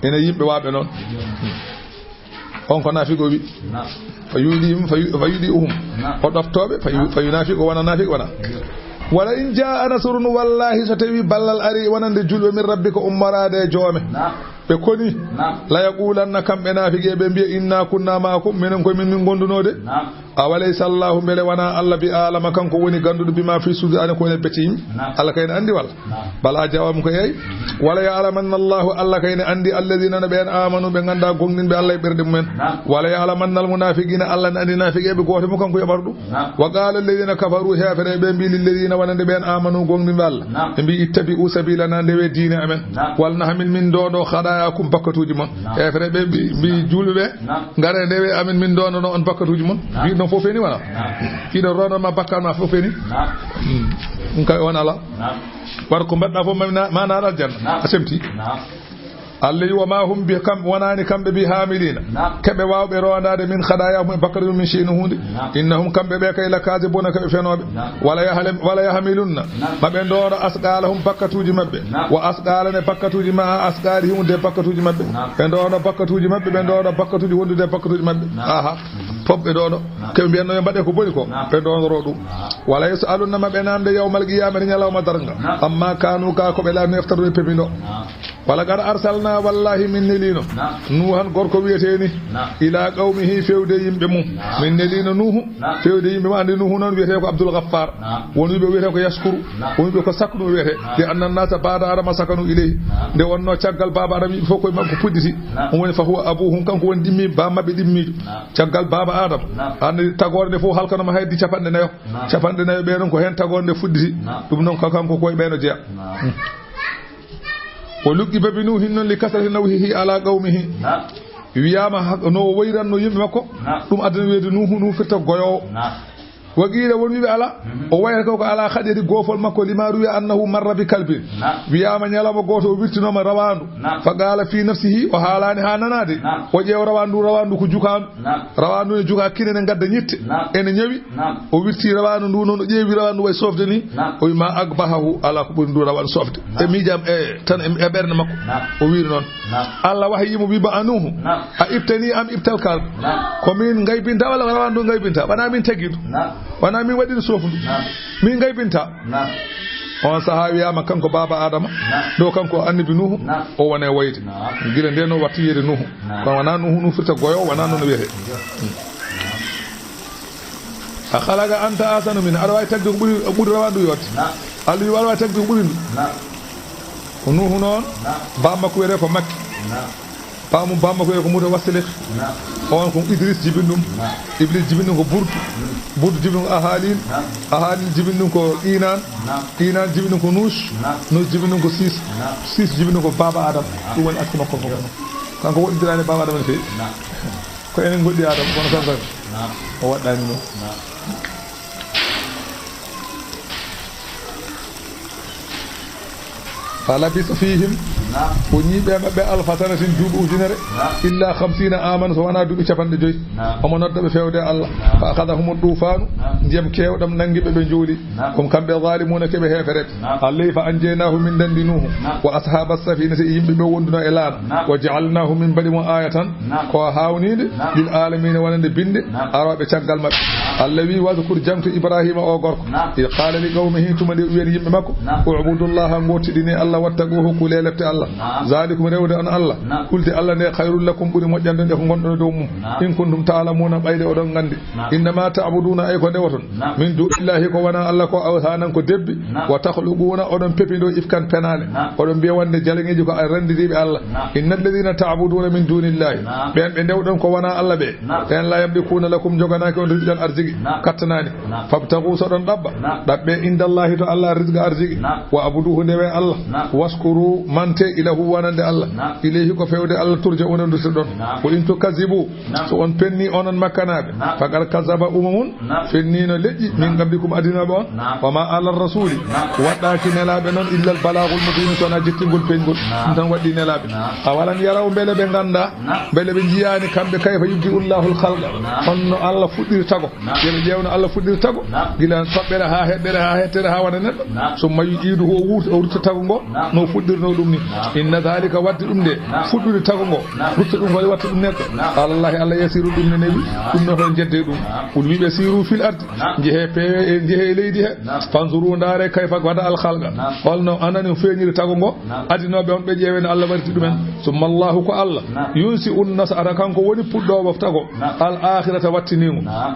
Ene yimɓe waaɓe noon. On ko naafiqo wi. Naam. Fa yudi, fa yu-, fa yudi uhum. Naam. O ɗoftoɓe, fa yu-, naam, fa yunafiqu wona naafiqo wona. Iyo. Wala in jaa nasrun, wallahi so tawi ballal ari wonande julɓe min rabbika ummoraade e joome. Naam. Ɓe koni. Naam. La yaqulanna kamɓe naafiqe ɓe mbiya inna kunna ma'akum, minen koye min min gondunode. Naam. Awalaysa Allahu, mbele wona Allah bi alama, kanko woni ganduɗo bima fi sudur, ani ko woni becce yimɓe? Naam. Allah kay ne andi walla? Naam. Bala jawabum ko yeey. Wala ya'lamanna Allahu, Allah kay ne andi alladhina, no ɓen amanu, ɓe ganda gomɗinɓe Allah e ɓerɗe mumen. Naam. Wala ya'lamanna almunafiqina, Allah ne andi nafiqeɓe goto mo kanko yoɓata ɗum. Naam. Wa qala alladhina kafaru, hefere ɓe mbi lilladhina, wonande ɓen amanu gomɗinɓe Allah. Naam. Ɓe mbi ittabi'u sabilana, ndewe diine amen. Naam. Wal nahmil, min dondo khatayakum, bakkatuji mon. Naam. Hefere ɓe mbi, mbi julɓe. Naam. Ngare ndewe amin, min ndondono on bakkatuji mon. Naam. Mbiɗon fof feni wala? Naam. Iɗo ronda ma bakkal ma fof feni. Naam. Hmm. Ɗum kay on ala. Naam. War ko mbaɗɗa fof ma na-, ma naaɗa aljanna. Naam. A semti. Naam. Allah wi wa ma hum bi kam, wonani kamɓe bi hamilina. Naam. Keɓe wawɓe rondade min khadaya mum e bakkatuji min shay'in hunde. Naam. Innahum kamɓe ɓe kay lakazibuna, keɓe fenoɓe. Naam. Wala yahlem-, wala yahmilunna. Naam. Ma ɓe ndooɗo asqalahum, bakkatuuji maɓɓe. Naam. Wa asqalane bakkatuuji ma asqalihim, de bakkatuuji maɓɓe. Naam. Ɓe ndooɗo bakkatuuji maɓɓe, ɓe ndooɗo bakkatuuji wondude e bakkatuuji maɓɓe. Naam. Aha. Mhm. Fof ɓe ɗooɗo. Naam. Ke ɓe mbiyanno ɓe mbaɗe ko boni ko. Naam. Ɓe ndooɗoro ɗum. Naam. Wala yus'alunna, ma ɓe namde yawmal qiyamati, ñalawma darnga. Naam. Amma kanu, ka ko ɓe laatno, yaftaruna, pepino. Naam. Wala qad arsalna, wallahi min nelino. Naam. Nuuhan, gorko wiyeteni. Naam. Ila qawmihi, fewde yimɓe mum. Naam. Min nelino Nuuhu. Naam. Fewde yimɓe mum, andi Nuuhu noon wiyete ko Abdul Ghaffar. Naam. Won wiɓe wiyete ko Yaskuru. Naam. Won wiɓe ko Saknu wiyete. Naam. Li anna nasa ba'da Adama sakanu ilayhi. Naam. Nde wonno caggal baaba Adama yimɓe fof koye makko puɗɗiti. Naam. Ɗum woni fa huwa abuhum, kanko woni ɗimmi, ba maɓɓe ɗimmiijo. Naam. Caggal baaba Adama. Naam. Andi tagore nde fof halkanoma haydi capanɗe nayo. Naam. Capanɗe nayo ɓe noon ko hen tagore nde fuɗɗiti. Naam. Ɗum noon ko kanko koye ɓe no jeya. Naam. Hmm. O luqqiba bi Nuuhin noon li kasrati nawhihi ala qawmihi. Naam. Wiyama ha-, no o wayranno yimɓe makko. Naam. Ɗum addani wiyede Nuuhu, Nuuhu firta goyowo. Naam. Wa qiila, won wiɓe alaa. Mhm. O wayata ko, ko alaa haɗiri goofol makko, lima ruwiya annahu marra bi kalbin. Naam. Wiyaama ñalawma gooto o wirtinooma rawaandu. Naam. Fa qaala fi nafsihi, o haalaani haa nanaade. Naam. O ƴeewa rawaandu, rawaandu ko jukaandu. Naam. Rawaandu ne jukaa kine ne ngadda ñitte. Naam. Ene ñawi. Naam. O wirti rawaandu ndu noon, o ƴeewi rawaandu way soofde ni. Naam. O wi ma aqbahahu, alaa ko ɓuri ndu rawaandu soofde. Naam. E miijam, e tan e, e ɓernde makko. Naam. O wiiri noon. Naam. Allah wahayi mo wi ba a Nuuhu. Naam. A iɓtanii am iɓtal kalb. Naam. Ko min ngaybinta walla rawaandu ngaybinta? Wonaa min tagi ndu. Naam. Wonaa min waɗi ndu soofu ndu. Naam. Min ngaybinta. Naam. On sahaa wiyaama kanko baaba Adama. Naam. Ɗo kanko annabi Nuuhu. Naam. O wona e woyde. Naam. Gila ndeen o watti yiyde Nuuhu. Naam. Kono wonaa Nuuhu, Nuuhu firta goyo, wonaa noon o wiyetee. Naam. A khalaqa anta ahsanu min. Aɗa waawi tagde ko ɓuri, ɓuri rawaandu yooɗde. Naam. Allah wi aɗa waawi tagde ko ɓuri ndu. Naam. Ko Nuuhu noon, naam, baaba makko wiyetee ko Makki. Naam. Baaba mum, baaba makko wiyetee ko Mutawassilit. Naam. On ko Idris jibini ɗum. Naam. Iblis jibini ɗum ko Burdu. Mm. Burdu jibini ɗum ko Ahalil. Naam. Ahalil jibini ɗum ko Inan. Naam. Inan jibini ɗum ko Nuus. Naam. Nuus jibini ɗum ko Siis. Naam. Siis jibini ɗum ko baaba Adama. Naam. Ɗum woni aski makko fof. Kanko woɗɗidiraani e baaba Adama no feewi. Naam. Ko enen ngoɗɗi Adama, kono tan tan. Naam. O waɗɗaani noon. Naam. Fa labisa fihim, naam, o ñiiɓi e maɓɓe alfa sanatin, duuɓi ujunere, naam, illa khamsina aman, so wonaa duuɓi capanɗe joyi. Naam. Omo nodda ɓe feewde Allah. Naam. Fa akhadhahumu duufaanu, naam, ndiyam keewɗam nanngi ɓe, ɓe njooli. Naam. Hum kamɓe zalimuuna, ko ɓe heefereɓe. Naam. Allah fa anjaynaahu, min ndanndi Nuuhu. Naam. Wa ashaba safinati, e yimɓe ɓe wonduno e laana. Naam. Wa ja'alnaahu, min mbaɗi mo ayatan, naam, ko haawniinde, naam, lil aalamiina, wonande binde, naam, arooɓe caggal maɓɓe. Naam. Allah wi, wadkur, jaŋtu Ibraahiima o gorko. Naam. Id qaala li qawmihi, tuma nde o wiyani yimɓe makko, naam, u'budullaha, ngootiɗini Allah, wattaquuhu, kulee lepte Allah. Naam. Zaalikum, rewde on Allah, naam, kulde Allah nde, khayrun lakum, ɓuri moƴƴande on e ko ngonɗon e dow mum. Naam. In kuntum ta'lamuuna, ɓayde oɗon nganndi. Naam. Innama ta'buduuna, ay ko ndewoton. Naam. Min dunillahi, ko wonaa Allah ko, awsaanan ko debbi. Naam. Wa takhluquuna, oɗon pepindoo ifkan penaale. Naam. Oɗon mbiya wonde jalaŋeeji ko a renndiriiɓe Allah. Naam. Innal ladina ta'buduuna min dunillahi. Naam. Ɓeen ɓe ndewɗon ko wonaa Allah ɓe. Naam. Ɓeen la yamlikuuna lakum, njoganaaki on rizqan arziki. Naam. Kattanaani. Naam. Fabtagu, so ɗon ɗaɓɓa. Naam. Ɗaɓɓe indallahi to Allah rizqa arziki. Naam. Wa abuduhu, ndewe Allah. Naam. Waskuru, mante, ilahu, wonande Allah. Naam. Ilayhi, ko feewde Allah, turja'uuna, nduttoɗon. Naam. Wa in tukazzibu, naam, so on penni onon Makkanaaɓe, naam, faqad kazzaba umamun, naam, fenniino leƴƴi, naam, min qablikum, adinooɓe on. Naam. Wa ma ala rasuli, naam, waɗɗaaki nelaaɓe noon, illa al balagul mubin, so wonaa jettingol peeñgol. Naam. Ɗum tan waɗɗi nelaaɓe. Naam. Awalam yaraw, mbele ɓe nganndaa, naam, mbele ɓe njiyaani kamɓe, kayfa yubdi'u Allahu al khalqa, naam, honno Allah fuɗɗiri tago. Naam. Yo ɓe ƴeewno Allah fuɗɗiri tago. Naam. Gila toɓɓere haa heɓɓere haa hettere haa wona neɗɗo. Naam. Summa yu'iiduhu, o wurta, o rutta tago ngo. Naam. No fuɗɗirnoo ɗum ni. Naam. Inna dhalika, waɗde ɗum nde. Naam. Fuɗɗude tago ngo. Naam. Rutta ɗum ko watta ɗum neɗɗo. Naam. Alallahi, Allah yasiru, ɗum ne newi. Naam. Ɗum no toon jedde ɗum. Naam. Qul, wi ɓe, siru fil ardi. Naam. Njehee peewe, e njehee leydi he. Naam. Fanzuru, ndaare, kayfa bada al khalqa. Naam. Holno anani feeñiri tago ngo. Naam. Adinooɓe on ɓe ƴeewe no Allah waɗirta ɗumen. Naam. Summa Allahu, ko Allah. Naam. Yunsi un nas'ata, kanko woni puɗɗoowo tago. Naam. Al akhirata, wattiniingo. Naam.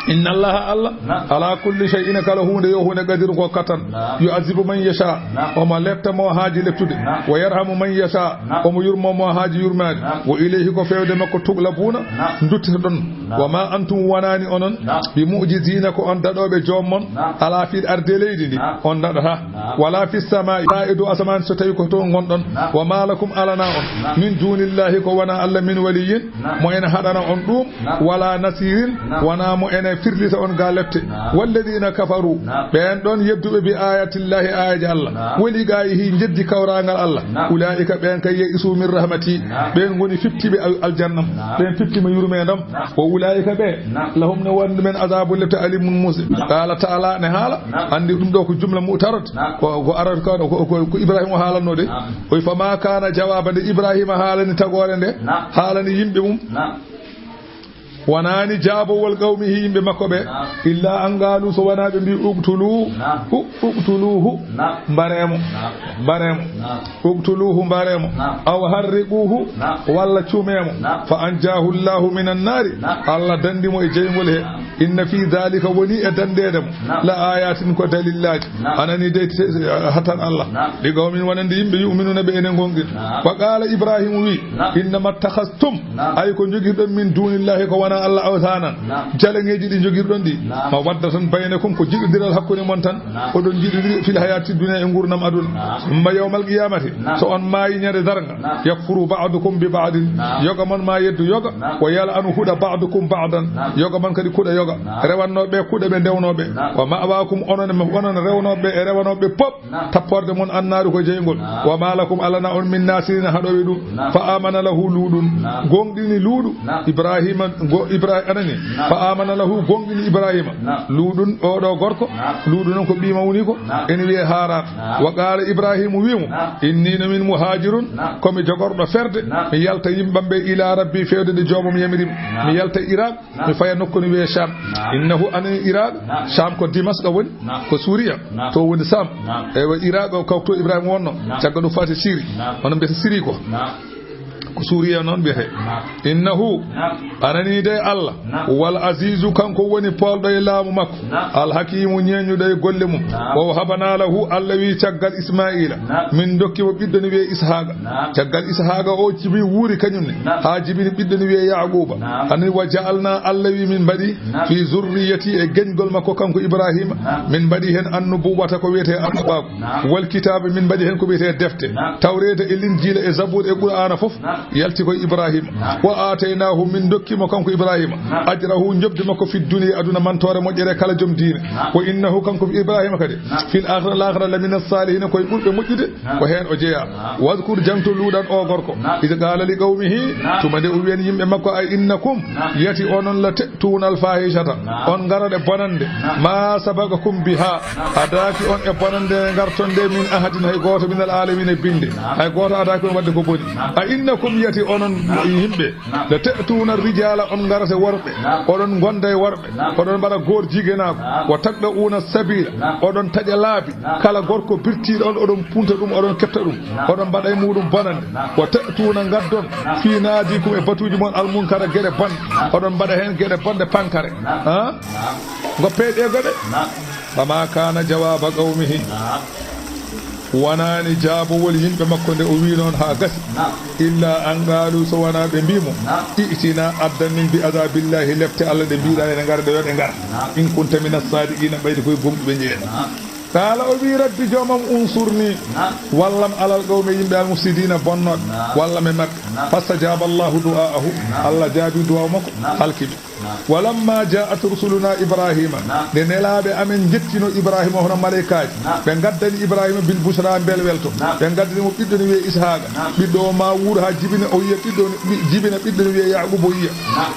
Inna Allaha, Allah, naam, ala kulli shay'in, kala huunde yo huunde, qadirun, ko kattan. Naam. Yu'azzibu man yasha, naam, omo lepta mo haaji leptude. Naam. Wa yarhamu man yasha, naam, omo yurmo mo haaji yurmaade. Naam. Wa ilayhi, ko feewde makko, tuqlabuna, naam, nduttitoɗon. Naam. Wa ma antum, wonaani onon, naam, bi mu'jizina, ko on daɗooɓe joom mon, naam, ala fil ardi, leydi ndi, naam, on daɗataa. Naam. Wala fis samaa'i, e dow asamaan, so tawi ko toon ngonɗon. Naam. Wa ma lakum, alanaa on, naam, min dunillahi, ko wonaa Allah, min waliyyin, naam, mo ene haɗana on ɗum, naam, wala nasirin, naam, wonaa mo ene firlita on ga lepte. Naam. Walladina kafaru, naam, ɓeen ɗon yedduɓe bi ayatillahi, aayeeje Allah, naam, wa liqaa'ihi, njeddi kawraangal Allah, naam, ulaa'ika, ɓeen kay, ya'isu min rahmati, naam, ɓeen ngoni fiftiiɓe al-, aljannam, naam, ɓeen fiftiima yurmeendam, naam, wa ulaa'ika, ɓe, naam, lahum, ne wonde men, azabu, lepte, alimun, muusɗe. Naam. Qala ta'ala, ne haala, naam, anndi ɗum ɗo ko jumla mu'tarad, naam, ko, ko arata ko, ko, ko, ko Ibrahima o haalanno de. Naam. O wi, fama kana jawaba, nde Ibrahima haalani tagoore nde, naam, haalani yimɓe mum. Naam. Wonaani jaabowol qawmihi, yimɓe makko ɓe. Naam. Illa an qalu, so wonaa ɓe mbi, uqtulu, naam, hu-, uqtuluhu, naam, mbaree mo. Naam. Mbaree mo. Naam. Uqtuluhu, mbaree mo. Naam. Aw harriquhu, naam, walla cumee mo. Naam. Fa anjahu Allahu minan nari. Naam. Allah danndi mo e jeyngol he. Naam. Inna fi dhalika, woni e danndeede mo, naam, la ayatin, ko dalillaaji. Naam. Anani dey te-, hatan Allah. Naam. Li qawmin, wonande yimɓe, yu'minuna, ɓe ene ngonɗin. Naam. Wa qala Ibrahima wi, naam, innama ittakhadhtum, naam, ay ko njogirɗon, min dunillahi, ko wonaa Allah, awthanan, naam, jalaŋeeji ɗi njogirɗon ɗi, naam, mawaddatan baynakum, ko jiɗodiral hakkunde mon tan. Naam. Oɗon njiɗodiri fil hayati dunya, e nguurndam aduna. Naam. Summa yawmal qiyamati, naam, so on maayi ñande darnga, naam, yakfuru ba'dukum bi ba'din, naam, yoga mon ma yeddu yoga, naam, wa yal'anu, huɗa, ba'dukum ba'dan, naam, yoga mon kadi huɗa yoga. Rewannooɓe ɓe kuɗe ɓe ndewnooɓe. Wa ma'waakum, onon e, onon rewnooɓe ɓe e rewannooɓe ɓe pop. Tapporde mon annaaru ko jeyngol. Wa ma lakum, alana on min nasirina haɗooɓe ɗum. Fa amana lahu Luuɗun. Gonɗini Luuɗu. Ibrahima, go-, Ibra-, anani. Fa amana lahu, gonɗini Ibrahima. Luuɗun, oɗo gorko. Luuɗu non ko ɓii mawni ko. Ene wiye Haran. Wa qala Ibrahimu wimo. Inni no min muhajirun. Komi jogorɗo ferde. Mi yalta yimɓam ɓe ila rabbi fewde nde joomam yamiri. Mi yalta Iraq. Mi faya nokku no wiyee Sham. Innahu, anin Iraq, Sham ko Dimaska woni, ko Suriya. To woni Sham. Eywa, Iraq o kawto Ibrahima wonno. Caggal ɗum fati Siri. Hono mbiyata Siri ko. Ko Suriya noon mbiyetee. Innahu, anani de Allah, wal azizu, kanko woni poolɗo e laamu makko. Al hakimu, ñeeñuɗo e golle mum. Wa wahabana lahu, Allah wi caggal Ismaila, min dokki mo ɓiɗɗo no wiyee Ishaqa. Caggal Ishaqa o jibi wuuri kañum ne. Haa jibini ɓiɗɗo no wiyee Yaquba. Ani wa ja'alna, Allah wi min mbaɗi fi zurriyati, e geñgol makko kanko Ibrahima. Min mbaɗi heen annubuwata ko wiyetee annabaaku. Wal kitaabe, min mbaɗi heen ko wiyetee defte. Tawreeta e Linjiila e Zabuur e Qur'aana fof. Yalti ko Ibrahima. Wa aataynaahu, min dokki mo kanko Ibrahima. Ajrahu, njoɓdi makko fi dunya, aduna mantoore moƴƴere kala joom diine. Wa innahu, kanko Ibrahima kadi. Fil akhirati, laakhira, la mina salihina, koye ɓurɓe moƴƴude, ko heen o jeyaa. Wadkur, jangto Luuɗan o gorko. Id qala li qawmihi, tuma nde o wiyan yimɓe makko, a innakum, yati onon la ta'tuna al fahishata, on ngarat e bonande, ma sabaqakum biha, adaaki on e bonande ngarton nde min ahadin hay gooto min al alamin e binde, hay gooto adaaki on wadde ko boni. A innakum, yati onon yimɓe, la ta'tuna rijala, on ngarata worɓe, oɗon gonda e worɓe, oɗon mbaɗa goor jigenaaku, wa taqda'una sabila, oɗon taƴa laabi, kala gorko birtiiɗo on, oɗon punta ɗum, oɗon kefta ɗum, oɗon mbaɗa e muɗum bonande, wa ta'tuna, ngaddon, fi nadikum, e batuuji mon, al munkara, geɗe bonɗe, oɗon mbaɗa heen geɗe bonɗe pankare, ha? Ngoppe ɗe geɗe. Fama kana jawaba qawmihi. Wonaani jaabowol yimɓe makko nde o wii noon haa gasi. Illa an qaalu, so wonaa ɓe mbii mo, i'tina, addan min bi azabillahi, lepte Allah ɗe mbiiɗaa ene ngara ɗe, yo ɗe ngar. In kunta mina sadiqina, ɓayde koye gomɗuɓe njeeɗa. Qaala, o wii, rabbi joomam, unsurni, wallam alal qawmi, yimɓe al mufsidina bonnooɓe, wallam e maɓɓe. Fastajaba Allahu du'aahu, Allah jaabi du'aaw makko, halki ɓe. Walamma ja'at rusuluna Ibrahima, nde nelaaɓe amen njettino Ibrahima hono maleykaaji, ɓe ngaddani Ibrahima bil bushra mbelwelto, ɓe ngaddani mo ɓiɗɗo ne wiyee Ishaaqa, ɓiɗɗo o ma wuur haa jibina, o yiya ɓiɗɗo, ɓi-, jibina ɓiɗɗo ne wiyee Yaquba o yiya.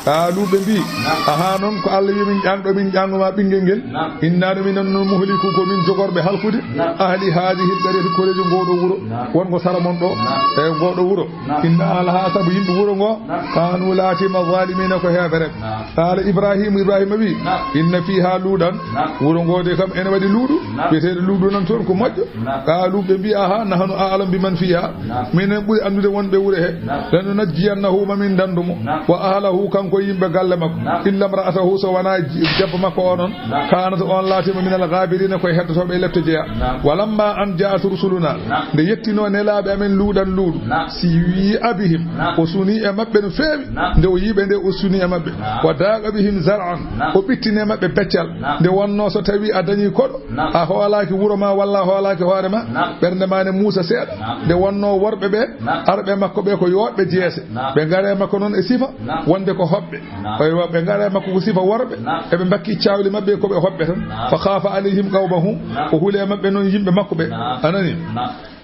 Qaalu, ɓe mbii, ahaa, noon ko Allah wi min ƴaŋɗo, min ƴaŋgo ma ɓinngel ngel, inna no minen noon muhliku, ko min jogorɓe halkude, ahli haadihi l qaryati, koreejo ngoo ɗo wuro, wongo sara mon ɗo, e ngoo ɗo wuro. Inna ahlaha, sabu yimɓe wuro ngo, kanu laatima zalimina, ko heefereɓe. Qala Ibrahima, Ibrahima wi, inna fiha luuɗan, wuro ngo de kam ene waɗi luuɗu, wiyeteeɗo luuɗu nan toon ko moƴƴo. Qalu, ɓe mbi, aha, nahnu a'lam biman fiha, minen ɓuri anndude wonɓe wuro he. Lanunajjiyannahu, ma min dandu mo, wa ahlahu, kanko e yimɓe galle makko, illa imra'atahu, so wona ji-, debbo makko o noon, kanat, on laatima minal ghabirina, koye heddotooɓe e lepte jeya. Walamma an ja'at rusuluna, nde yettino nelaaɓe amen luuɗan luuɗu, si wi'a bihim, o suni e maɓɓe no feewi, nde o yiɓe nde o suni e maɓɓe, wa daqa bihim zar'an, o ɓittini e maɓɓe beccal, nde wonno so tawi a dañi koɗo, a hoolaaki wuro ma walla a hoolaaki hoore ma, ɓernde ma ne muusa seeɗa, nde wonno worɓe ɓe, arɓe makko ɓe ko yooɓe jeese, ɓe ngare makko noon e sifa wonde ko hoɓɓe. Eywa, ɓe ngara e makko ko sifa worɓe, eɓe mbakki cawli maɓɓe ko ɓe hoɓɓe tan. Fa khafa alayhim qawmahu, o huli e maɓɓe noon yimɓe makko ɓe. A nani?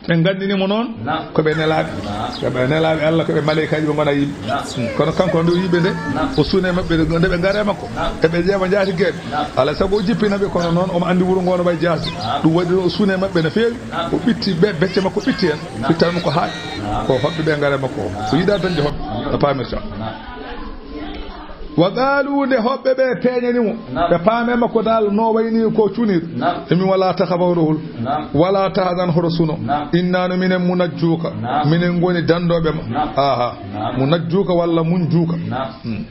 Ɓe nganndini mo noon ko ɓe nelaaɓe. Ko ɓe nelaaɓe Allah, ko ɓe maleykaaji, ɓe ngona yimɓe. Kono kanko nde o yiɓe nde, o suni e maɓɓe nde ɓe ngara e makko, eɓe ƴeewa njaatigeeɓe. Alaa sago o jippina ɓe, kono noon omo anndi wuro ngo no wayi jaasde. Ɗum waɗi o suni e maɓɓe no feewi, o ɓitti ɓe, becce makko ɓitti heen, ɓittan mo ko haaɗi. Ko hoɓɓe ɓe ngara e makko, o yiɗa dañde hoɓɓe, no paamirta. Wa qaalu, nde hoɓɓe ɓe peeñani mo, ɓe paame makko dal no wayni ko cunir. Emi wala takhaf, a hul. Wala tahzan, hoto suno. Inna no minen munajjuka, minen ngoni dandooɓe ma. Aha. Munajjuka walla munjuka. Hmm.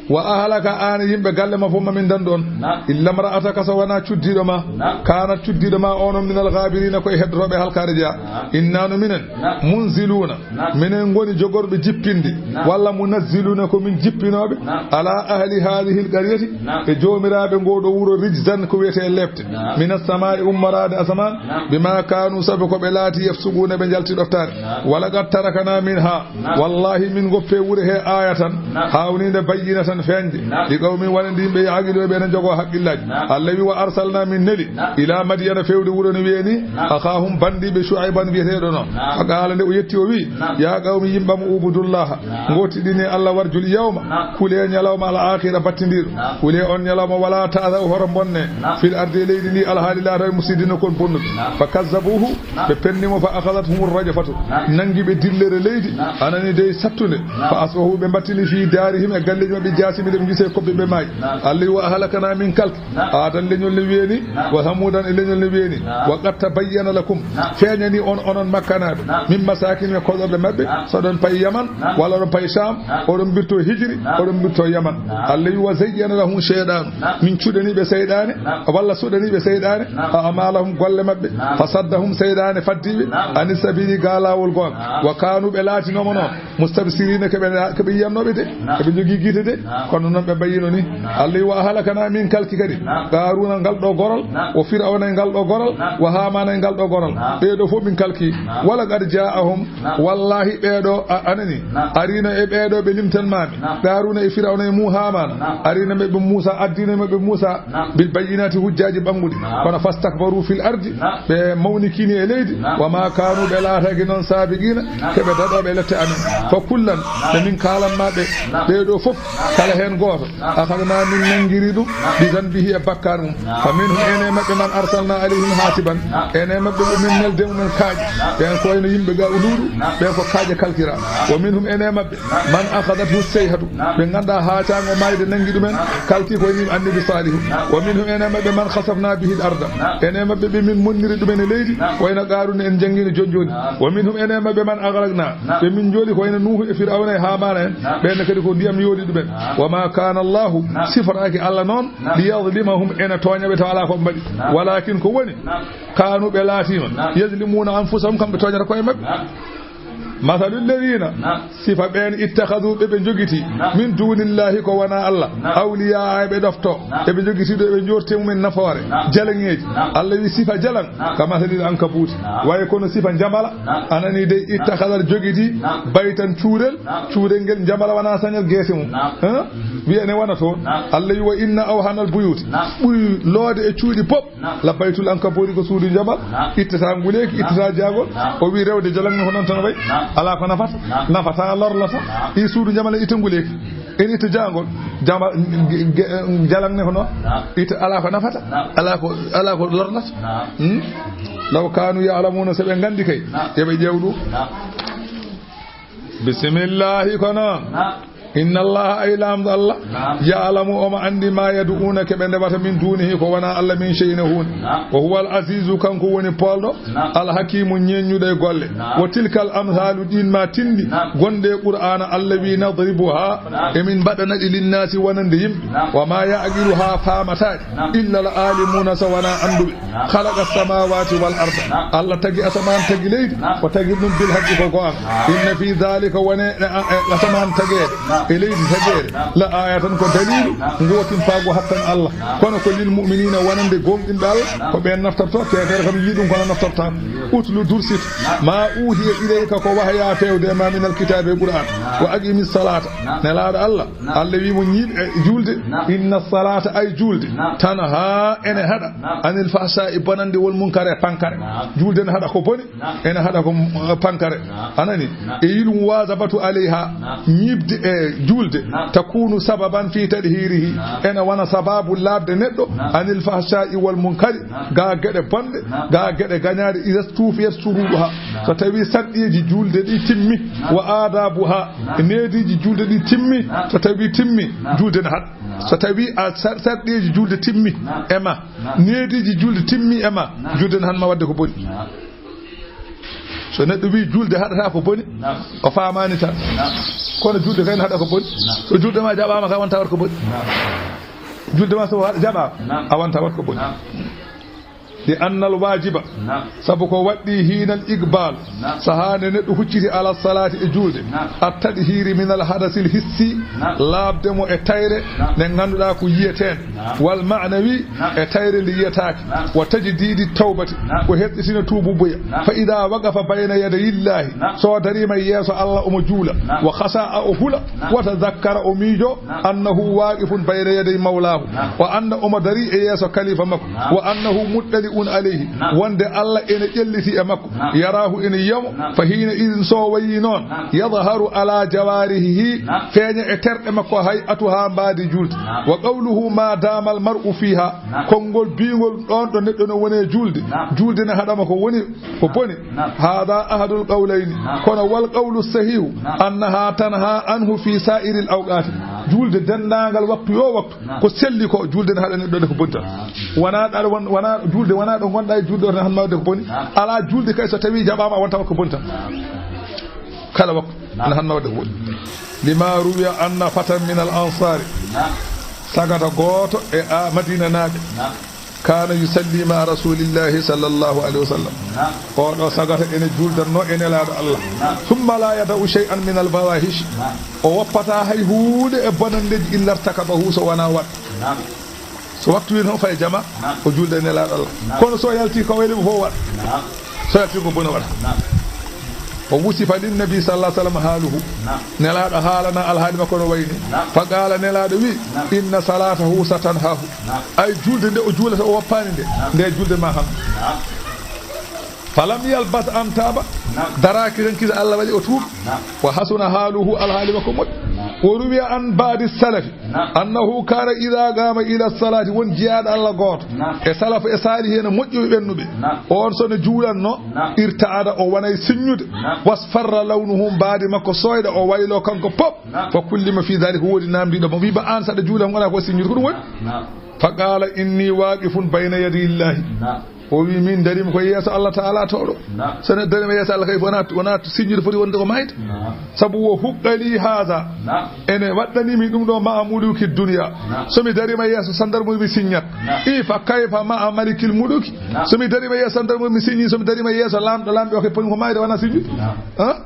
Wa ahlaka, aan e yimɓe galle ma fof ma min dandu on. Illa imra'ataka, so wona cuddiiɗo ma. Kaanat, cuddiiɗo ma o noon, minal ghaabiriina, ko e heddotooɓe halkaare jeya. Inna no minen munziluuna, minen ngoni jogorɓe jippinde, walla munazziluuna, ko min jippinooɓe, ala ahli haadihil qaryati, e joomiraaɓe ngoo ɗoo wuro, rijzan, ko wiyetee lepte, minas samaa'i, ummoraade asamaan, bimaa kaanu, sabu ko ɓe laati, yafsuquuna, ɓe njalti ɗoftaade. Walaqad taraknaa minhaa, wallaahi, min ngoppe wuro hee aayatan, haawniinde, bayyinatan, Feeñde. Li qawmin wonande yimɓe ya'qiluna ɓe ene njogoo haqqillaaji. Allah wi, wa arsalna min neli. Ila Madyana fewde wuro no wiye ni. Akhahum bandiiɓe Shu'ayban wiyeteeɗo no. Fa qala nde o yetti o wi. Ya qawmi yimɓam ubudullaha. Ngootiɗini Allah warjul yawma. Kule ñalawma al akhira battindiiɗo. Kule on ñalawma wala ta'thaw hoto bonne. Fil ardi e leydi ndi alhaali laataade mufsidina kon bonnuɓe. Fa kazzabuhu. Ɓe penni mo, fa akhadhathumur rajfatu, nangi ɓe dillere leydi, anani dey sattunde, fa asbahu, ɓe mbattini fi darihim, e galleeji maɓɓe, jasimi, ɓe gise koppi ɓe maayi. Allah wi, wa ahlakna min kalki, Adan leñol ne weeni, wa Samudan e leñol ne weeni, wa qad tabayyana lakum, feeñani on onon Makkanaaɓe, min masakinihim e koɗorɗe maɓɓe, so oɗon payi Yaman, walla oɗon payi Sham, oɗon mbirto hijri, oɗon mbirto Yaman. Allah wi, wa zayyana lahum shaytanu, min cuɗani ɓe seyɗaane, walla suɗani ɓe seyɗaane, a amalahum golle maɓɓe, fa saddahum seyɗaane faddi ɓe, ani sabili ga laawol goonga, wa kanu ɓe laatinooma noon, mustabsirina keɓe, keɓe yiyannooɓe de, eɓe njogii gite de, kono noon ɓe mbayino ni. Allah wi wa ahlakana min kalki kadi, Qaruna ngal ɗo gorol, o Firawna e ngal ɗo gorol, wa Hamana e ngal ɗo gorol, ɓee ɗo fof min kalki, wala qad ja'ahum Wallahi, ɓee ɗoo, a, anani, arino e ɓee ɗoo ɓe limtan maami, Qaruna e Firawna e mu Haman, arino maɓɓe Musa, addino maɓɓe Musa, bil bayyinati, hujjaaji ɓannguɗi. Kono fastakbaru fil ardi, ɓe mawnikini e leydi, wa ma kanu, ɓe laataki noon sabiqina, keɓe daɗooɓe lette amen. Fa kullan, ɓe min kalan ma ɓe, ɓee ɗoo fof, kala heen gooto, akhadna, min nanngiri ɗum, bi zanbihi, e bakkar mum. Fa minhum, ene maɓɓe, man arsalna alayhim hasiban, ene maɓɓe ɓe min neldi e mumen kaaƴe. Ɓeen ko wayno yimɓe ga Luuɗu, ɓeen ko kaaƴe kalkira. Wa minhum, ene maɓɓe, man akhadathu sayhatu, ɓe nganndu-ɗaa haacaango maayde nanngi ɗumen, kalki ko wayno Annabi Saalihu. Wa minhum, ene maɓɓe, man khasafna bihi al-arda, ene maɓɓe ɓe min monniri ɗumen e leydi, wayno Qaruna en janngino jooni jooni. Wa minhum, ene maɓɓe, man aghraqna, ɓe min njooli ko wayno Nuuhu e Firawna e Haamaana en, ɓeen kadi ko ndiyam yooli ɗumen. Wa ma kana Allahu, siforaaki Allah noon, li yadlimahum, ene tooña ɓe tawa alaa ko ɓe mbaɗi. Walakin ko woni, kanu, ɓe laatiima, yazlimuna anfusahum, kamɓe tooñata koye maɓɓe. Mathalu alladhina, sifa ɓeen, ittakhadhu, ɓe ɓe njogiti, min dunillahi, ko wonaa Allah, awliya, eɓe ɗofto, eɓe njogiti ɗo, eɓe njoorti mumen nafoore, jalaŋeeji. Allah wi sifa jalaŋ, ka mathalil ankabuti, way kono sifa njamala, anani dey, ittakhadhat, jogiti, baytan, cuurel, cuurel ngel njamala wonaa sañal geese mum. Hein? Wiya ene wona toon. Allah wi wa inna awhanal buyuti, ɓuri loode e cuuɗi pop, la baytul ankabuti, ko suudu njamala, ittata nguleeki, ittata jaagol. O wi rewde jalaŋ ne ko noon tan wayi. Alaa ko nafata, nafata lorlata. I suudu njamala itta nguleeki. En itta jaangol, jama-, ge-, ge-, jalaŋ ne ko noon. Itta, alaa ko nafata, alaa ko, alaa ko lornata. Hmm? Law kanu ya'lamuna, so ɓe nganndi kay, yo ɓe ƴeew ɗum. Bismillahi, ko noon. Inna Allaha, ay Laamɗo Allah, ya'lamu, omo anndi, ma yad'una, ke ɓe ndewata, min dunihi, ko wonaa Allah, min shay'in, huunde. Wa huwa al-azizu, kanko woni poolɗo, al-hakimu, ñeeññuɗo e golle. Wa tilkal amsalu, ɗiin ma tinndi, gonɗe e Qur'aana, Allah wi, nadribuha, emin mbaɗana ɗi, linnaasi, wonande yimɓe. Wa ma ya'qiluha, faamataa ɗi, illa al-alimuna, so wonaa annduɓe. Khalaqa samawati wal arda, Allah tagi asamaan, tagi leydi, o tagi ɗum bil haqqi, ko goonga. Inna fi dhalika, wone e, e, e asamaan tageede, e leydi tageede, la ayatan, ko daliilu, ngootimpaagu hakkan Allah. Kono ko lil mu'minina, wonande goongɗinɓe Allah, ko ɓeen naftorto, keefeero kam yii ɗum kono naftortaako. Utlu, dursit, ma uhiya ilayka, ko wahaya fewde ma, min al kitabi, e Qur'an. Wa aqimi salata, nelaaɗo Allah, Allah wi mo ñiiɓ e juulde. Inna salata, ay juulde, tanha, ene haɗa, anil fahsha'i, bonande, wal munkari, e pankare. Juulde ene haɗa ko boni, ene haɗa ko, uh, pankare. Anani? E yil muwazabatu alayha, ñiiɓde e juulde, takunu sababan fi tadhirihi, ene wona sababu laaɓde neɗɗo, anil fahsha'i wal munkari, ga geɗe bonɗe, ga geɗe gañaaɗe, iza stufiyat sururuha. So tawi sarɗiiji juulde ɗi timmi, wa adabuha, neediiji juulde ɗi timmi, so tawi timmi, juulde ne haɗa. So tawi a sar-, sarɗiiji juulde timmi e ma, neediiji juulde timmi e ma, juulde ne haɗa ma waɗde ko boni. So neɗɗo wi juulde haɗata ko boni, o faamaani tan. Kono juulde kay ne haɗa ko boni. So juulde ma jaɓaama kay, a wonta waɗ ko boni. Juulde ma so wa-, jaɓaama, a wonta waɗ ko boni. لأن الواجب, نعم. Sabu ko waɗɗii حين الإقبال, نعم. Sahaa nde neɗɗo hucciti على الصلاة e juulde, نعم. التطهير من الحدث الحسي, نعم. Laaɓde mo e tayre, نعم. Nde ngannduɗaa ko yiyeteende, نعم. والمعنوي, نعم. E tayre nde yiyetaake, نعم. وتجديد التوبة, نعم. Ko herɗitina tuububuya, نعم. فإذا وقف بين يدي الله, نعم. So dariima yeeso Allah omo juula, نعم. وخشع o hula, نعم. وتذكر o miijo, نعم. أنه واقف بين يدي مولاه, نعم. O annda omo darii e yeeso kalifa makko, نعم. وأنه مطلع عليه, نعم. Wonde Allah ene ƴelliti e makko, نعم. يراه ene yiya mo, نعم. فحينئذ so wayii noon, نعم. يظهر على جوارحه, نعم. Feeña e terɗe makko, هيئتها mbaadi juulde, نعم. وقوله ما دام المرء فيها, نعم. Konngol biingol ɗoon ɗo neɗɗo no woni e juulde, نعم. Juulde ne haɗa mo ko woni ko boni. نعم. هذا أحد القولين. نعم. Kono والقول الصحيح, نعم. أنها تنهى عنه في سائر الأوقات. نعم. Juulde denndaangal waktu yo waktu, نعم. Ko selli ko juulde ne haɗa neɗɗo nde ko bonta. نعم. Wonaa ɗaɗo won-, wonaa juulde, wonaa ɗo ngonɗaa e juulde o tan haɗa ma waɗde ko boni. نعم. Alaa juulde kay so tawii jaɓaama a wonta ko bonta. نعم. Kala waktu, نعم. Ene haɗa ma waɗde ko boni. لما روي أن فتى من الأنصار, نعم. Sagata gooto e a Madiinanaaɓe, نعم. كان يصلي مع رسول الله صلى الله عليه وسلم. نعم. Oɗo sagata ene juuldanno e Nelaaɗo Allah. نعم. ثم لا يدع شيئا من الفواحش. نعم. O woppataa hay huunde e bonanndeeji إلا ارتكبه so wonaa waɗ. نعم. So waktu wii noon fayi jama, نعم. O juulda e Nelaaɗo Allah. نعم. Kono so yalti ko weli mo fof waɗ. نعم. So yalti ko boni waɗa. نعم. ووصف للنبي صلى الله عليه وسلم حاله. نعم. Nelaaɗo haalana alhaali makko no wayni. نعم. فقال Nelaaɗo wi, نعم. إن صلاته ستنهاه. نعم. Ay juulde nde o juulata o woppaani nde, نعم. Nde juulde ma ham. نعم. فلم يلبث أن تاب. نعم. Daraaki ren kisa Allah waɗi o tuubi. نعم. وحسن حاله alhaali makko moƴƴi. نعم. وروي عن بعض السلف. نعم. أنه كان إذا قام إلى الصلاة won jiyaaɗo Allah gooto. نعم. E salaf e saalihiina moƴƴuɓe ɓennuɓe. نعم. On so ne juulanno. نعم. ارتعد o wonay siññude. نعم. واصفر لونه mbaadi makko sooyɗa o waylo kanko pop. نعم. فكلم في ذلك woodi naamndiiɗo mo wi ba aan saɗa juula wona ko siññude ko ɗum woni. نعم. فقال إني واقف بين يدي الله. نعم. O wi min dariima ko yeeso Allah taala tooɗo. نعم. So ne dariima yeeso Allah kay wona, wona siññude foti wonde ko mayde. نعم. Sabu وحق لي هذا. نعم. Ene waɗɗanii mi ɗum ɗo مع ملوك الدنيا. نعم. So mi dariima yeeso sandarmori mi siññat. نعم. I فكيف مع ملك الملوك. نعم. So mi dariima yeeso sandarmori mi siññi, so mi dariima yeeso laamɗo laamɓe o kay poni ko mayde wona siññude. نعم. Ha?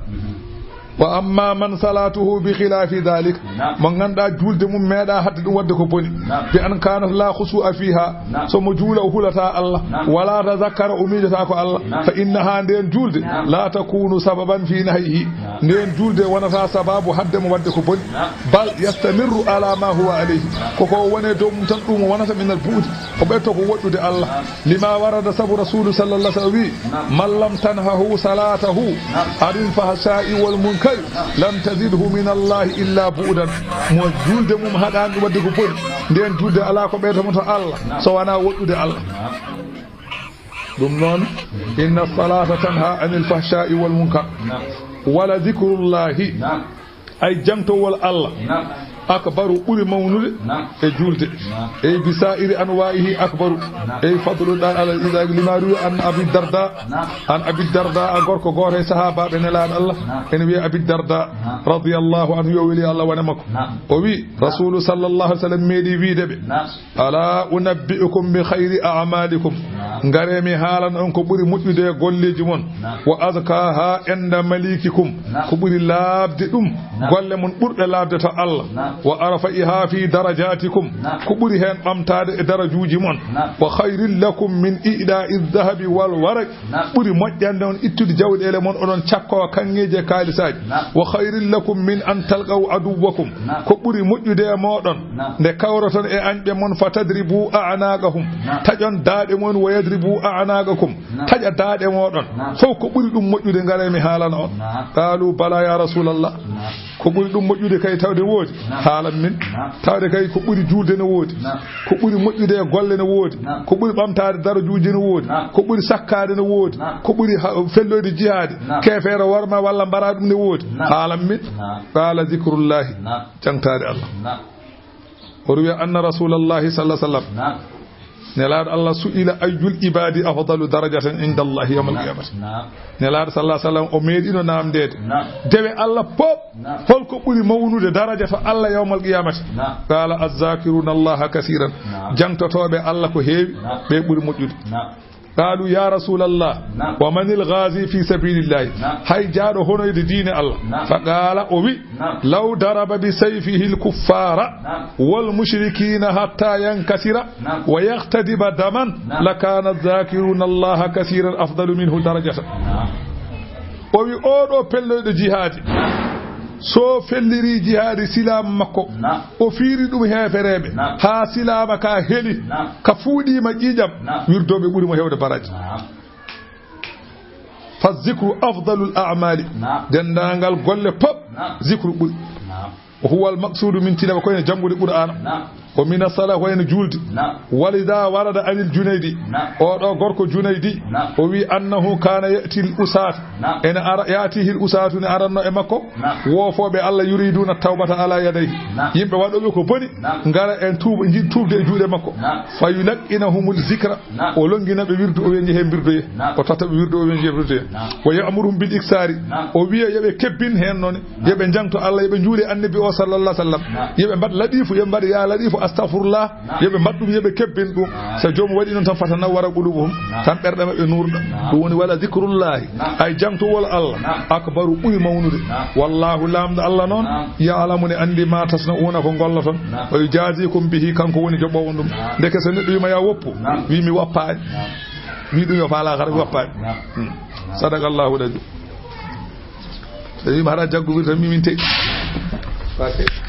وأما من صلاته بخلاف ذلك. نعم. Mo ngannduɗaa juulde mum meeɗa haɗde ɗum waɗde ko boni. نعم. بأن كانت لا خشوع فيها. نعم. So mo juula o hulataa Allah. نعم. ولا تذكر o miijataa ko Allah. نعم. فإنها ndeen juulde. نعم. لا تكون سببا في نهيه. نعم. Ndeen juulde wonataa sabaabu haɗde mo waɗde ko boni. نعم. بل يستمر على ما هو عليه. Ko ko woni e dow mum tan ɗum o wonata من البعد. O ɓeyto ko woɗɗude Allah. لما ورد sabu Rasuulu صلى الله عليه وسلم wi, نعم. من لم تنهه صلاته، نعم. عن الفحشاء والمنكر، نعم. لم تزده من الله إلا بعدا. Mo juulde mum haɗaani ɗum waɗde ko boni. Ndeen juulde alaa ko ɓeyta mo to Allah, نعم. So wonaa woɗɗude Allah. نعم. Ɗum noon, إن الصلاة تنهى عن الفحشاء والمنكر. نعم. ولذكر الله. نعم. Ay jaŋtowol Allah. نعم. أكبر ɓuri mawnude. نعم. E juulde. نعم. Ay بسائر أنواعه أكبر. نعم. Ay fadlu ɗan alal إذا لما روي عن أبي الدرداء. نعم. عن أبي الدرداء gorko gooto e sahaabaaɓe Nelaaɗo Allah. نعم. Ene wiyee Abi Darda. نعم. رضي الله عنه yo weli Allah wone makko. نعم. O wi, نعم. Rasuulu صلى الله عليه وسلم meeɗi wiide ɓe. نعم. ألا أنبئكم بخير أعمالكم. نعم. Ngaree mi haalana on ko ɓuri moƴƴude e golleeji mon. نعم. وأزكاها عند مليككم. نعم. Ko ɓuri laaɓde ɗum. نعم. Golle mon ɓurɗe laaɓde to Allah. نعم. وأرفعها في درجاتكم. نعم. Ko ɓuri heen ɓamtaade e darajuuji mon. نعم. وخير لكم من إعطاء الذهب والورق. Naam. Ɓuri moƴƴande on ittude jawɗeele mon, oɗon cakkoo kaŋŋeeji e kaalisaaji. Naam. Wa khayrun lakum min an talqaw aduwwakum. Naam. Ko ɓuri moƴƴude e mooɗon, naam, nde kawroton e añɓe mon, fa tadribu a'naqahum. Naam. Taƴon daaɗe mon, wa yadribu a'naqakum. Naam. Taƴa daaɗe mooɗon. Naam. Fof ko ɓuri ɗum moƴƴude, ngaree mi haalana on. Naam. Qaalu bala ya Rasulallah. Naam. Ko ɓuri ɗum moƴƴude kay tawde woodi? Naam. Haalan min. Naam. Tawde kay ko ɓuri juulde ne woodi. Naam. Ko ɓuri moƴƴude e golle ne woodi. Naam. Ko ɓuri ɓamtaade darajuuji ne woodi. Naam. Ko ɓuri sakkaade ne woodi. Naam. Ko ɓuri ha-, felloyde jihaade. Naam. Keefeero worma walla mbara ɗum ne woodi. Naam. Haalan min. Naam. Qaala zikrullahi. Naam. Jaŋtaade Allah. Naam. O ruwiya anna Rasulallahi sallallahu alaihi wasallam. Naam. Nelaaɗo Allah su'ila ayyul ibadi afdalu darajatan inda Allahi yawmal qiyamati. Naam. Nelaaɗo sallallahu alaihi wasallam o meeɗino naamndeede. Naam. Dewe Allah pop, naam, holko ɓuri mawnude daraja to Allah yawmal qiyamati? Naam. Qala azzakiruna Allaha kasiran. Naam. Jaŋtotooɓe Allah ko heewi, naam, ɓe ɓuri moƴƴude. Naam. قالوا يا رسول الله، نعم. ومن الغازي في سبيل الله؟ نعم. Hay jaaɗo honoyde diine Allah. نعم. فقال, o wi, نعم. لو ضرب بسيفه الكفار، نعم. والمشركين حتى ينكسر، نعم. ويغتدب دما، نعم. لكان الذاكرون الله كثيرا أفضل منه درجة. نعم. O wi, oo ɗoo pelloyɗo jihaadi, so felliri jihaadi silaama makko, na, o fiiri ɗum heefereeɓe, na, haa silaama ka heli, na, ka fuuɗiima ƴiiƴam, na, wirdooɓe ɓuri mo heewde baraaji. Na. Fa zikru afdalul a'maali. Na. Denndaangal golle pop, na, zikru ɓuri. Na. Wa huwa al maqsuudu min tilaawa, ko ene janngude Qur'aana. Na. Wa mina salaa, ko ene juulde. Na. Walida warada anil Junaydi. Na. Oo ɗoo gorko Junaydi. Na. O wi, annahu kaana ya'ti al usaat. Na. Ene ara, ya'tihi al usaatu, ne aranno e makko. Na. Woofooɓe Allah, yuriduuna tawbata ala yadayhi. Na. Yimɓe waɗooɓe ko boni. Na. Ngara en tuuba, nji-, tuubde e juuɗe makko. Na. Fa yulaqqinahumul zikra. Na. O lonngina ɓe wirdu, o wiya, njehee mbirdoyee. Na. O totta ɓe wirdu, o wiya, njehee mbirdoyee. Na. Wa ya'muruhum bil iksari. Na. O wiya, yo ɓe kebbin heen noon. Na. Yo ɓe njaŋto Allah, yo ɓe njuule Annabi o, sallallahu alaihi wasallam. Na. Yo ɓe mbaɗ ladifu, yo ɓe mbaɗ ya ladifu, astaghfirullah. Na. Yo ɓe mbaɗ ɗum, yo ɓe kebbin ɗum. Na. So joomum waɗi noon tan, fatanawwara qulubuhum. Na. Tan ɓerɗe maɓɓe nuurɗa. Na. Ɗum woni wala zikrullahi. Na. Ay jaŋtowol Allah. Na. Akbaru ɓuri mawnude. Na. Wallahu, Laamɗo Allah noon. Na. Ya'lamu, ne anndi, ma tasna'una, ko ngolloton. Na. Wa yujazikum bihi, kanko woni joɓoowo ɗum. Na. Ndeke so neɗɗo wiima ya woppu, na, wi mi woppaani. Na. Wi ɗum yo faala, hara mi woppaani. Na. Hmm. Sadaqallahu al-azim. So wiima hara jaggu wirta mi min tegi. Fate.